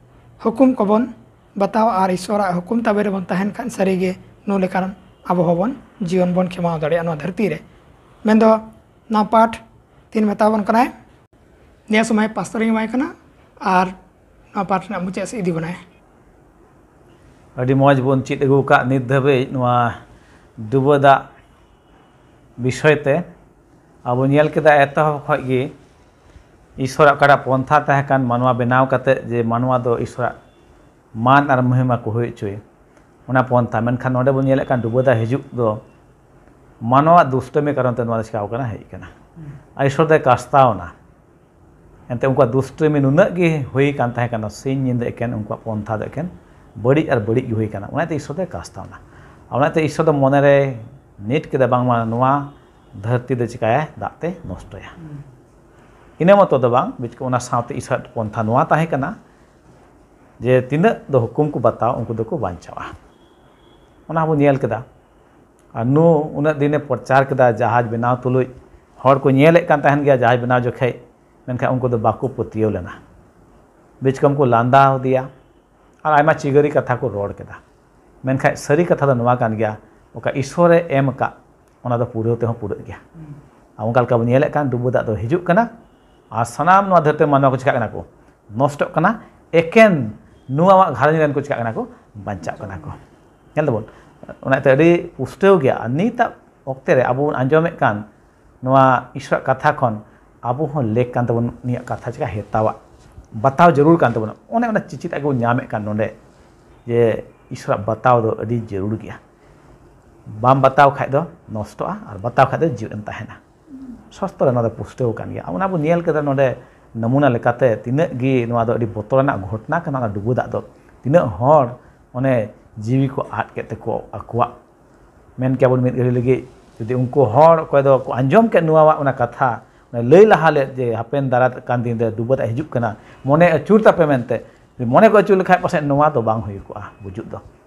ᱦᱩᱠᱩᱢ ᱠᱚᱵᱚᱱ ᱵᱟᱛᱟᱣᱟ ᱟᱨ ᱤᱥᱚᱨᱟᱜ ᱦᱩᱠᱩᱢ ᱛᱟᱵᱮ ᱨᱮᱵᱚᱱ ᱛᱟᱦᱮᱱ ᱠᱷᱟᱱ ᱥᱟᱹᱨᱤᱜᱮ ᱱᱩ ᱞᱮᱠᱟᱱ ᱟᱵᱚ ᱦᱚᱸᱵᱚᱱ ᱡᱤᱭᱚᱱ ᱵᱚᱱ ᱠᱷᱮᱢᱟᱣ ᱫᱟᱲᱮᱭᱟᱜᱼᱟ ᱱᱚᱣᱟ ᱫᱷᱟᱹᱨᱛᱤ ᱨᱮ᱾ ᱢᱮᱱᱫᱚ ᱱᱚᱣᱟ ᱯᱟᱴ ᱛᱤᱱ ᱢᱮᱛᱟ ᱵᱚᱱ ᱠᱟᱱᱟᱭ, ᱱᱤᱭᱟᱹ ᱥᱚᱢᱚᱭ ᱯᱟᱥᱛᱚᱨᱤᱧ ᱮᱢᱟᱭ ᱠᱟᱱᱟ ᱟᱨ ᱱᱚᱣᱟ ᱯᱟᱴ ᱨᱮᱱᱟᱜ ᱢᱩᱪᱟᱹᱫ ᱥᱮᱫ ᱤᱫᱤ ᱵᱚᱱᱟᱭ᱾ ᱟᱹᱰᱤ ᱢᱚᱡᱽ ᱵᱚᱱ ᱪᱮᱫ ᱟᱹᱜᱩ ᱟᱠᱟᱫ ᱱᱤᱛ ᱫᱷᱟᱹᱵᱤᱡ ᱱᱚᱣᱟ ᱰᱩᱵᱟᱹ ᱫᱟᱜ ᱵᱤᱥᱚᱭ ᱛᱮ᱾ ᱟᱵᱚ ᱧᱮᱞ ᱠᱮᱫᱟ ᱮᱛᱚᱦᱚᱵ ᱠᱷᱚᱱ ᱜᱮ ᱤᱥᱚᱨᱟᱜ ᱚᱠᱟᱴᱟᱜ ᱯᱚᱱᱛᱷᱟ ᱛᱟᱦᱮᱸ ᱠᱟᱱ ᱢᱟᱱᱣᱟ ᱵᱮᱱᱟᱣ ᱠᱟᱛᱮ, ᱡᱮ ᱢᱟᱱᱣᱟ ᱫᱚ ᱤᱥᱚᱨᱟᱜ ᱢᱟᱱ ᱟᱨ ᱢᱚᱦᱤᱢᱟ ᱠᱚ ᱦᱩᱭ ᱦᱚᱪᱚᱭ, ᱚᱱᱟ ᱯᱚᱱᱛᱷᱟ᱾ ᱢᱮᱱᱠᱷᱟᱱ ᱱᱚᱰᱮ ᱵᱚᱱ ᱧᱮᱞᱮᱫ ᱠᱟᱱ ᱰᱩᱵᱟᱹ ᱫᱟᱜ ᱦᱤᱡᱩᱜ ᱫᱚ ᱢᱟᱱᱣᱟᱣᱟᱜ ᱫᱩᱥᱴᱟᱹᱢᱤ ᱠᱟᱨᱚᱱ ᱛᱮ ᱱᱚᱣᱟ ᱫᱚ ᱪᱤᱠᱟᱣ ᱠᱟᱱᱟ, ᱦᱮᱡ ᱠᱟᱱᱟ᱾ ᱟᱨ ᱤᱥᱚᱨ ᱫᱚᱭ ᱠᱟᱥᱛᱟᱣ ᱮᱱᱟ᱾ ᱮᱱᱛᱮ ᱩᱱᱠᱩᱣᱟᱜ ᱫᱩᱥᱴᱟᱹᱢᱤ ᱱᱩᱱᱟᱹᱜ ᱜᱮ ᱦᱩᱭ ᱠᱟᱱ ᱛᱟᱦᱮᱸ ᱠᱟᱱᱟ, ᱥᱤᱧ ᱧᱤᱫᱟᱹ ᱮᱠᱮᱱ ᱩᱱᱠᱩᱣᱟᱜ ᱯᱚᱱᱛᱷᱟ ᱫᱚ ᱮᱠᱮᱱ ᱵᱟᱹᱲᱤᱡ ᱟᱨ ᱵᱟᱹᱲᱤᱡ ᱜᱮ ᱦᱩᱭ ᱠᱟᱱᱟ᱾ ᱚᱱᱟᱛᱮ ᱤᱥᱚᱨ ᱫᱚᱭ ᱠᱟᱥᱛᱟᱣ ᱮᱱᱟ᱾ ᱟᱨ ᱚᱱᱟᱛᱮ ᱤᱥᱚᱨ ᱫᱚ ᱢᱚᱱᱮᱨᱮ ᱱᱤᱴ ᱠᱮᱫᱟ, ᱵᱟᱝᱢᱟ ᱱᱚᱣᱟ ᱫᱷᱟᱹᱨᱛᱤ ᱫᱚ ᱪᱤᱠᱟᱭᱟ, ᱫᱟᱜ ᱛᱮ ᱱᱚᱥᱴᱚᱭᱟ᱾ ᱤᱱᱟᱹ ᱢᱚᱛᱚ ᱫᱚ ᱵᱟᱝ, ᱵᱤᱪ-, ᱚᱱᱟ ᱥᱟᱶᱛᱮ ᱤᱥᱚᱨᱟᱜ ᱯᱚᱱᱛᱷᱟ ᱱᱚᱣᱟ ᱛᱟᱦᱮᱸ ᱠᱟᱱᱟ ᱡᱮ ᱛᱤᱱᱟᱹᱜ ᱫᱚ ᱦᱩᱠᱩᱢ ᱠᱚ ᱵᱟᱛᱟᱣ, ᱩᱱᱠᱩ ᱫᱚᱠᱚ ᱵᱟᱧᱪᱟᱣᱟ᱾ ᱚᱱᱟ ᱦᱚᱸᱵᱚᱱ ᱧᱮᱞ ᱠᱮᱫᱟ᱾ ᱟᱨ ᱱᱩ ᱩᱱᱟᱹᱜ ᱫᱤᱱᱮ ᱯᱨᱚᱪᱟᱨ ᱠᱮᱫᱟ, ᱡᱟᱦᱟᱡᱽ ᱵᱮᱱᱟᱣ ᱛᱩᱞᱩᱡ ᱦᱚᱲ ᱠᱚ ᱧᱮᱞᱮᱫ ᱠᱟᱱ ᱛᱟᱦᱮᱱ ᱜᱮᱭᱟ ᱡᱟᱦᱟᱡᱽ ᱵᱮᱱᱟᱣ ᱡᱚᱠᱷᱮᱡ, ᱢᱮᱱᱠᱷᱟᱱ ᱩᱱᱠᱩ ᱫᱚ ᱵᱟᱠᱚ ᱯᱟᱹᱛᱭᱟᱹᱣ ᱞᱮᱱᱟ᱾ ᱵᱤᱪᱠᱚᱢ ᱠᱚ ᱞᱟᱸᱫᱟ ᱟᱫᱮᱭᱟ᱾ ᱟᱨ ᱟᱭᱢᱟ ᱪᱤᱜᱟᱹᱨᱤ ᱠᱟᱛᱷᱟ ᱠᱚ ᱨᱚᱲ ᱠᱮᱫᱟ᱾ ᱢᱮᱱᱠᱷᱟᱱ ᱥᱟᱹᱨᱤ ᱠᱟᱛᱷᱟ ᱫᱚ ᱱᱚᱣᱟ ᱠᱟᱱ ᱜᱮᱭᱟ, ᱚᱠᱟ ᱤᱥᱚᱨᱮ ᱮᱢ ᱟᱠᱟᱫ, ᱚᱱᱟ ᱫᱚ ᱯᱩᱨᱟᱹᱣ ᱛᱮᱦᱚᱸ ᱯᱩᱨᱟᱹᱜ ᱜᱮᱭᱟ᱾ ᱟᱨ ᱚᱱᱠᱟ ᱞᱮᱠᱟ ᱵᱚᱱ ᱧᱮᱞᱮᱫ ᱠᱟᱱ, ᱰᱩᱵᱟᱹ ᱫᱟᱜ ᱫᱚ ᱦᱤᱡᱩᱜ ᱠᱟᱱᱟ ᱟᱨ ᱥᱟᱱᱟᱢ ᱱᱚᱣᱟ ᱫᱷᱟᱹᱨᱛᱤ ᱨᱮ ᱢᱟᱱᱣᱟ ᱠᱚ ᱪᱤᱠᱟᱹᱜ ᱠᱟᱱᱟ ᱠᱚ, ᱱᱚᱥᱴᱚᱜ ᱠᱟᱱᱟ᱾ ᱮᱠᱮᱱ ᱱᱚᱣᱟ ᱜᱷᱟᱨᱚᱸᱡᱽ ᱨᱮᱱ ᱠᱚ ᱪᱤᱠᱟᱹᱜ ᱠᱟᱱᱟ ᱠᱚ, ᱵᱟᱧᱪᱟᱜ ᱠᱟᱱᱟ ᱠᱚ᱾ ᱧᱮᱞ ᱫᱟᱵᱚᱱ, ᱚᱱᱟᱛᱮ ᱟᱹᱰᱤ ᱯᱩᱥᱴᱟᱹᱣ ᱜᱮᱭᱟ᱾ ᱟᱨ ᱱᱤᱛᱟᱜ ᱚᱠᱛᱮ ᱨᱮ ᱟᱵᱚ ᱵᱚᱱ ᱟᱸᱡᱚᱢᱮᱫ ᱠᱟᱱ ᱱᱚᱣᱟ ᱤᱥᱚᱨᱟᱜ ᱠᱟᱛᱷᱟ ᱠᱷᱚᱱ ᱟᱵᱚ ᱦᱚᱸ ᱞᱮᱠ ᱠᱟᱱ ᱛᱟᱵᱚᱱ, ᱩᱱᱤᱭᱟᱜ ᱠᱟᱛᱷᱟ ᱪᱤᱠᱟ ᱦᱮᱛᱟᱣᱟᱜ, ᱵᱟᱛᱟᱣ ᱡᱟᱹᱨᱩᱲ ᱠᱟᱱ ᱛᱟᱵᱚᱱᱟ᱾ ᱚᱱᱮ ᱚᱱᱟ ᱪᱮᱪᱮᱫ ᱟᱜ ᱜᱮᱵᱚᱱ ᱧᱟᱢᱮᱫ ᱠᱟᱱ ᱱᱚᱰᱮ, ᱡᱮ ᱤᱥᱚᱨᱟᱜ ᱵᱟᱛᱟᱣ ᱫᱚ ᱟᱹᱰᱤ ᱡᱟᱹᱨᱩᱲ ᱜᱮᱭᱟ᱾ ᱵᱟᱢ ᱵᱟᱛᱟᱣ ᱠᱷᱟᱡ ᱫᱚ ᱱᱚᱥᱴᱚᱜᱼᱟ, ᱟᱨ ᱵᱟᱛᱟᱣ ᱠᱷᱟᱡ ᱫᱚ ᱡᱤᱣᱮᱫ ᱮᱢ ᱛᱟᱦᱮᱱᱟ᱾ ᱥᱟᱥᱛᱨᱚ ᱨᱮ ᱱᱚᱣᱟ ᱫᱚ ᱯᱩᱥᱴᱟᱹᱣ ᱟᱠᱟᱱ ᱜᱮᱭᱟ᱾ ᱚᱱᱟ ᱵᱚᱱ ᱧᱮᱞ ᱠᱮᱫᱟ ᱱᱚᱰᱮ ᱱᱟᱢᱩᱱᱟ ᱞᱮᱠᱟᱛᱮ, ᱛᱤᱱᱟᱹᱜ ᱜᱮ ᱱᱚᱣᱟ ᱫᱚ ᱟᱹᱰᱤ ᱵᱚᱛᱚᱨᱟᱱᱟᱜ ᱜᱷᱚᱴᱚᱱᱟ ᱠᱟᱱᱟ, ᱚᱱᱟ ᱰᱩᱵᱟᱹ ᱫᱟᱜ ᱫᱚ᱾ ᱛᱤᱱᱟᱹᱜ ᱦᱚᱲ ᱚᱱᱮ ᱡᱤᱣᱤ ᱠᱚ ᱟᱫ ᱠᱮᱫ ᱛᱟᱠᱚ ᱟᱠᱚᱣᱟᱜ᱾ ᱢᱮᱱ ᱠᱮᱭᱟᱵᱚᱱ ᱢᱤᱫ ᱜᱷᱟᱹᱲᱤ ᱞᱟᱹᱜᱤᱫ, ᱡᱩᱫᱤ ᱩᱱᱠᱩ ᱦᱚᱲ ᱚᱠᱚᱭ ᱫᱚ ᱠᱚ ᱟᱸᱡᱚᱢ ᱠᱮᱫ ᱱᱚᱣᱟ, ᱚᱱᱟ ᱠᱟᱛᱷᱟ, ᱚᱱᱟ ᱞᱟᱹᱭ ᱞᱟᱦᱟ ᱞᱮᱫ ᱡᱮ ᱦᱟᱯᱮᱱ ᱫᱟᱨᱟᱭ ᱠᱟᱱ ᱫᱤᱱ ᱨᱮ ᱰᱩᱵᱟᱹ ᱫᱟᱜ ᱦᱤᱡᱩᱜ ᱠᱟᱱᱟ, ᱢᱚᱱᱮ ᱟᱹᱪᱩᱨ ᱛᱟᱯᱮ ᱢᱮᱱᱛᱮ, ᱡᱩᱫᱤ ᱢᱚᱱᱮ ᱠᱚ ᱟᱹᱪᱩᱨ ᱞᱮᱠᱷᱟᱡ ᱯᱟᱥᱮᱡ ᱱᱚᱣᱟ ᱫᱚ ᱵᱟᱝ ᱦᱩᱭ ᱠᱚᱜᱼᱟ ᱵᱩᱡᱩᱜ ᱫᱚ᱾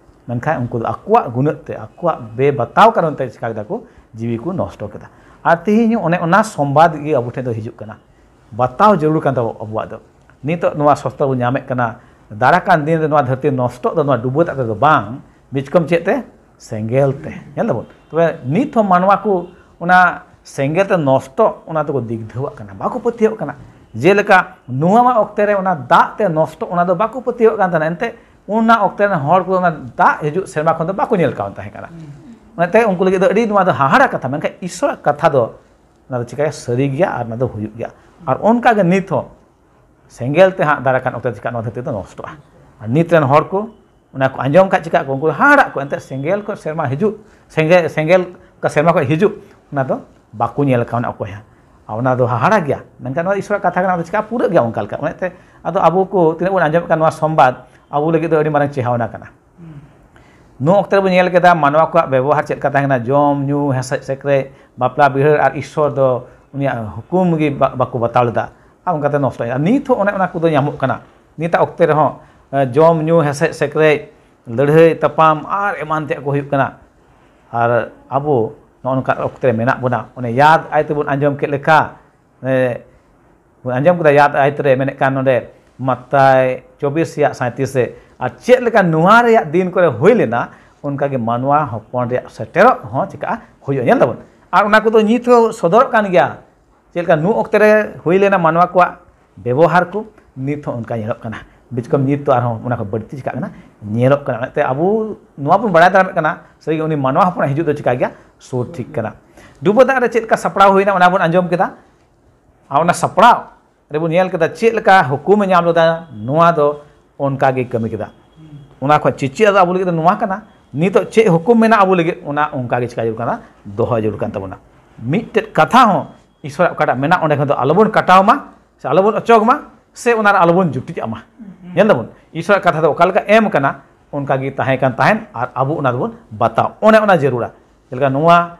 ᱢᱮᱱᱠᱷᱟᱱ ᱩᱱᱠᱩ ᱫᱚ ᱟᱠᱚᱣᱟᱜ ᱜᱩᱱᱟᱹᱜ ᱛᱮ, ᱟᱠᱚᱣᱟᱜ ᱵᱮᱵᱟᱛᱟᱣ ᱠᱟᱨᱚᱱ ᱛᱮ ᱪᱤᱠᱟ ᱠᱮᱫᱟ ᱠᱚ, ᱡᱤᱣᱤ ᱠᱚ ᱱᱚᱥᱴᱚ ᱠᱮᱫᱟ᱾ ᱟᱨ ᱛᱮᱦᱮᱧ ᱦᱚᱸ ᱚᱱᱮ ᱚᱱᱟ ᱥᱚᱢᱵᱟᱫ ᱜᱮ ᱟᱵᱚ ᱴᱷᱮᱱ ᱫᱚ ᱦᱤᱡᱩᱜ ᱠᱟᱱᱟ᱾ ᱵᱟᱛᱟᱣ ᱡᱟᱹᱨᱩᱲ ᱠᱟᱱ ᱛᱟᱵᱚ ᱟᱵᱚᱣᱟᱜ ᱫᱚ᱾ ᱱᱤᱛᱚᱜ ᱱᱚᱣᱟ ᱥᱚᱥᱛᱚ ᱵᱚᱱ ᱧᱟᱢᱮᱫ ᱠᱟᱱᱟ, ᱫᱟᱨᱟ ᱠᱟᱱ ᱫᱤᱱ ᱨᱮ ᱱᱚᱣᱟ ᱫᱷᱟᱹᱨᱛᱤ ᱱᱚᱥᱴᱚᱜ ᱫᱚ ᱱᱚᱣᱟ ᱰᱩᱵᱟᱹ ᱫᱟᱜ ᱛᱮᱫᱚ ᱵᱟᱝ, ᱵᱤᱪᱠᱚᱢ ᱪᱮᱫ ᱛᱮ? ᱥᱮᱸᱜᱮᱞ ᱛᱮ᱾ ᱧᱮᱞ ᱫᱟᱵᱚᱱ᱾ ᱛᱚᱵᱮ ᱱᱤᱛ ᱦᱚᱸ ᱢᱟᱱᱣᱟ ᱠᱚ ᱚᱱᱟ ᱥᱮᱸᱜᱮᱞ ᱛᱮ ᱱᱚᱥᱴᱚᱜ, ᱚᱱᱟ ᱫᱚᱠᱚ ᱫᱤᱜᱫᱷᱟᱹᱣᱟᱜ ᱠᱟᱱᱟ, ᱵᱟᱠᱚ ᱯᱟᱹᱛᱭᱟᱹᱣᱟᱜ ᱠᱟᱱᱟ᱾ ᱡᱮᱞᱮᱠᱟ ᱱᱚᱣᱟ ᱢᱟ ᱚᱠᱛᱮ ᱨᱮ ᱚᱱᱟ ᱫᱟᱜ ᱛᱮ ᱱᱚᱥᱴᱚᱜ, ᱚᱱᱟ ᱫᱚ ᱵᱟᱠᱚ ᱯᱟᱹᱛᱭᱟᱹᱣᱟᱜ ᱠᱟᱱ ᱛᱟᱦᱮᱱᱟ᱾ ᱮᱱᱛᱮ ᱚᱱᱟ ᱚᱠᱛᱮ ᱨᱮᱱ ᱦᱚᱲ ᱠᱚ ᱚᱱᱟ ᱫᱟᱜ ᱦᱤᱡᱩᱜ ᱥᱮᱨᱢᱟ ᱠᱷᱚᱱ ᱫᱚ ᱵᱟᱠᱚ ᱧᱮᱞ ᱠᱟᱣᱱ ᱛᱟᱦᱮᱸ ᱠᱟᱱᱟ᱾ ᱚᱱᱟᱛᱮ ᱩᱱᱠᱩ ᱞᱟᱹᱜᱤᱫ ᱫᱚ ᱟᱹᱰᱤ ᱱᱚᱣᱟ ᱫᱚ ᱦᱟᱦᱟᱲᱟ ᱠᱟᱛᱷᱟ, ᱢᱮᱱᱠᱷᱟᱱ ᱤᱥᱚᱨᱟᱜ ᱠᱟᱛᱷᱟ ᱫᱚ ᱚᱱᱟ ᱫᱚ ᱪᱤᱠᱟᱹᱭᱟ? ᱥᱟᱹᱨᱤ ᱜᱮᱭᱟ ᱟᱨ ᱚᱱᱟ ᱫᱚ ᱦᱩᱭᱩᱜ ᱜᱮᱭᱟ᱾ ᱟᱨ ᱚᱱᱠᱟ ᱜᱮ ᱱᱤᱛ ᱦᱚᱸ ᱥᱮᱸᱜᱮᱞ ᱛᱮ ᱦᱟᱸᱜ ᱫᱟᱨᱟᱭ ᱠᱟᱱ ᱚᱠᱛᱮ ᱪᱤᱠᱟᱹᱜ, ᱱᱚᱣᱟ ᱫᱷᱟᱹᱨᱛᱤ ᱫᱚ ᱱᱚᱥᱴᱚᱜᱼᱟ᱾ ᱟᱨ ᱱᱤᱛ ᱨᱮᱱ ᱦᱚᱲ ᱠᱚ ᱚᱱᱟ ᱠᱚ ᱟᱸᱡᱚᱢ ᱠᱷᱟᱡ ᱪᱤᱠᱟᱹᱜ ᱠᱚ? ᱩᱱᱠᱩ ᱫᱚ ᱦᱟᱦᱟᱲᱟᱜ ᱠᱚ᱾ ᱮᱱᱛᱮᱫ ᱥᱮᱸᱜᱮᱞ ᱠᱷᱚᱱ ᱥᱮᱨᱢᱟ ᱦᱤᱡᱩᱜ, ᱥᱮᱸᱜᱮᱞ, ᱥᱮᱸᱜᱮᱞ ᱚᱠᱟ ᱥᱮᱨᱢᱟ ᱠᱷᱚᱱ ᱦᱤᱡᱩᱜ, ᱚᱱᱟ ᱫᱚ ᱵᱟᱠᱚ ᱧᱮᱞ ᱠᱟᱣᱱᱟ ᱚᱠᱚᱭ ᱦᱚᱸ᱾ ᱟᱨ ᱚᱱᱟ ᱫᱚ ᱦᱟᱦᱟᱲᱟ ᱜᱮᱭᱟ᱾ ᱢᱮᱱᱠᱷᱟᱱ ᱱᱚᱣᱟ ᱤᱥᱚᱨᱟᱜ ᱠᱟᱛᱷᱟ ᱠᱟᱱᱟ, ᱚᱱᱟ ᱫᱚ ᱪᱤᱠᱟ ᱯᱩᱨᱟᱹᱜ ᱜᱮᱭᱟ ᱚᱱᱠᱟ ᱞᱮᱠᱟ? ᱚᱱᱟᱛᱮ ᱟᱫᱚ ᱟᱵᱚ ᱠᱚ ᱛᱤᱱᱟᱹᱜ ᱵᱚᱱ ᱟᱸᱡᱚᱢᱮᱫ ᱠᱟᱱ ᱱᱚᱣᱟ ᱥᱚᱢᱵᱟᱫ, ᱟᱵᱚ ᱞᱟᱹᱜᱤᱫ ᱫᱚ ᱟᱹᱰᱤ ᱢᱟᱨᱟᱝ ᱪᱮᱦᱟᱣᱱᱟ ᱠᱟᱱᱟ᱾ ᱱᱩᱱ ᱚᱠᱛᱮ ᱨᱮᱵᱚᱱ ᱧᱮᱞ ᱠᱮᱫᱟ ᱢᱟᱱᱣᱟ ᱠᱚᱣᱟᱜ ᱵᱮᱵᱚᱦᱟᱨ ᱪᱮᱫ ᱞᱮᱠᱟ ᱛᱟᱦᱮᱸ ᱠᱟᱱᱟ, ᱡᱚᱢ, ᱧᱩ, ᱦᱮᱸᱥᱮᱡ, ᱥᱮᱠᱨᱮᱡ, ᱵᱟᱯᱞᱟ, ᱵᱤᱦᱟᱹ ᱟᱨ ᱤᱥᱥᱚᱨ ᱫᱚ ᱩᱱᱤᱭᱟᱜ ᱦᱩᱠᱩᱢ ᱜᱮ ᱵᱟ- ᱵᱟᱠᱚ ᱵᱟᱛᱟᱣ ᱞᱮᱫᱟ᱾ ᱟᱨ ᱚᱱᱠᱟᱛᱮ ᱱᱚᱥᱴᱚᱭᱮᱱᱟ᱾ ᱟᱨ ᱱᱤᱛ ᱦᱚᱸ ᱚᱱᱮ ᱚᱱᱟ ᱠᱚᱫᱚ ᱧᱟᱢᱚᱜ ᱠᱟᱱᱟ᱾ ᱱᱤᱛᱟᱜ ᱚᱠᱛᱮ ᱨᱮᱦᱚᱸ ᱡᱚᱢ ᱧᱩ, ᱦᱮᱥᱮᱡ ᱥᱮᱠᱨᱮᱡ, ᱞᱟᱹᱲᱦᱟᱹᱭ ᱛᱟᱯᱟᱢ ᱟᱨ ᱮᱢᱟᱱ ᱛᱮᱭᱟᱜ ᱠᱚ ᱦᱩᱭᱩᱜ ᱠᱟᱱᱟ᱾ ᱟᱨ ᱟᱵᱚ ᱱᱚᱜᱼᱚ ᱱᱚᱝᱠᱟ ᱚᱠᱛᱮ ᱨᱮ ᱢᱮᱱᱟᱜ ᱵᱚᱱᱟ᱾ ᱚᱱᱮ ᱭᱟᱫ ᱟᱭ ᱛᱮᱵᱚᱱ ᱟᱸᱡᱚᱢ ᱠᱮᱫ ᱞᱮᱠᱟ, ᱵᱚᱱ ᱟᱸᱡᱚᱢ ᱠᱮᱫᱟ, ᱭᱟᱫ ᱟᱭᱛ ᱨᱮ ᱢᱮᱱᱮᱫ ᱠᱟᱱ ᱱᱚᱰᱮ ᱢᱟᱛᱟᱭ ᱪᱚᱵᱵᱤᱥ ᱨᱮᱭᱟᱜ ᱥᱟᱸᱭᱛᱨᱤᱥ ᱨᱮ, ᱟᱨ ᱪᱮᱫ ᱞᱮᱠᱟ ᱱᱚᱣᱟ ᱨᱮᱭᱟᱜ ᱫᱤᱱ ᱠᱚᱨᱮ ᱦᱩᱭ ᱞᱮᱱᱟ, ᱚᱱᱠᱟ ᱜᱮ ᱢᱟᱱᱣᱟ ᱦᱚᱯᱚᱱ ᱨᱮᱭᱟᱜ ᱥᱮᱴᱮᱨᱚᱜ ᱦᱚᱸ ᱪᱤᱠᱟᱹᱜᱼᱟ, ᱦᱩᱭᱩᱜᱼᱟ᱾ ᱧᱮᱞ ᱫᱟᱵᱚᱱ, ᱟᱨ ᱚᱱᱟ ᱠᱚᱫᱚ ᱱᱤᱛ ᱦᱚᱸ ᱥᱚᱫᱚᱨᱚᱜ ᱠᱟᱱ ᱜᱮᱭᱟ᱾ ᱪᱮᱫ ᱞᱮᱠᱟ ᱱᱩ ᱚᱠᱛᱮ ᱨᱮ ᱦᱩᱭ ᱞᱮᱱᱟ ᱢᱟᱱᱣᱟ ᱠᱚᱣᱟᱜ ᱵᱮᱵᱚᱦᱟᱨ ᱠᱚ, ᱱᱤᱛ ᱦᱚᱸ ᱚᱱᱠᱟ ᱧᱮᱞᱚᱜ ᱠᱟᱱᱟ᱾ ᱵᱤᱪᱠᱚᱢ ᱱᱤᱛ ᱫᱚ ᱟᱨᱦᱚᱸ ᱚᱱᱟ ᱠᱚ ᱵᱟᱹᱲᱛᱤ ᱪᱤᱠᱟᱹᱜ ᱠᱟᱱᱟ, ᱧᱮᱞᱚᱜ ᱠᱟᱱᱟ᱾ ᱚᱱᱟᱛᱮ ᱟᱵᱚ ᱱᱚᱣᱟ ᱵᱚᱱ ᱵᱟᱲᱟᱭ ᱫᱟᱲᱮᱭᱟᱜ ᱠᱟᱱᱟ, ᱥᱟᱹᱨᱤᱜᱮ ᱩᱱᱤ ᱢᱟᱱᱣᱟ ᱦᱚᱯᱚᱱᱟᱜ ᱦᱤᱡᱩᱜ ᱫᱚ ᱪᱤᱠᱟ ᱜᱮᱭᱟ, ᱥᱩᱨ ᱴᱷᱤᱠ ᱠᱟᱱᱟ᱾ ᱰᱩᱵᱟᱹ ᱫᱟᱜ ᱨᱮ ᱪᱮᱫ ᱞᱮᱠᱟ ᱥᱟᱯᱲᱟᱣ ᱦᱩᱭᱱᱟ, ᱚᱱᱟ ᱵᱚᱱ ᱟᱸᱡᱚᱢ ᱠᱮᱫᱟ᱾ ᱟᱨ ᱚᱱᱟ ᱥᱟᱯᱲᱟᱣ ᱨᱮᱵᱚᱱ ᱧᱮᱞ ᱠᱮᱫᱟ ᱪᱮᱫ ᱞᱮᱠᱟ ᱦᱩᱠᱩᱢᱮ ᱧᱟᱢ ᱞᱮᱫᱟ, ᱱᱚᱣᱟ ᱫᱚ ᱚᱱᱠᱟ ᱜᱮ ᱠᱟᱹᱢᱤ ᱠᱮᱫᱟ᱾ ᱚᱱᱟ ᱠᱷᱚᱱ ᱪᱮᱪᱮᱫ ᱫᱚ ᱟᱵᱚ ᱞᱟᱹᱜᱤᱫ ᱫᱚ ᱱᱚᱣᱟ ᱠᱟᱱᱟ, ᱱᱤᱛᱚᱜ ᱪᱮᱫ ᱦᱩᱠᱩᱢ ᱢᱮᱱᱟᱜᱼᱟ ᱟᱵᱚ ᱞᱟᱹᱜᱤᱫ, ᱚᱱᱟ ᱚᱱᱠᱟ ᱜᱮ ᱪᱤᱠᱟ ᱡᱟᱹᱨᱩᱲ ᱠᱟᱱᱟ, ᱫᱚᱦᱚ ᱡᱟᱹᱨᱩᱲ ᱠᱟᱱ ᱛᱟᱵᱚᱱᱟ᱾ ᱢᱤᱫᱴᱮᱡ ᱠᱟᱛᱷᱟ ᱦᱚᱸ ᱤᱥᱚᱨᱟᱜ ᱚᱠᱟᱴᱟᱜ ᱢᱮᱱᱟᱜ ᱚᱸᱰᱮ ᱠᱷᱚᱱ ᱫᱚ ᱟᱞᱚᱵᱚᱱ ᱠᱟᱴᱟᱣ ᱢᱟ, ᱥᱮ ᱟᱞᱚᱵᱚᱱ ᱚᱪᱚᱜ ᱢᱟ, ᱥᱮ ᱚᱱᱟ ᱨᱮ ᱟᱞᱚᱵᱚᱱ ᱡᱩᱴᱤᱡᱟᱜ ᱢᱟ᱾ ᱧᱮᱞ ᱫᱟᱵᱚᱱ, ᱤᱥᱚᱨᱟᱜ ᱠᱟᱛᱷᱟ ᱫᱚ ᱚᱠᱟ ᱞᱮᱠᱟ ᱮᱢ ᱠᱟᱱᱟ, ᱚᱱᱠᱟ ᱜᱮ ᱛᱟᱦᱮᱸ ᱠᱟᱱ ᱛᱟᱦᱮᱸᱱ, ᱟᱨ ᱟᱵᱚ ᱚᱱᱟ ᱫᱚᱵᱚᱱ ᱵᱟᱛᱟᱣ, ᱚᱱᱮ ᱚᱱᱟ ᱡᱟᱹᱨᱩᱲᱟ᱾ ᱡᱮᱞᱮᱠᱟ ᱱᱚᱣᱟ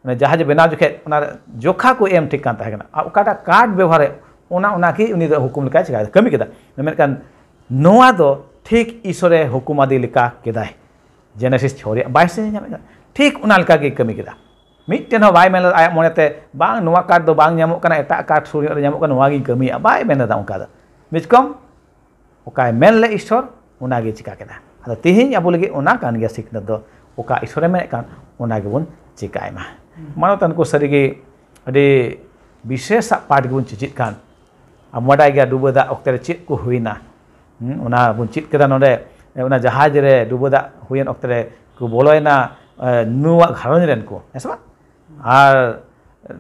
ᱚᱱᱟ ᱡᱟᱦᱟᱡᱽ ᱵᱮᱱᱟᱣ ᱡᱚᱠᱷᱮᱡ ᱚᱱᱟ ᱨᱮ ᱡᱚᱠᱷᱟ ᱠᱚ ᱮᱢ ᱴᱷᱤᱠ ᱠᱟᱱ ᱛᱟᱦᱮᱸ ᱠᱟᱱᱟ, ᱟᱨ ᱚᱠᱟᱴᱟᱜ ᱠᱟᱴ ᱵᱮᱵᱚᱦᱟᱨᱮᱫ, ᱚᱱᱟ ᱚᱱᱟ ᱜᱮ ᱩᱱᱤ ᱫᱚ ᱦᱩᱠᱩᱢ ᱞᱮᱠᱟᱭ ᱪᱤᱠᱟ ᱠᱟᱹᱢᱤ ᱠᱮᱫᱟ᱾ ᱢᱮᱱᱠᱷᱟᱱ ᱱᱚᱣᱟ ᱫᱚ ᱴᱷᱤᱠ ᱤᱥᱚᱨᱮ ᱦᱩᱠᱩᱢ ᱟᱫᱮ ᱞᱮᱠᱟ ᱠᱮᱫᱟᱭ᱾ ᱡᱮᱱᱮᱥᱤᱥ ᱪᱷᱚ ᱨᱮᱭᱟᱜ ᱵᱟᱭᱤᱥ ᱨᱮ ᱧᱟᱢᱮᱫ ᱠᱟᱱᱟ, ᱴᱷᱤᱠ ᱚᱱᱟ ᱞᱮᱠᱟ ᱜᱮ ᱠᱟᱹᱢᱤ ᱠᱮᱫᱟ᱾ ᱢᱤᱫᱴᱮᱱ ᱦᱚᱸ ᱵᱟᱭ ᱢᱮᱱ ᱞᱮᱫᱟ ᱟᱭᱟᱜ ᱢᱚᱱᱮᱛᱮ, "ᱵᱟᱝ, ᱱᱚᱣᱟ ᱠᱟᱴ ᱫᱚ ᱵᱟᱝ ᱧᱟᱢᱚᱜ ᱠᱟᱱᱟ, ᱮᱴᱟᱜ ᱠᱟᱴ ᱥᱩᱨ ᱧᱚᱜ ᱨᱮ ᱧᱟᱢᱚᱜ ᱠᱟᱱᱟ, ᱱᱚᱣᱟ ᱜᱤᱧ ᱠᱟᱹᱢᱤᱭᱟ", ᱵᱟᱭ ᱢᱮᱱ ᱞᱮᱫᱟ ᱚᱱᱠᱟ ᱫᱚ᱾ ᱵᱤᱪᱠᱚᱢ ᱚᱠᱟᱭ ᱢᱮᱱ ᱞᱮᱫ ᱤᱥᱚᱨ, ᱚᱱᱟᱜᱮ ᱪᱤᱠᱟ ᱠᱮᱫᱟ᱾ ᱟᱫᱚ ᱛᱤᱦᱤᱧ ᱟᱵᱚ ᱞᱟᱹᱜᱤᱫ ᱚᱱᱟ ᱠᱟᱱ ᱜᱮᱭᱟ ᱥᱤᱠᱷᱱᱟᱹᱛ ᱫᱚ, ᱚᱠᱟ ᱤᱥᱚᱨᱮ ᱢᱮᱱᱮᱫ ᱠᱟᱱ, ᱚᱱᱟ ᱜᱮᱵᱚᱱ ᱪᱤᱠᱟᱭ ᱢᱟ᱾ ᱢᱟᱱᱚᱛᱟᱱ ᱠᱚ, ᱥᱟᱹᱨᱤᱜᱮ ᱟᱹᱰᱤ ᱵᱤᱥᱮᱥᱟᱜ ᱯᱟᱴ ᱜᱮᱵᱚᱱ ᱪᱮᱪᱮᱫ ᱠᱟᱱ᱾ ᱟᱨ ᱵᱟᱰᱟᱭ ᱜᱮᱭᱟ ᱰᱩᱵᱟᱹ ᱫᱟᱜ ᱚᱠᱛᱮ ᱨᱮ ᱪᱮᱫ ᱠᱚ ᱦᱩᱭᱱᱟ᱾ ᱦᱩᱸ, ᱚᱱᱟ ᱵᱚᱱ ᱪᱮᱫ ᱠᱮᱫᱟ ᱱᱚᱰᱮ, ᱚᱱᱟ ᱡᱟᱦᱟᱡᱽ ᱨᱮ ᱰᱩᱵᱟᱹ ᱫᱟᱜ ᱦᱩᱭᱮᱱ ᱚᱠᱛᱮ ᱨᱮ ᱠᱚ ᱵᱚᱞᱚᱭᱮᱱᱟ, ᱮ, ᱱᱩᱣᱟᱜ ᱜᱷᱟᱨᱚᱸᱡᱽ ᱨᱮᱱ ᱠᱚ, ᱦᱮᱸ ᱥᱮ ᱵᱟᱝ? ᱟᱨ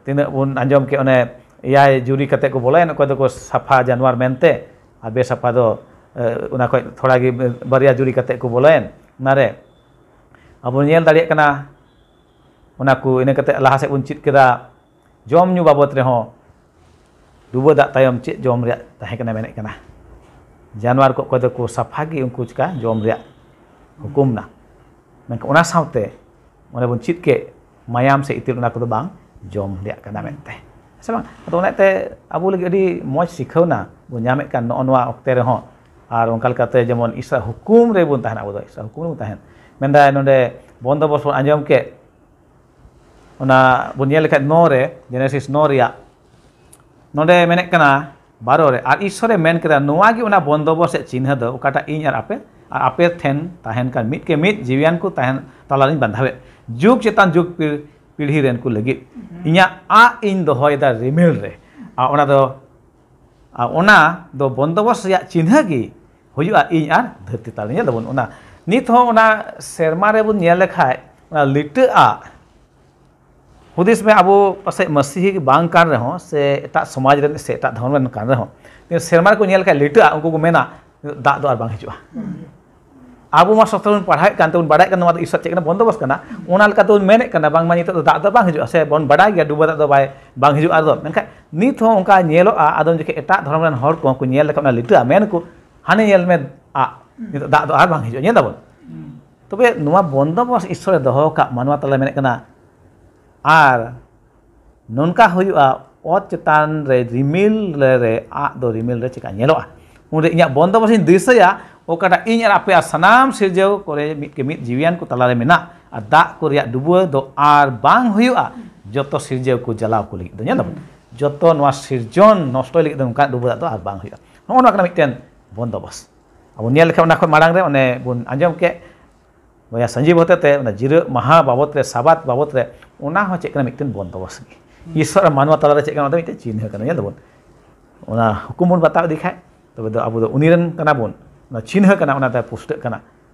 ᱛᱤᱱᱟᱹᱜ ᱵᱚᱱ ᱟᱸᱡᱚᱢ ᱠᱮᱫ, ᱚᱱᱮ ᱮᱭᱟᱭ ᱡᱩᱨᱤ ᱠᱟᱛᱮ ᱠᱚ ᱵᱚᱞᱚᱭᱮᱱ, ᱚᱠᱚᱭ ᱫᱚᱠᱚ ᱥᱟᱯᱷᱟ ᱡᱟᱱᱣᱟᱨ ᱢᱮᱱᱛᱮ, ᱟᱨ ᱵᱮᱥᱟᱯᱷᱟ ᱫᱚ, ᱮ, ᱚᱱᱟ ᱠᱷᱚᱡ ᱛᱷᱚᱲᱟ ᱜᱮ ᱵᱟᱨᱭᱟ ᱡᱩᱨᱤ ᱠᱟᱛᱮ ᱠᱚ ᱵᱚᱞᱚᱭᱮᱱ᱾ ᱚᱱᱟᱨᱮ ᱟᱵᱚ ᱧᱮᱞ ᱫᱟᱲᱮᱭᱟᱜ ᱠᱟᱱᱟ, ᱚᱱᱟ ᱠᱚ ᱤᱱᱟᱹ ᱠᱟᱛᱮ ᱞᱟᱦᱟ ᱥᱮᱫ ᱵᱚᱱ ᱪᱮᱫ ᱠᱮᱫᱟ᱾ ᱡᱚᱢ ᱧᱩ ᱵᱟᱵᱚᱫ ᱨᱮᱦᱚᱸ ᱰᱩᱵᱟᱹ ᱫᱟᱜ ᱛᱟᱭᱚᱢ ᱪᱮᱫ ᱡᱚᱢ ᱨᱮᱭᱟᱜ ᱛᱟᱦᱮᱸ ᱠᱟᱱᱟ ᱢᱮᱱᱮᱫ ᱠᱟᱱᱟ? ᱡᱟᱱᱣᱟᱨ ᱠᱚ ᱚᱠᱚᱭ ᱫᱚᱠᱚ ᱥᱟᱯᱷᱟ ᱜᱮ ᱩᱱᱠᱩ ᱪᱤᱠᱟ ᱡᱚᱢ ᱨᱮᱭᱟᱜ ᱦᱩᱠᱩᱢ ᱱᱟ᱾ ᱢᱮᱱᱠᱷᱟᱱ ᱚᱱᱟ ᱥᱟᱶᱛᱮ ᱚᱱᱮ ᱵᱚᱱ ᱪᱮᱫ ᱠᱮᱫ, ᱢᱟᱭᱟᱢ ᱥᱮ ᱤᱛᱤᱞ ᱚᱱᱟ ᱠᱚᱫᱚ ᱵᱟᱝ ᱡᱚᱢ ᱨᱮᱭᱟᱜ ᱠᱟᱱᱟ ᱢᱮᱱᱛᱮ᱾ ᱥᱮ ᱵᱟᱝ? ᱟᱫᱚ ᱚᱱᱟᱛᱮ ᱟᱵᱚ ᱞᱟᱹᱜᱤᱫ ᱟᱹᱰᱤ ᱢᱚᱡᱽ ᱥᱤᱠᱷᱟᱹᱣᱱᱟ ᱵᱚᱱ ᱧᱟᱢᱮᱫ ᱠᱟᱱ ᱱᱚᱜᱼᱚ ᱱᱚᱣᱟ ᱚᱠᱛᱮ ᱨᱮᱦᱚᱸ᱾ ᱟᱨ ᱚᱱᱠᱟ ᱞᱮᱠᱟᱛᱮ ᱡᱮᱢᱚᱱ ᱤᱥᱨᱟ ᱦᱩᱠᱩᱢ ᱨᱮᱵᱚᱱ ᱛᱟᱦᱮᱱᱟ, ᱟᱵᱚ ᱫᱚ ᱤᱥᱨᱟ ᱦᱩᱠᱩᱢ ᱨᱮᱵᱚᱱ ᱛᱟᱦᱮᱱ᱾ ᱢᱮᱱᱫᱟᱭ ᱱᱚᱰᱮ ᱵᱚᱱᱫᱚᱵᱚᱥ ᱵᱚᱱ ᱟᱸᱡᱚᱢ ᱠᱮᱫ, ᱚᱱᱟ ᱵᱚᱱ ᱧᱮᱞ ᱞᱮᱠᱷᱟᱡ ᱱᱚ ᱨᱮ, ᱡᱮᱱᱮᱥᱤᱥ ᱱᱚ ᱨᱮᱭᱟᱜ ᱱᱚᱰᱮ ᱢᱮᱱᱮᱫ ᱠᱟᱱᱟ ᱵᱟᱨᱚ ᱨᱮ, "ᱟᱨ ᱤᱥᱥᱚᱨᱮ ᱢᱮᱱ ᱠᱮᱫᱟ, ᱱᱚᱣᱟ ᱜᱮ ᱚᱱᱟ ᱵᱚᱱᱫᱚᱵᱚᱥ ᱨᱮᱭᱟᱜ ᱪᱤᱱᱦᱟᱹ ᱫᱚ, ᱚᱠᱟᱴᱟᱜ ᱤᱧ ᱟᱨ ᱟᱯᱮ ᱟᱨ ᱟᱯᱮ ᱴᱷᱮᱱ ᱛᱟᱦᱮᱱ ᱠᱟᱱ ᱢᱤᱫ ᱠᱮ ᱢᱤᱫ ᱡᱤᱣᱤᱭᱟᱱ ᱠᱚ ᱛᱟᱦᱮᱱ ᱛᱟᱞᱟᱨᱤᱧ ᱵᱟᱸᱫᱷᱟᱣᱮᱫ, ᱡᱩᱜᱽ ᱪᱮᱛᱟᱱ ᱡᱩᱜᱽ ᱯᱤᱲ- ᱯᱤᱲᱦᱤ ᱨᱮᱱ ᱠᱚ ᱞᱟᱹᱜᱤᱫ ᱤᱧᱟᱹᱜ ᱟᱜ ᱤᱧ ᱫᱚᱦᱚᱭᱮᱫᱟ ᱨᱤᱢᱤᱞ ᱨᱮ, ᱟᱨ ᱚᱱᱟ ᱫᱚ ᱟᱨ ᱚᱱᱟ ᱫᱚ ᱵᱚᱱᱫᱚᱵᱚᱥ ᱨᱮᱭᱟᱜ ᱪᱤᱱᱦᱟᱹ ᱜᱮ ᱦᱩᱭᱩᱜᱼᱟ ᱤᱧ ᱟᱨ ᱫᱷᱟᱹᱨᱛᱤ ᱛᱟᱞᱟ ᱨᱮ᱾ ᱧᱮᱞ ᱫᱟᱵᱚᱱ ᱚᱱᱟ ᱱᱤᱛ ᱦᱚᱸ ᱚᱱᱟ ᱥᱮᱨᱢᱟ ᱨᱮᱵᱚᱱ ᱧᱮᱞ ᱞᱮᱠᱷᱟᱡ ᱚᱱᱟ ᱞᱤᱴᱟᱹ ᱟᱜ ᱦᱩᱫᱤᱥ ᱢᱮ, ᱟᱵᱚ ᱯᱟᱥᱮᱡ ᱢᱟᱹᱥᱤᱦᱤ ᱵᱟᱝ ᱠᱟᱱ ᱨᱮᱦᱚᱸ ᱥᱮ ᱮᱴᱟᱜ ᱥᱚᱢᱟᱡᱽ ᱨᱮᱱ ᱥᱮ ᱮᱴᱟᱜ ᱫᱷᱚᱨᱚᱢ ᱨᱮᱱ ᱠᱟᱱ ᱨᱮᱦᱚᱸ, ᱥᱮᱨᱢᱟ ᱨᱮᱠᱚ ᱧᱮᱞ ᱞᱮᱠᱷᱟᱡ ᱞᱤᱴᱟᱹ ᱟᱜ, ᱩᱱᱠᱩ ᱠᱚ ᱢᱮᱱᱟ ᱫᱟᱜ ᱫᱚ ᱟᱨ ᱵᱟᱝ ᱦᱤᱡᱩᱜᱼᱟ᱾ ᱟᱵᱚ ᱢᱟ ᱥᱚᱥᱛᱨᱚ ᱵᱚᱱ ᱯᱟᱲᱦᱟᱣᱮᱫ ᱠᱟᱱ ᱛᱮᱵᱚᱱ ᱵᱟᱲᱟᱭᱮᱫ ᱠᱟᱱ ᱱᱚᱣᱟ ᱫᱚ ᱤᱥᱚᱨ ᱪᱮᱫ ᱠᱟᱱᱟ, ᱵᱚᱱᱫᱚᱵᱚᱥ ᱠᱟᱱᱟ᱾ ᱚᱱᱟ ᱞᱮᱠᱟᱛᱮ ᱵᱚᱱ ᱢᱮᱱᱮᱫ ᱠᱟᱱᱟ ᱵᱟᱝᱢᱟ ᱱᱤᱛᱚᱜ ᱫᱚ ᱫᱟᱜ ᱫᱚ ᱵᱟᱝ ᱦᱤᱡᱩᱜᱼᱟ, ᱥᱮ ᱵᱚᱱ ᱵᱟᱰᱟᱭ ᱜᱮᱭᱟ ᱰᱩᱵᱟᱹ ᱫᱟᱜ ᱫᱚ ᱵᱟᱭ ᱵᱟᱝ ᱦᱤᱡᱩᱜᱼᱟ᱾ ᱟᱫᱚ ᱢᱮᱱᱠᱷᱟᱱ ᱱᱤᱛ ᱦᱚᱸ ᱚᱱᱠᱟ ᱧᱮᱞᱚᱜᱼᱟ᱾ ᱟᱫᱚᱢ ᱡᱚᱠᱷᱮᱡ ᱮᱴᱟᱜ ᱫᱷᱚᱨᱚᱢ ᱨᱮᱱ ᱦᱚᱲ ᱠᱚᱦᱚᱸ ᱠᱚ ᱧᱮᱞ ᱞᱮᱠᱷᱟᱱ ᱚᱱᱟ ᱞᱤᱴᱟᱹ ᱟᱜ, ᱢᱮᱱ ᱟᱠᱚ, "ᱦᱟᱱᱮ ᱧᱮᱞ ᱢᱮ ᱟᱜ, ᱱᱤᱛᱚᱜ ᱫᱟᱜ ᱫᱚ ᱟᱨ ᱵᱟᱝ ᱦᱤᱡᱩᱜᱼᱟ", ᱧᱮᱞ ᱫᱟᱵᱚᱱ᱾ ᱛᱚᱵᱮ ᱱᱚᱣᱟ ᱵᱚᱱᱫᱚᱵᱚᱥ ᱤᱥᱚᱨᱮ ᱫᱚᱦᱚ ᱟᱠᱟᱫ ᱢᱟᱱᱣᱟ ᱛᱟᱞᱟ ᱢᱮᱱᱮᱫ ᱠᱟᱱᱟ, ᱟᱨ ᱱᱚᱝᱠᱟ ᱦᱩᱭᱩᱜᱼᱟ, ᱚᱛ ᱪᱮᱛᱟᱱ ᱨᱮ ᱨᱤᱢᱤᱞ ᱨᱮ, ᱨᱮ ᱟᱜ ᱫᱚ ᱨᱤᱢᱤᱞ ᱨᱮ ᱪᱮᱠᱟ ᱧᱮᱞᱚᱜᱼᱟ? ᱩᱱᱨᱮ ᱤᱧᱟᱹᱜ ᱵᱚᱱᱫᱚᱵᱚᱥ ᱤᱧ ᱫᱤᱥᱟᱹᱭᱟ, ᱚᱠᱟᱴᱟᱜ ᱤᱧ ᱟᱨ ᱟᱯᱮ ᱟᱨ ᱥᱟᱱᱟᱢ ᱥᱤᱨᱡᱟᱹᱣ ᱠᱚᱨᱮ ᱢᱤᱫ ᱠᱮ ᱢᱤᱫ ᱡᱤᱣᱤᱭᱟᱱ ᱠᱚ ᱛᱟᱞᱟᱨᱮ ᱢᱮᱱᱟᱜ, ᱟᱨ ᱫᱟᱜ ᱠᱚ ᱨᱮᱭᱟᱜ ᱰᱩᱵᱟᱹ ᱫᱚ ᱟᱨ ᱵᱟᱝ ᱦᱩᱭᱩᱜᱼᱟ, ᱡᱚᱛᱚ ᱥᱤᱨᱡᱟᱹᱣ ᱠᱚ ᱡᱟᱞᱟᱣ ᱠᱚ ᱞᱟᱹᱜᱤᱫ ᱫᱚ᱾ ᱧᱮᱞ ᱫᱟᱵᱚᱱ, ᱡᱚᱛᱚ ᱱᱚᱣᱟ ᱥᱤᱨᱡᱚᱱ ᱱᱚᱥᱴᱚᱭ ᱞᱟᱹᱜᱤᱫ ᱫᱚ ᱚᱱᱠᱟᱱᱟᱜ ᱰᱩᱵᱟᱹ ᱫᱟᱜ ᱫᱚ ᱟᱨ ᱵᱟᱝ ᱦᱩᱭᱩᱜᱼᱟ᱾ ᱱᱚᱜᱼᱚ ᱱᱚᱣᱟ ᱠᱟᱱᱟ ᱢᱤᱫᱴᱮᱱ ᱵᱚᱱᱫᱚᱵᱚᱥ᱾ ᱟᱵᱚ ᱧᱮᱞ ᱞᱮᱠᱷᱟᱱ ᱚᱱᱟ ᱠᱷᱚᱱ ᱢᱟᱲᱟᱝ ᱨᱮ ᱚᱱᱮ ᱵᱚᱱ ᱟᱸᱡᱚᱢ ᱠᱮᱫ, ᱵᱚᱭᱦᱟ ᱥᱟᱸᱡᱤᱵ ᱦᱚᱛᱮ ᱛᱮ ᱚᱱᱟ ᱡᱤᱨᱟᱹᱜ ᱢᱟᱦᱟ ᱵᱟᱵᱚᱛ ᱨᱮ, ᱥᱟᱵᱟᱛ ᱵᱟᱵᱚᱛ ᱨᱮ, ᱚᱱᱟ ᱦᱚᱸ ᱪᱮᱫ ᱠᱟᱱᱟ? ᱢᱤᱫᱴᱮᱱ ᱵᱚᱱᱫᱚᱵᱚᱥ ᱜᱮ᱾ ᱤᱥᱚᱨ ᱟᱨ ᱢᱟᱱᱣᱟ ᱛᱟᱞᱟᱨᱮ ᱪᱮᱫ ᱠᱟᱱᱟ? ᱚᱱᱟ ᱫᱚ ᱢᱤᱫᱴᱮᱱ ᱪᱤᱱᱦᱟᱹ ᱠᱟᱱᱟ᱾ ᱧᱮᱞ ᱫᱟᱵᱚᱱ, ᱚᱱᱟ ᱦᱩᱠᱩᱢ ᱵᱚᱱ ᱵᱟᱛᱟᱣ ᱤᱫᱤ ᱠᱷᱟᱡ, ᱛᱚᱵᱮ ᱫᱚ ᱟᱵᱚ ᱫᱚ ᱩᱱᱤ ᱨᱮᱱ ᱠᱟᱱᱟ ᱵᱚᱱ, ᱚᱱᱟ ᱪᱤᱱᱦᱟᱹ ᱠᱟᱱᱟ, ᱚᱱᱟ ᱫᱚ ᱯᱩᱥᱴᱟᱹᱜ ᱠᱟᱱᱟ᱾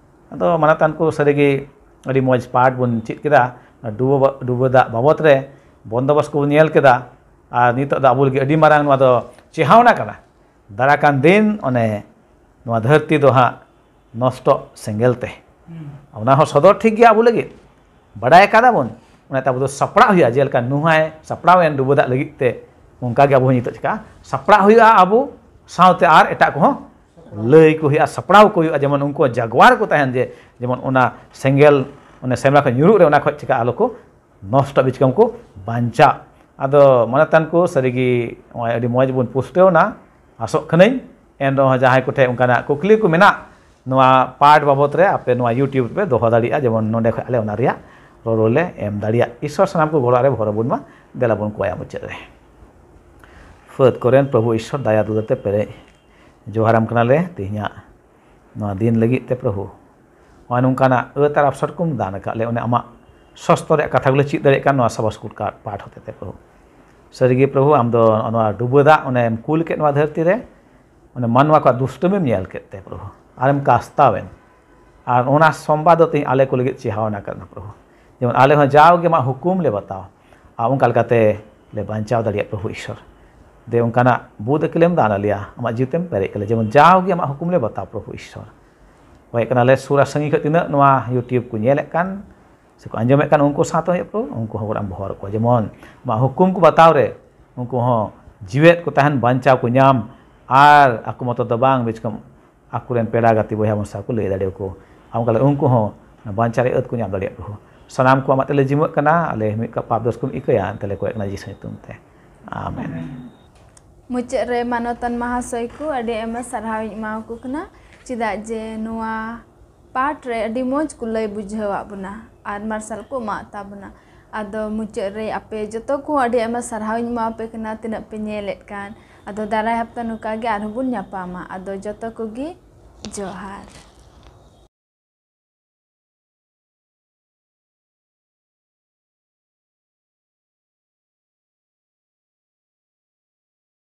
ᱟᱫᱚ ᱢᱟᱱᱚᱛᱟᱱ ᱠᱚ ᱥᱟᱹᱨᱤᱜᱮ ᱟᱹᱰᱤ ᱢᱚᱡᱽ ᱯᱟᱴ ᱵᱚᱱ ᱪᱮᱫ ᱠᱮᱫᱟ, ᱚᱱᱟ ᱰᱩᱵᱟᱹ, ᱰᱩᱵᱟᱹ ᱫᱟᱜ ᱵᱟᱵᱚᱛ ᱨᱮ ᱵᱚᱱᱫᱚᱵᱚᱥ ᱠᱚᱵᱚᱱ ᱧᱮᱞ ᱠᱮᱫᱟ, ᱟᱨ ᱱᱤᱛᱚᱜ ᱫᱚ ᱟᱵᱚ ᱞᱟᱹᱜᱤᱫ ᱟᱹᱰᱤ ᱢᱟᱨᱟᱝ ᱱᱚᱣᱟ ᱫᱚ ᱪᱮᱦᱟᱣᱱᱟ ᱠᱟᱱᱟ᱾ ᱫᱟᱨᱟᱭ ᱠᱟᱱ ᱫᱤᱱ ᱚᱱᱮ ᱱᱚᱣᱟ ᱫᱷᱟᱹᱨᱛᱤ ᱫᱚ ᱦᱟᱸᱜ ᱱᱚᱥᱴᱚᱜ ᱥᱮᱸᱜᱮᱞ ᱛᱮ᱾ ᱚᱱᱟ ᱦᱚᱸ ᱥᱚᱫᱚᱨ ᱴᱷᱤᱠ ᱜᱮᱭᱟ ᱟᱵᱚ ᱞᱟᱹᱜᱤᱫ, ᱵᱟᱰᱟᱭ ᱠᱟᱫᱟ ᱵᱚᱱ, ᱚᱱᱟᱛᱮ ᱟᱵᱚ ᱫᱚ ᱥᱟᱯᱲᱟᱜ ᱦᱩᱭᱩᱜᱼᱟ᱾ ᱡᱮᱞᱮᱠᱟ ᱱᱩᱦᱟᱭ ᱥᱟᱯᱲᱟᱣ ᱮᱱ ᱰᱩᱵᱟᱹ ᱫᱟᱜ ᱞᱟᱹᱜᱤᱫ ᱛᱮ, ᱚᱱᱠᱟ ᱜᱮ ᱟᱵᱚ ᱦᱚᱸ ᱱᱤᱛᱚᱜ ᱪᱤᱠᱟ ᱥᱟᱯᱲᱟᱜ ᱦᱩᱭᱩᱜᱼᱟ᱾ ᱟᱵᱚ ᱥᱟᱶᱛᱮ ᱟᱨ ᱮᱴᱟᱜ ᱠᱚᱦᱚᱸ ᱞᱟᱹᱭ ᱠᱚ ᱦᱩᱭᱩᱜᱼᱟ, ᱥᱟᱯᱲᱟᱣ ᱠᱚ ᱦᱩᱭᱩᱜᱼᱟ, ᱡᱮᱢᱚᱱ ᱩᱱᱠᱩ ᱡᱟᱜᱣᱟᱨ ᱠᱚ ᱛᱟᱦᱮᱱ, ᱡᱮ ᱡᱮᱢᱚᱱ ᱚᱱᱟ ᱥᱮᱸᱜᱮᱞ, ᱚᱱᱮ ᱥᱮᱨᱢᱟ ᱠᱷᱚᱱ ᱧᱩᱨᱩᱜ ᱨᱮ ᱚᱱᱟ ᱠᱷᱚᱱ ᱪᱤᱠᱟ ᱟᱞᱚ ᱠᱚ ᱱᱚᱥᱴᱚᱜ, ᱵᱤᱪᱠᱚᱢ ᱠᱚ ᱵᱟᱧᱪᱟᱜ᱾ ᱟᱫᱚ ᱢᱚᱱᱮ ᱛᱟᱱ ᱠᱚ ᱥᱟᱹᱨᱤᱜᱮ ᱱᱚᱜᱼᱚᱭ ᱟᱹᱰᱤ ᱢᱚᱡᱽ ᱵᱚᱱ ᱯᱩᱥᱴᱟᱹᱣ ᱮᱱᱟ᱾ ᱟᱥᱚᱜ ᱠᱟᱹᱱᱟᱹᱧ ᱮᱱ ᱨᱮᱦᱚᱸ ᱡᱟᱦᱟᱸᱭ ᱠᱚᱴᱷᱮᱱ ᱚᱱᱠᱟᱱᱟᱜ ᱠᱩᱠᱞᱤ ᱠᱚ ᱢᱮᱱᱟᱜ ᱱᱚᱣᱟ ᱯᱟᱴ ᱵᱟᱵᱚᱛ ᱨᱮ, ᱟᱯᱮ ᱱᱚᱣᱟ YouTube ᱨᱮᱯᱮ ᱫᱚᱦᱚ ᱫᱟᱲᱮᱭᱟᱜᱼᱟ, ᱡᱮᱢᱚᱱ ᱱᱚᱰᱮ ᱠᱷᱚᱱ ᱟᱞᱮ ᱚᱱᱟ ᱨᱮᱭᱟᱜ ᱨᱚᱲ ᱞᱮ ᱮᱢ ᱫᱟᱲᱮᱭᱟᱜ᱾ ᱤᱥᱚᱨ ᱥᱟᱱᱟᱢ ᱠᱚ ᱜᱚᱲᱚ ᱨᱮ ᱵᱷᱚᱨ ᱟᱵᱚᱱ ᱢᱟ᱾ ᱫᱮᱞᱟ ᱵᱚᱱ ᱠᱚᱭᱟ ᱢᱩᱪᱟᱹᱫ ᱨᱮ᱾ ᱯᱷᱟᱹᱫ ᱠᱚᱨᱮᱱ ᱯᱨᱚᱵᱷᱩ ᱤᱥᱚᱨ, ᱫᱟᱭᱟ ᱫᱩᱞᱟᱹᱲ ᱛᱮ ᱯᱮᱨᱮᱡ ᱡᱚᱦᱟᱨᱟᱢ ᱠᱟᱱᱟᱞᱮ ᱛᱮᱦᱮᱧᱟᱜ ᱱᱚᱣᱟ ᱫᱤᱱ ᱞᱟᱹᱜᱤᱫ ᱛᱮ ᱯᱨᱚᱵᱷᱩ᱾ ᱱᱚᱜᱼᱚᱭ ᱱᱚᱝᱠᱟᱱᱟᱜ ᱟᱹᱛ ᱟᱨ ᱟᱵᱥᱚᱨ ᱠᱚᱢ ᱫᱟᱱ ᱟᱠᱟᱫ ᱞᱮ, ᱚᱱᱮ ᱟᱢᱟᱜ ᱥᱚᱥᱛᱚ ᱨᱮᱭᱟᱜ ᱠᱟᱛᱷᱟ ᱠᱚᱞᱮ ᱪᱮᱫ ᱫᱟᱲᱮᱭᱟᱜ ᱠᱟᱱ ᱱᱚᱣᱟ ᱥᱟᱵᱟᱥ ᱠᱩᱴ ᱠᱟᱨᱰ ᱯᱟᱴ ᱦᱚᱛᱮ ᱛᱮ ᱯᱨᱚᱵᱷᱩ᱾ ᱥᱟᱹᱨᱤᱜᱮ ᱯᱨᱚᱵᱷᱩ, ᱟᱢ ᱫᱚ ᱱᱚᱣᱟ ᱰᱩᱵᱟᱹ ᱫᱟᱜ ᱚᱱᱮᱢ ᱠᱩᱞ ᱠᱮᱫ ᱱᱚᱣᱟ ᱫᱷᱟᱹᱨᱛᱤ ᱨᱮ, ᱚᱱᱮ ᱢᱟᱱᱣᱟ ᱠᱚᱣᱟᱜ ᱫᱩᱥᱴᱟᱹᱢᱤᱢ ᱧᱮᱞ ᱠᱮᱫ ᱛᱮ ᱯᱨᱚᱵᱷᱩ, ᱟᱨᱮᱢ ᱠᱟᱥᱛᱟᱣᱮᱱ᱾ ᱟᱨ ᱚᱱᱟ ᱥᱚᱢᱵᱟᱫ ᱫᱚ ᱛᱮᱦᱮᱧ ᱟᱞᱮ ᱠᱚ ᱞᱟᱹᱜᱤᱫ ᱪᱮᱦᱟᱣᱱᱟ ᱠᱟᱱᱟ ᱯᱨᱚᱵᱷᱩ, ᱡᱮᱢᱚᱱ ᱟᱞᱮ ᱦᱚᱸ ᱡᱟᱣᱜᱮ ᱟᱢᱟᱜ ᱦᱩᱠᱩᱢ ᱞᱮ ᱵᱟᱛᱟᱣ ᱟᱨ ᱚᱱᱠᱟ ᱞᱮᱠᱟᱛᱮ ᱞᱮ ᱵᱟᱧᱪᱟᱣ ᱫᱟᱲᱮᱭᱟᱜ ᱯᱨᱚᱵᱷᱩ ᱤᱥᱚᱨ᱾ ᱫᱮ ᱚᱱᱠᱟᱱᱟᱜ ᱵᱩᱫ ᱟᱹᱠᱤᱞᱮᱢ ᱫᱟᱱ ᱟᱞᱮᱭᱟ, ᱟᱢᱟᱜ ᱡᱤᱣᱤᱛᱮᱢ ᱯᱮᱨᱮᱡ ᱠᱟᱞᱮ, ᱡᱮᱢᱚᱱ ᱡᱟᱣᱜᱮ ᱟᱢᱟᱜ ᱦᱩᱠᱩᱢ ᱞᱮ ᱵᱟᱛᱟᱣ ᱯᱨᱚᱵᱷᱩ ᱤᱥᱚᱨ᱾ ᱦᱳᱭ ᱠᱟᱱᱟ ᱞᱮ ᱥᱩᱨ ᱟᱨ ᱥᱟᱺᱜᱤᱧ ᱠᱷᱚᱱ ᱛᱤᱱᱟᱹᱜ ᱱᱚᱣᱟ YouTube ᱠᱚ ᱧᱮᱞᱮᱫ ᱠᱟᱱ ᱥᱮᱠᱚ ᱟᱸᱡᱚᱢᱮᱫ ᱠᱟᱱ, ᱩᱱᱠᱩ ᱥᱟᱶᱛᱮ ᱦᱚᱸ ᱯᱨᱚᱵᱷᱩ ᱩᱱᱠᱩ ᱦᱚᱸ ᱵᱚᱱ ᱵᱚᱦᱚᱨ ᱠᱚᱣᱟ, ᱡᱮᱢᱚᱱ ᱟᱢᱟᱜ ᱦᱩᱠᱩᱢ ᱠᱚ ᱵᱟᱛᱟᱣ ᱨᱮ ᱩᱱᱠᱩ ᱦᱚᱸ ᱡᱤᱣᱮᱫ ᱠᱚ ᱛᱟᱦᱮᱱ, ᱵᱟᱧᱪᱟᱣ ᱠᱚ ᱧᱟᱢ, ᱟᱨ ᱟᱠᱚ ᱢᱚᱛᱚ ᱫᱚ ᱵᱟᱝ, ᱵᱤᱪᱠᱚᱢ ᱟᱠᱚᱨᱮᱱ ᱯᱮᱲᱟ ᱜᱟᱛᱮ ᱵᱚᱭᱦᱟ ᱵᱚᱱ ᱥᱟᱶ ᱠᱚ ᱞᱟᱹᱭ ᱫᱟᱲᱮᱭᱟᱠᱚ᱾ ᱟᱨ ᱚᱱᱠᱟ ᱞᱮᱠᱟ ᱩᱱᱠᱩ ᱦᱚᱸ ᱚᱱᱟ ᱵᱟᱧᱪᱟᱣ ᱨᱮᱭᱟᱜ ᱟᱹᱛ ᱠᱚ ᱧᱟᱢ ᱫᱟᱲᱮᱭᱟᱜ ᱯᱨᱚᱵᱷᱩ᱾ ᱥᱟᱱᱟᱢ ᱠᱚ ᱟᱢᱟᱜ ᱛᱮᱞᱮ ᱡᱤᱢᱟᱹᱜ ᱠᱟᱱᱟ, ᱟᱞᱮ ᱢᱤᱫ ᱠᱟ ᱯᱟᱯ ᱫᱳᱥ ᱠᱚᱢ ᱤᱠᱟᱹᱭᱟ, ᱮᱱᱛᱮ ᱞᱮ ᱠᱚᱭᱮᱜ ᱠᱟᱱᱟ ᱡᱤᱥᱩ ᱧᱩᱛᱩᱢ ᱛᱮ᱾ ᱟᱢᱮᱱ᱾ ᱢᱩᱪᱟᱹᱫ ᱨᱮ ᱢᱟᱱᱚᱛᱟᱱ ᱢᱟᱦᱟᱥᱚᱭ ᱠᱚ ᱟᱹᱰᱤ ᱟᱭᱢᱟ ᱥᱟᱨᱦᱟᱣ ᱤᱧ ᱮᱢᱟ ᱠᱚ ᱠᱟᱱᱟ, ᱪᱮᱫᱟᱜ ᱡᱮ ᱱᱚᱣᱟ ᱯᱟᱴ ᱨᱮ ᱟᱹᱰᱤ ᱢᱚᱡᱽ ᱠᱚ ᱞᱟᱹᱭ ᱵᱩᱡᱷᱟᱹᱣᱟᱫ ᱵᱚᱱᱟ ᱟᱨ ᱢᱟᱨᱥᱟᱞ ᱠᱚ ᱮᱢᱟᱜ ᱛᱟᱵᱚᱱᱟ᱾ ᱟᱫᱚ ᱢᱩᱪᱟᱹᱫ ᱨᱮ ᱟᱯᱮ ᱡᱚᱛᱚ ᱠᱚ ᱟᱹᱰᱤ ᱟᱭᱢᱟ ᱥᱟᱨᱦᱟᱣ ᱤᱧ ᱮᱢᱟ ᱯᱮ ᱠᱟᱱᱟ, ᱛᱤᱱᱟᱹᱜ ᱯᱮ ᱧᱮᱞᱮᱫ ᱠᱟᱱ᱾ ᱟᱫᱚ ᱫᱟᱨᱟᱭ ᱦᱟᱯᱛᱟ ᱱᱚᱝᱠᱟ ᱜᱮ ᱟᱨᱦᱚᱸ ᱵᱚᱱ ᱧᱟᱯᱟᱢᱟ᱾ ᱟᱫᱚ ᱡᱚᱛᱚ ᱠᱚᱜᱮ ᱡᱚᱦᱟᱨ᱾